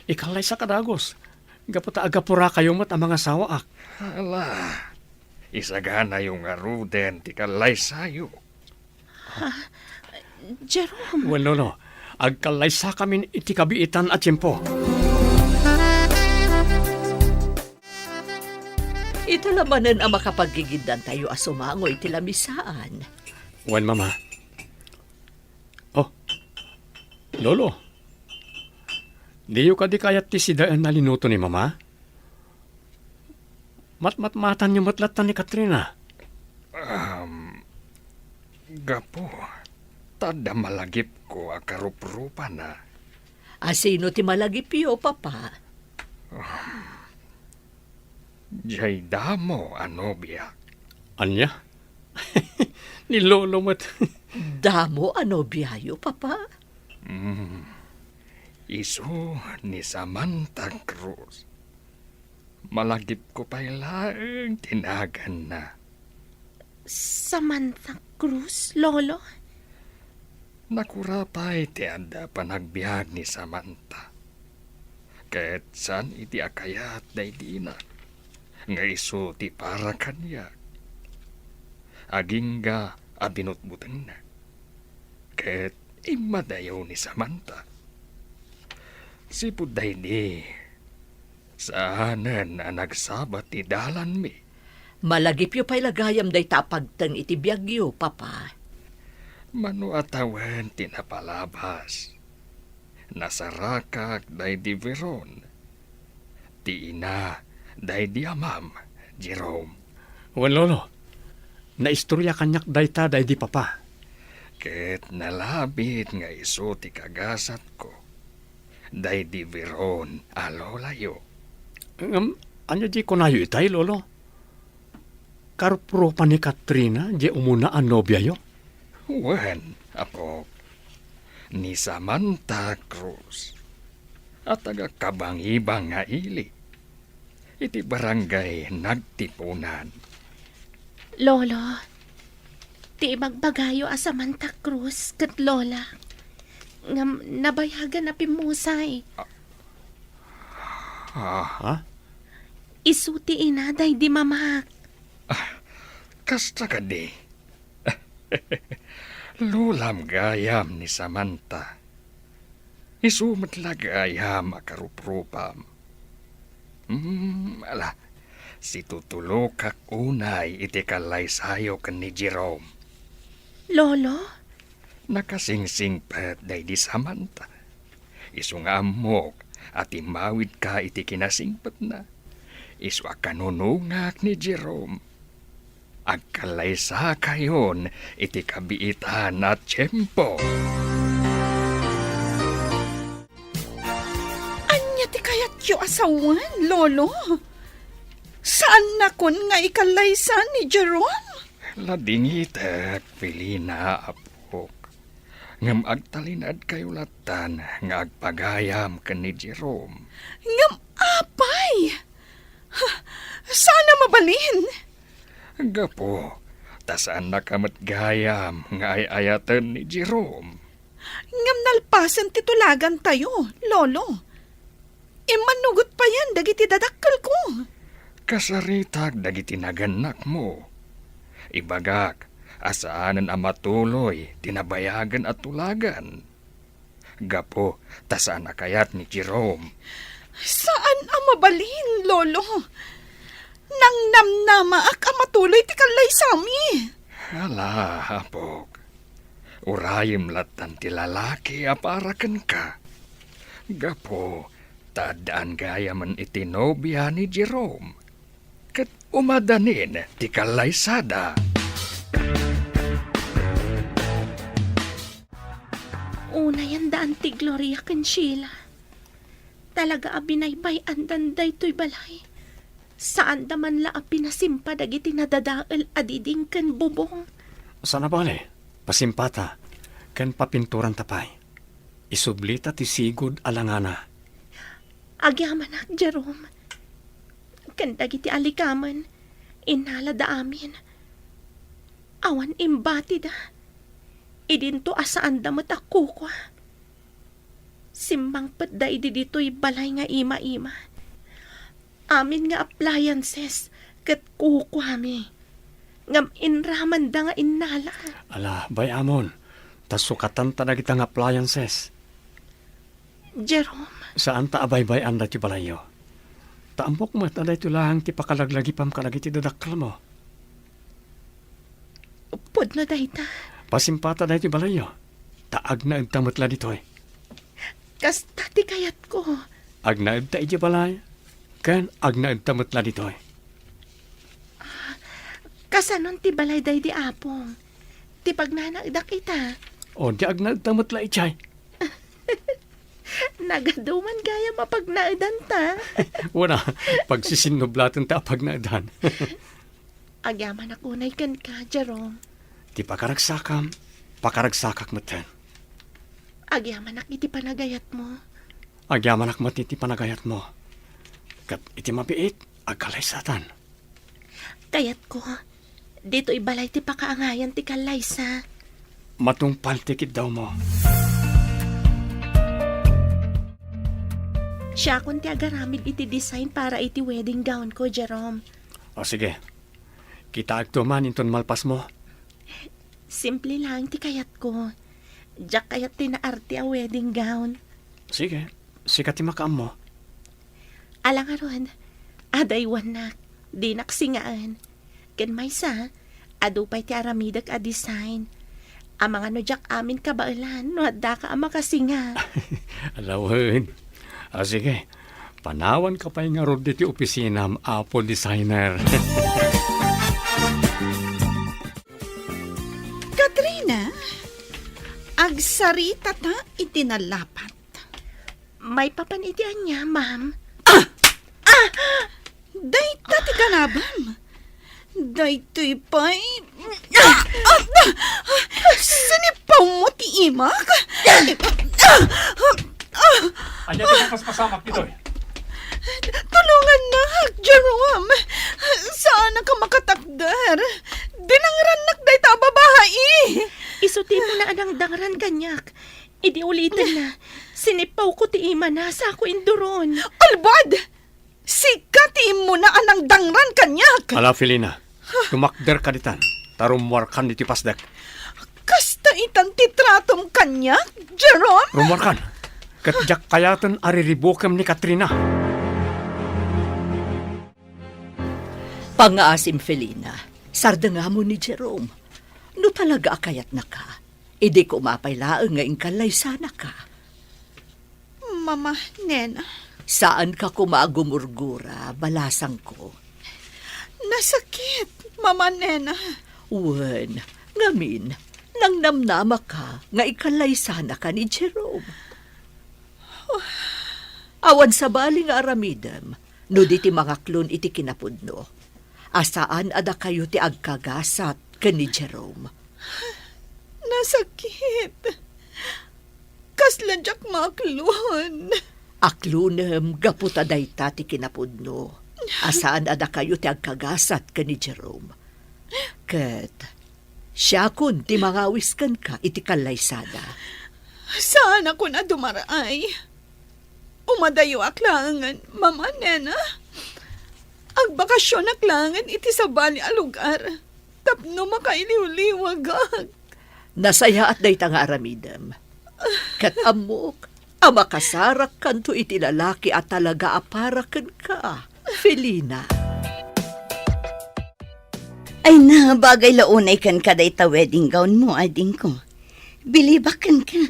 Ikallaysak a dagus, gapu ta agapurakayo met a mangasawaak. Ala, isaganayo ngaruden ti kallaysayo. Ha? Jerome? Wen, Lolo, agkallaysakamin iti kabiitan a tiempo. Ita la manen a makapagigiddantayo a sumango iti lamisaan. Wen, Mama. Oh, Lolo, diyo kadi kayat ti sidaen a linuto ni Mama? Matmatmatanyo met latta ni Katrina. Um, gapu, ta adda malagipko a karuprupana. A sino ti malagipyo, Papa? Um, diay damo a nobia. Ania? Ni Lolo met. Damo a nobiayo, Papa? Mm. Isu ni Samantha Cruz. Malagipko pay laeng ti naganna. Samantha Cruz, Lolo? Nakura pay ti adda panagbiag ni Samantha. Ket saan iti a kayat daydi inak nga isu ti para kaniak. Agingga a binutbutengna. Ket immadayo ni Samantha. Sipud daydi, saanen a nagsabat ti dalanmi. Malagipyo pay la gayam dayta a pagteng iti biagyo, Papa. Mano a tawen ti napalabas, nasarakak daydi Veron. Ti ina daydi amam, Jerome. Wen, Lolo. Naistorya kaniak dayta daydi papa. Ket nalabit nga isu ti kagasatko, daydi Veron a lolayo. Ngem, ania di kunayo itay, Lolo? Karuprupa ni Katrina di umuna a nobiayo? Wen, apok, ni Samantha Cruz a taga Kabangibang nga ili, iti barangay Nagtipunan. Lolo, ti ibagbagayo a Samantha Cruz ket Lola, ngem nabayagan a pimmusay. Ah, ha? Isu ti ina daydi mamak. Ah, kasta kadi. Lolam gayam ni Samantha. Isu met la gayam a karuprupam. Hmm, ala, situtulokak unay iti kallaysayo ken ni Jerome. Lolo? Nakasingsingpet daydi Samantha. Isu nga ammok a timmawidka iti kinasingpetna. Isu a kanunongak ni Jerome. Agkallaysakayon iti kabiitan a tiempo. Ania ti kayatyo a sawen, Lolo? Saannakon nga ikallaysa ni Jerome? Ladingitek, Felina, apok. Ngem agtalinaedkayo lattan nga agpagayam ken ni Jerome. Ngem apay! Ha, saan a mabalin? Gapu ta saannaka met gayam nga ay-ayaten ni Jerome. Ngem nalpasen ti tulagantayo, Lolo. Immanugot payen dagiti dadakkelko. Kasaritak dagiti nagannakmo. Ibagak a saanen a matuloy ti nabayagen a tulagan. Gapu ta saan a kayat ni Jerome. Saan a mabalin, Lolo. Nangnamnamaak a matuloy ti kallaysami. Ala, apok. Urayem lattan ti lalaki a para kenka. Gapu ta addaan gayamen iti nobia ni Jerome. Ket umadanin ti kallaysada. Unayan daan ti Gloria ken Sheila. Talaga a binaybay-andan daytoy balay. Saanda man la a pinasimpa dagiti nadadael a diding ken bubong. Saan a bale, pasimpata, ken papinturanta pay. Isublita ti sigud a langana. Agyamanak, Jerome. Ken dagiti alikamen, innalada amin. Awan imbatida. Idinto a saanda met a kukua. Simmangpetda idi ditoy balay nga ima-ima. Amin nga appliances ket kukuami. Ngem inramanda nga innala. Ala, bay-amon, ta sukatanta dagita nga appliances. Jerome. Saanta a baybay-an daytoy balayyo. Ta ammok met a daytoy laeng ti pakalaglagipam kadagiti dadakkelmo. Pudno dayta. Pasimpata daytoy balayyo. Ta agnaedta met la ditoy. Kasta ti kayatko. Agnaedta idiay balay, ken agnaedta met la ditoy. Ah, kasanon ti balay daydi apong? Ti pagnanaedak ita. O, di agnaedta met la idiay. Nagaduman gayam a pagnaedanta. Wen a, pagsisinnublaten ta a pagnaedan. Agyamanak unay kenka, Jerome. Ti pakaragsakam, pakaragsakak metten. Agyamanak iti panagayatmo. Agyamanak met iti panagayatmo. Ket iti mabiit, agkalaysatan. Kayatko, ditoy balay ti pakaangayan ti kallaysa. Matungpal ti kiddawmo. Siakon ti agaramid iti design para iti wedding gown ko, Jerome. O sige, kitaekto man inton malpasmo. Simple laeng ti kayatko. Diak kayat ti naarte a wedding gown. Sige, sika ti makaammo. Ala ngarud, adaywannak, dinak singaen. Ken maysa, adu pay ti aramidek a design. Amangan no diak amin kabaelan no addaka a makasinga. Ala wen. A, sige, panawanka pay ngarud ditoy opisinam, Apo Designer. Saritata iti nalapat. Maipapan iti ania, ma'am? Ah! Ah! Dayta ti kanabam. Daytoy pay. Ah! Ah! Ah! Sinipawmo ti imak. Ah! Ah! Ah! Ania ti napaspasamak ditoy? Tulongannak, Jerome. Saannak a makatakder. Dinangrannak dayta a babai. Isu ti immuna a nangdangran kaniak. Idi ulitenna, sinipawko ti imana, sako induron. Albad! Sika ti immuna a nangdangran kaniak! Ala, Felina, tumakderka ditan, ta rummuarkan iti pasdek. Kasta itan ti tratom kaniak, Jerome? Rummuarkan, ket diak kayaten a riribukem ni Katrina. Pangngaasim, Felina, sardengam ni Jerome. No talaga a kayatnaka, idi koma pay laeng nga inkallaysanaka. Mama, nena. Saanka koma a gumurgura, balasangko. Nasakit, mama, nena. Wen, ngamin, nangnamnamaka nga ikallaysanaka ni Jerome. Awan sabali nga aramidem no di ti mangaklon iti kinapudno, a saan a dakayo ti agkagasat ken ni Jerome. Nasakit. Kasla diak maaklon. Aklonem gapu ta dayta ti kinapudno, a saan a dakayo ti agkagasat ken ni Jerome. Ket siakon ti mangawis kenka iti kallaysada. Saanakon a dumar-ay. Umadayoak laengen, Mama, Nena. Agbakasionak laengen iti sabali a lugar tapno makailiwliwagak. Nasayaat dayta nga aramidem. Ket ammok a makasarakkanto iti lalaki a talaga a para kenka, Felina. Ay na, bagay la unay kenka dayta wedding gown mo, adingko. Bilibak kenka,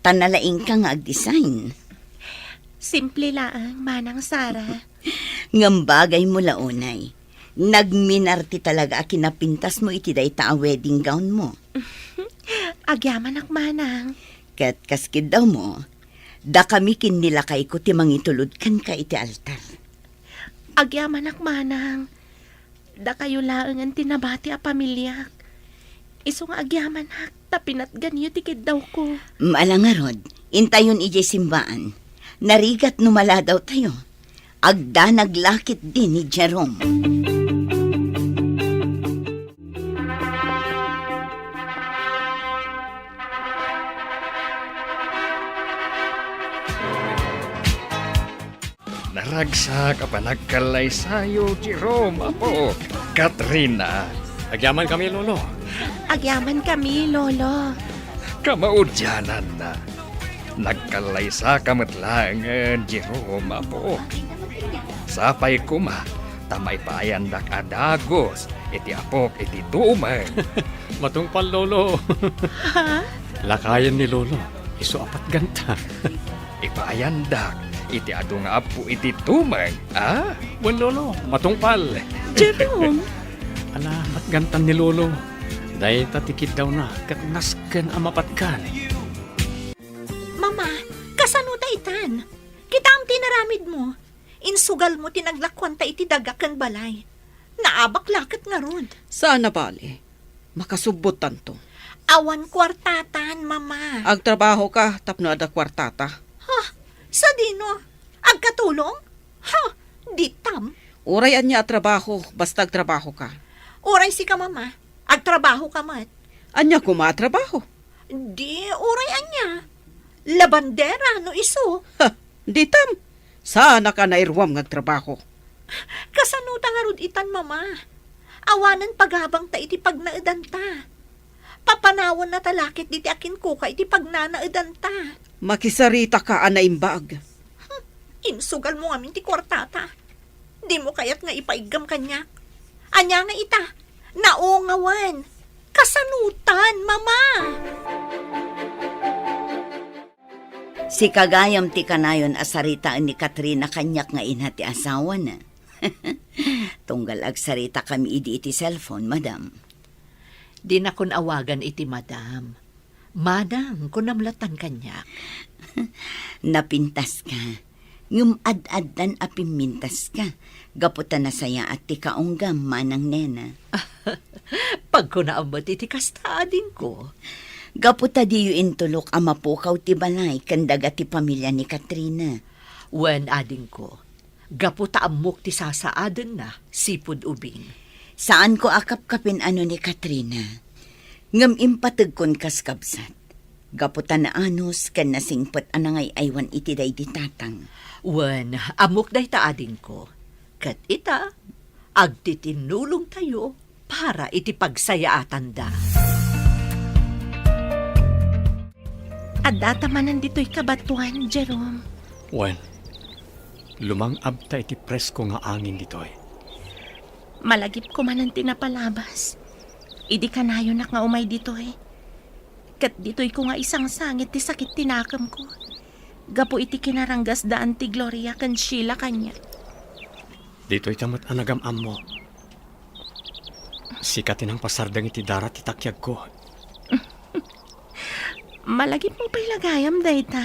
ta nalaingka nga agdesign. Simple laeng, Manang Sara. Ngem bagay mo la unay. Nagminarte talaga a kinapintas mo iti dayta a wedding gown mo. Agyamanak, Manang. Ket kas kiddaw mo, dakami ken ni lakayko ti mangitulod kenka iti altar. Agyamanak, Manang. Dakayo laengen ti nabati a pamiliak. Isu nga agyamanak ta pinatganyo ti kiddawko. Ala ngarud, intayon idiay simbaan. Narigat no maladawtayo. Agdanag la ketdi ni Jerome. Naragsak a panagkallaysayo, Jerome, apo. Katrina. Agyamankami, Lolo. Agyamankami, Lolo. Kamaudiananna, nagkallaysaka met laengen, Jerome, apo. Sapay koma ta maipaayandak a dagus iti apok iti tumeng. Matungpal, Lolo. Ha? Lakayen ni Lolo, isu a patganta. Ipaayandak iti adu nga appo iti tumeng, a? Wen, Lolo, matungpal. Jerome! Ala, patgantan ni Lolo. Dayta ti kiddawna ket nasken a mapatgan. Mama, kasano daytan? Kitaem ti inaramidmo. Insugalmo ti naglakuanta iti daga ken balay. Naabak la ket ngarud. Saan a bale. Makasubbottanto. Awan kuartatan, Mama. Agtrabahoka tapno adda kuartata. Ha? Sadino? Agkatulong? Ha? Ditam. Uray ania a trabaho, basta agtrabahoka. Uray sika, Mama. Agtrabahoka met. Ania koma a trabaho? Di, uray ania. Labandera, no isu. Ha, ditam. Saanaka a nairuam nga agtrabaho. Kasanota ngarud itan, Mama? Awanen pagabangta iti pagnaedanta. Papanawennata la ketdi ti akinkuka iti pagnanaedanta. Makisaritaka a naimbag. Hmm, insugalmo ngamin ti kuartata. Dimo kayat nga ipaiggem kaniak? Ania nga ita? Naungawen. Kasanotan, Mama? Sika gayam ti kanayon a saritaen ni Katrina kaniak nga ina ti asawana. Tunggal agsaritakami idi iti cellphone, madam. Dinakon awagan iti madam. Manang, kunam latan kaniak. Napintaska. Ngem ad-addan a pimmintaska. Gapu ta nasayaat ti kaunggam, Manang Nena. Pagkunaam met iti kasta, adingko. Gapu ta diyo intulok a mapukaw ti balay ken daga ti pamilya ni Katrina. Wen, adingko. Gapu ta ammok ti sasaadenna, sipud ubing. Saanko a kapkapin ano ni Katrina. Ngem impategkon kas kabsat. Gapu ta naanus ken nasingpet a nangay-aywan iti daydi tatang. Wen, ammok dayta, adingko. Ket ita, agtitinnulongtayo para iti pagsayaatanda. Addata manen ditoy kabatuan, Jerome. Wen, lumang-abta iti presko nga angin ditoy. Malagipko manen ti napalabas. Idi kanayonak nga umay ditoy. Ket ditoyko nga isangsangit ti sakit ti nakemko. Gapu iti kinaranggasdaan ti Gloria ken Sheila kaniak. Ditoyta met a nagam-ammo. Sika ti nangpasardeng iti dara ti takiagko. Malagipmo pay la gayam dayta?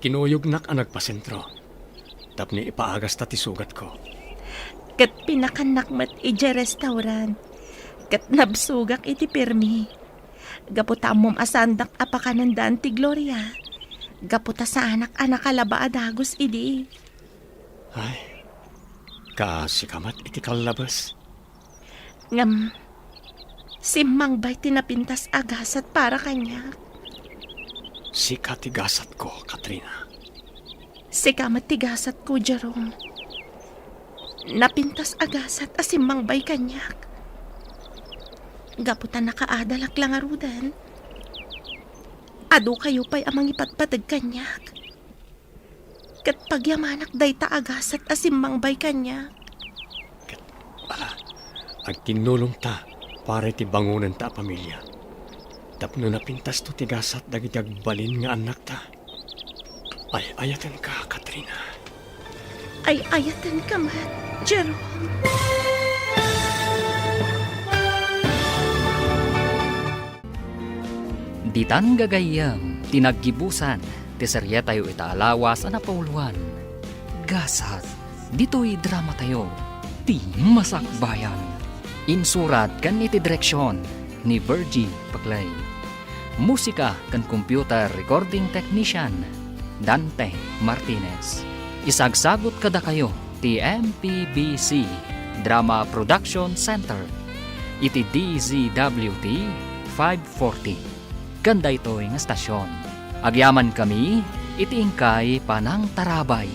Kinuyognak a nagpasentro tapno ipaagasta ti sugatko. Ket pinakannak met idiay restaurant. Ket nabsogak iti pirmi. Gapu ta ammom a saandak a pakanendaan ti Gloria. Gapu ta saanak a nakalaba a dagus idi. Ay, kaasika met iti kallabes. Ngem, simmangbay ti napintas a gasat para kaniak. Sika ti gasatko, Katrina. Sika met ti gasatko, Jerome. Napintas a gasat a simmangbay kaniak. Gapu ta nakaadalak la ngaruden. Adu kayo pay a mangipatpateg kaniak. Ket pagyamanak dayta a gasat a simmangbay kaniak. Ket, ala, agtinnulongta para iti bangonenta a pamilya. Tapno napintasto ti gasat dagiti agbalin nga annakta. Ay-ayatenka, Katrina. Ay-ayatenka met, Jerome. Ditan gagayyem ti naggibusan ti serietayo ita a lawas a napauluan, Gasat. Ditoy dramatayo, ti Masakbayan. Insurat ken iti direksion ni Virgie Paclay. Musika ken computer recording technician, Dante Martinez. Isagsagut kadakayo ti M P B C Drama Production Center iti D Z W T five forty. Ken daytoy nga stasyon, agyamankami iti inkay panangtarabay.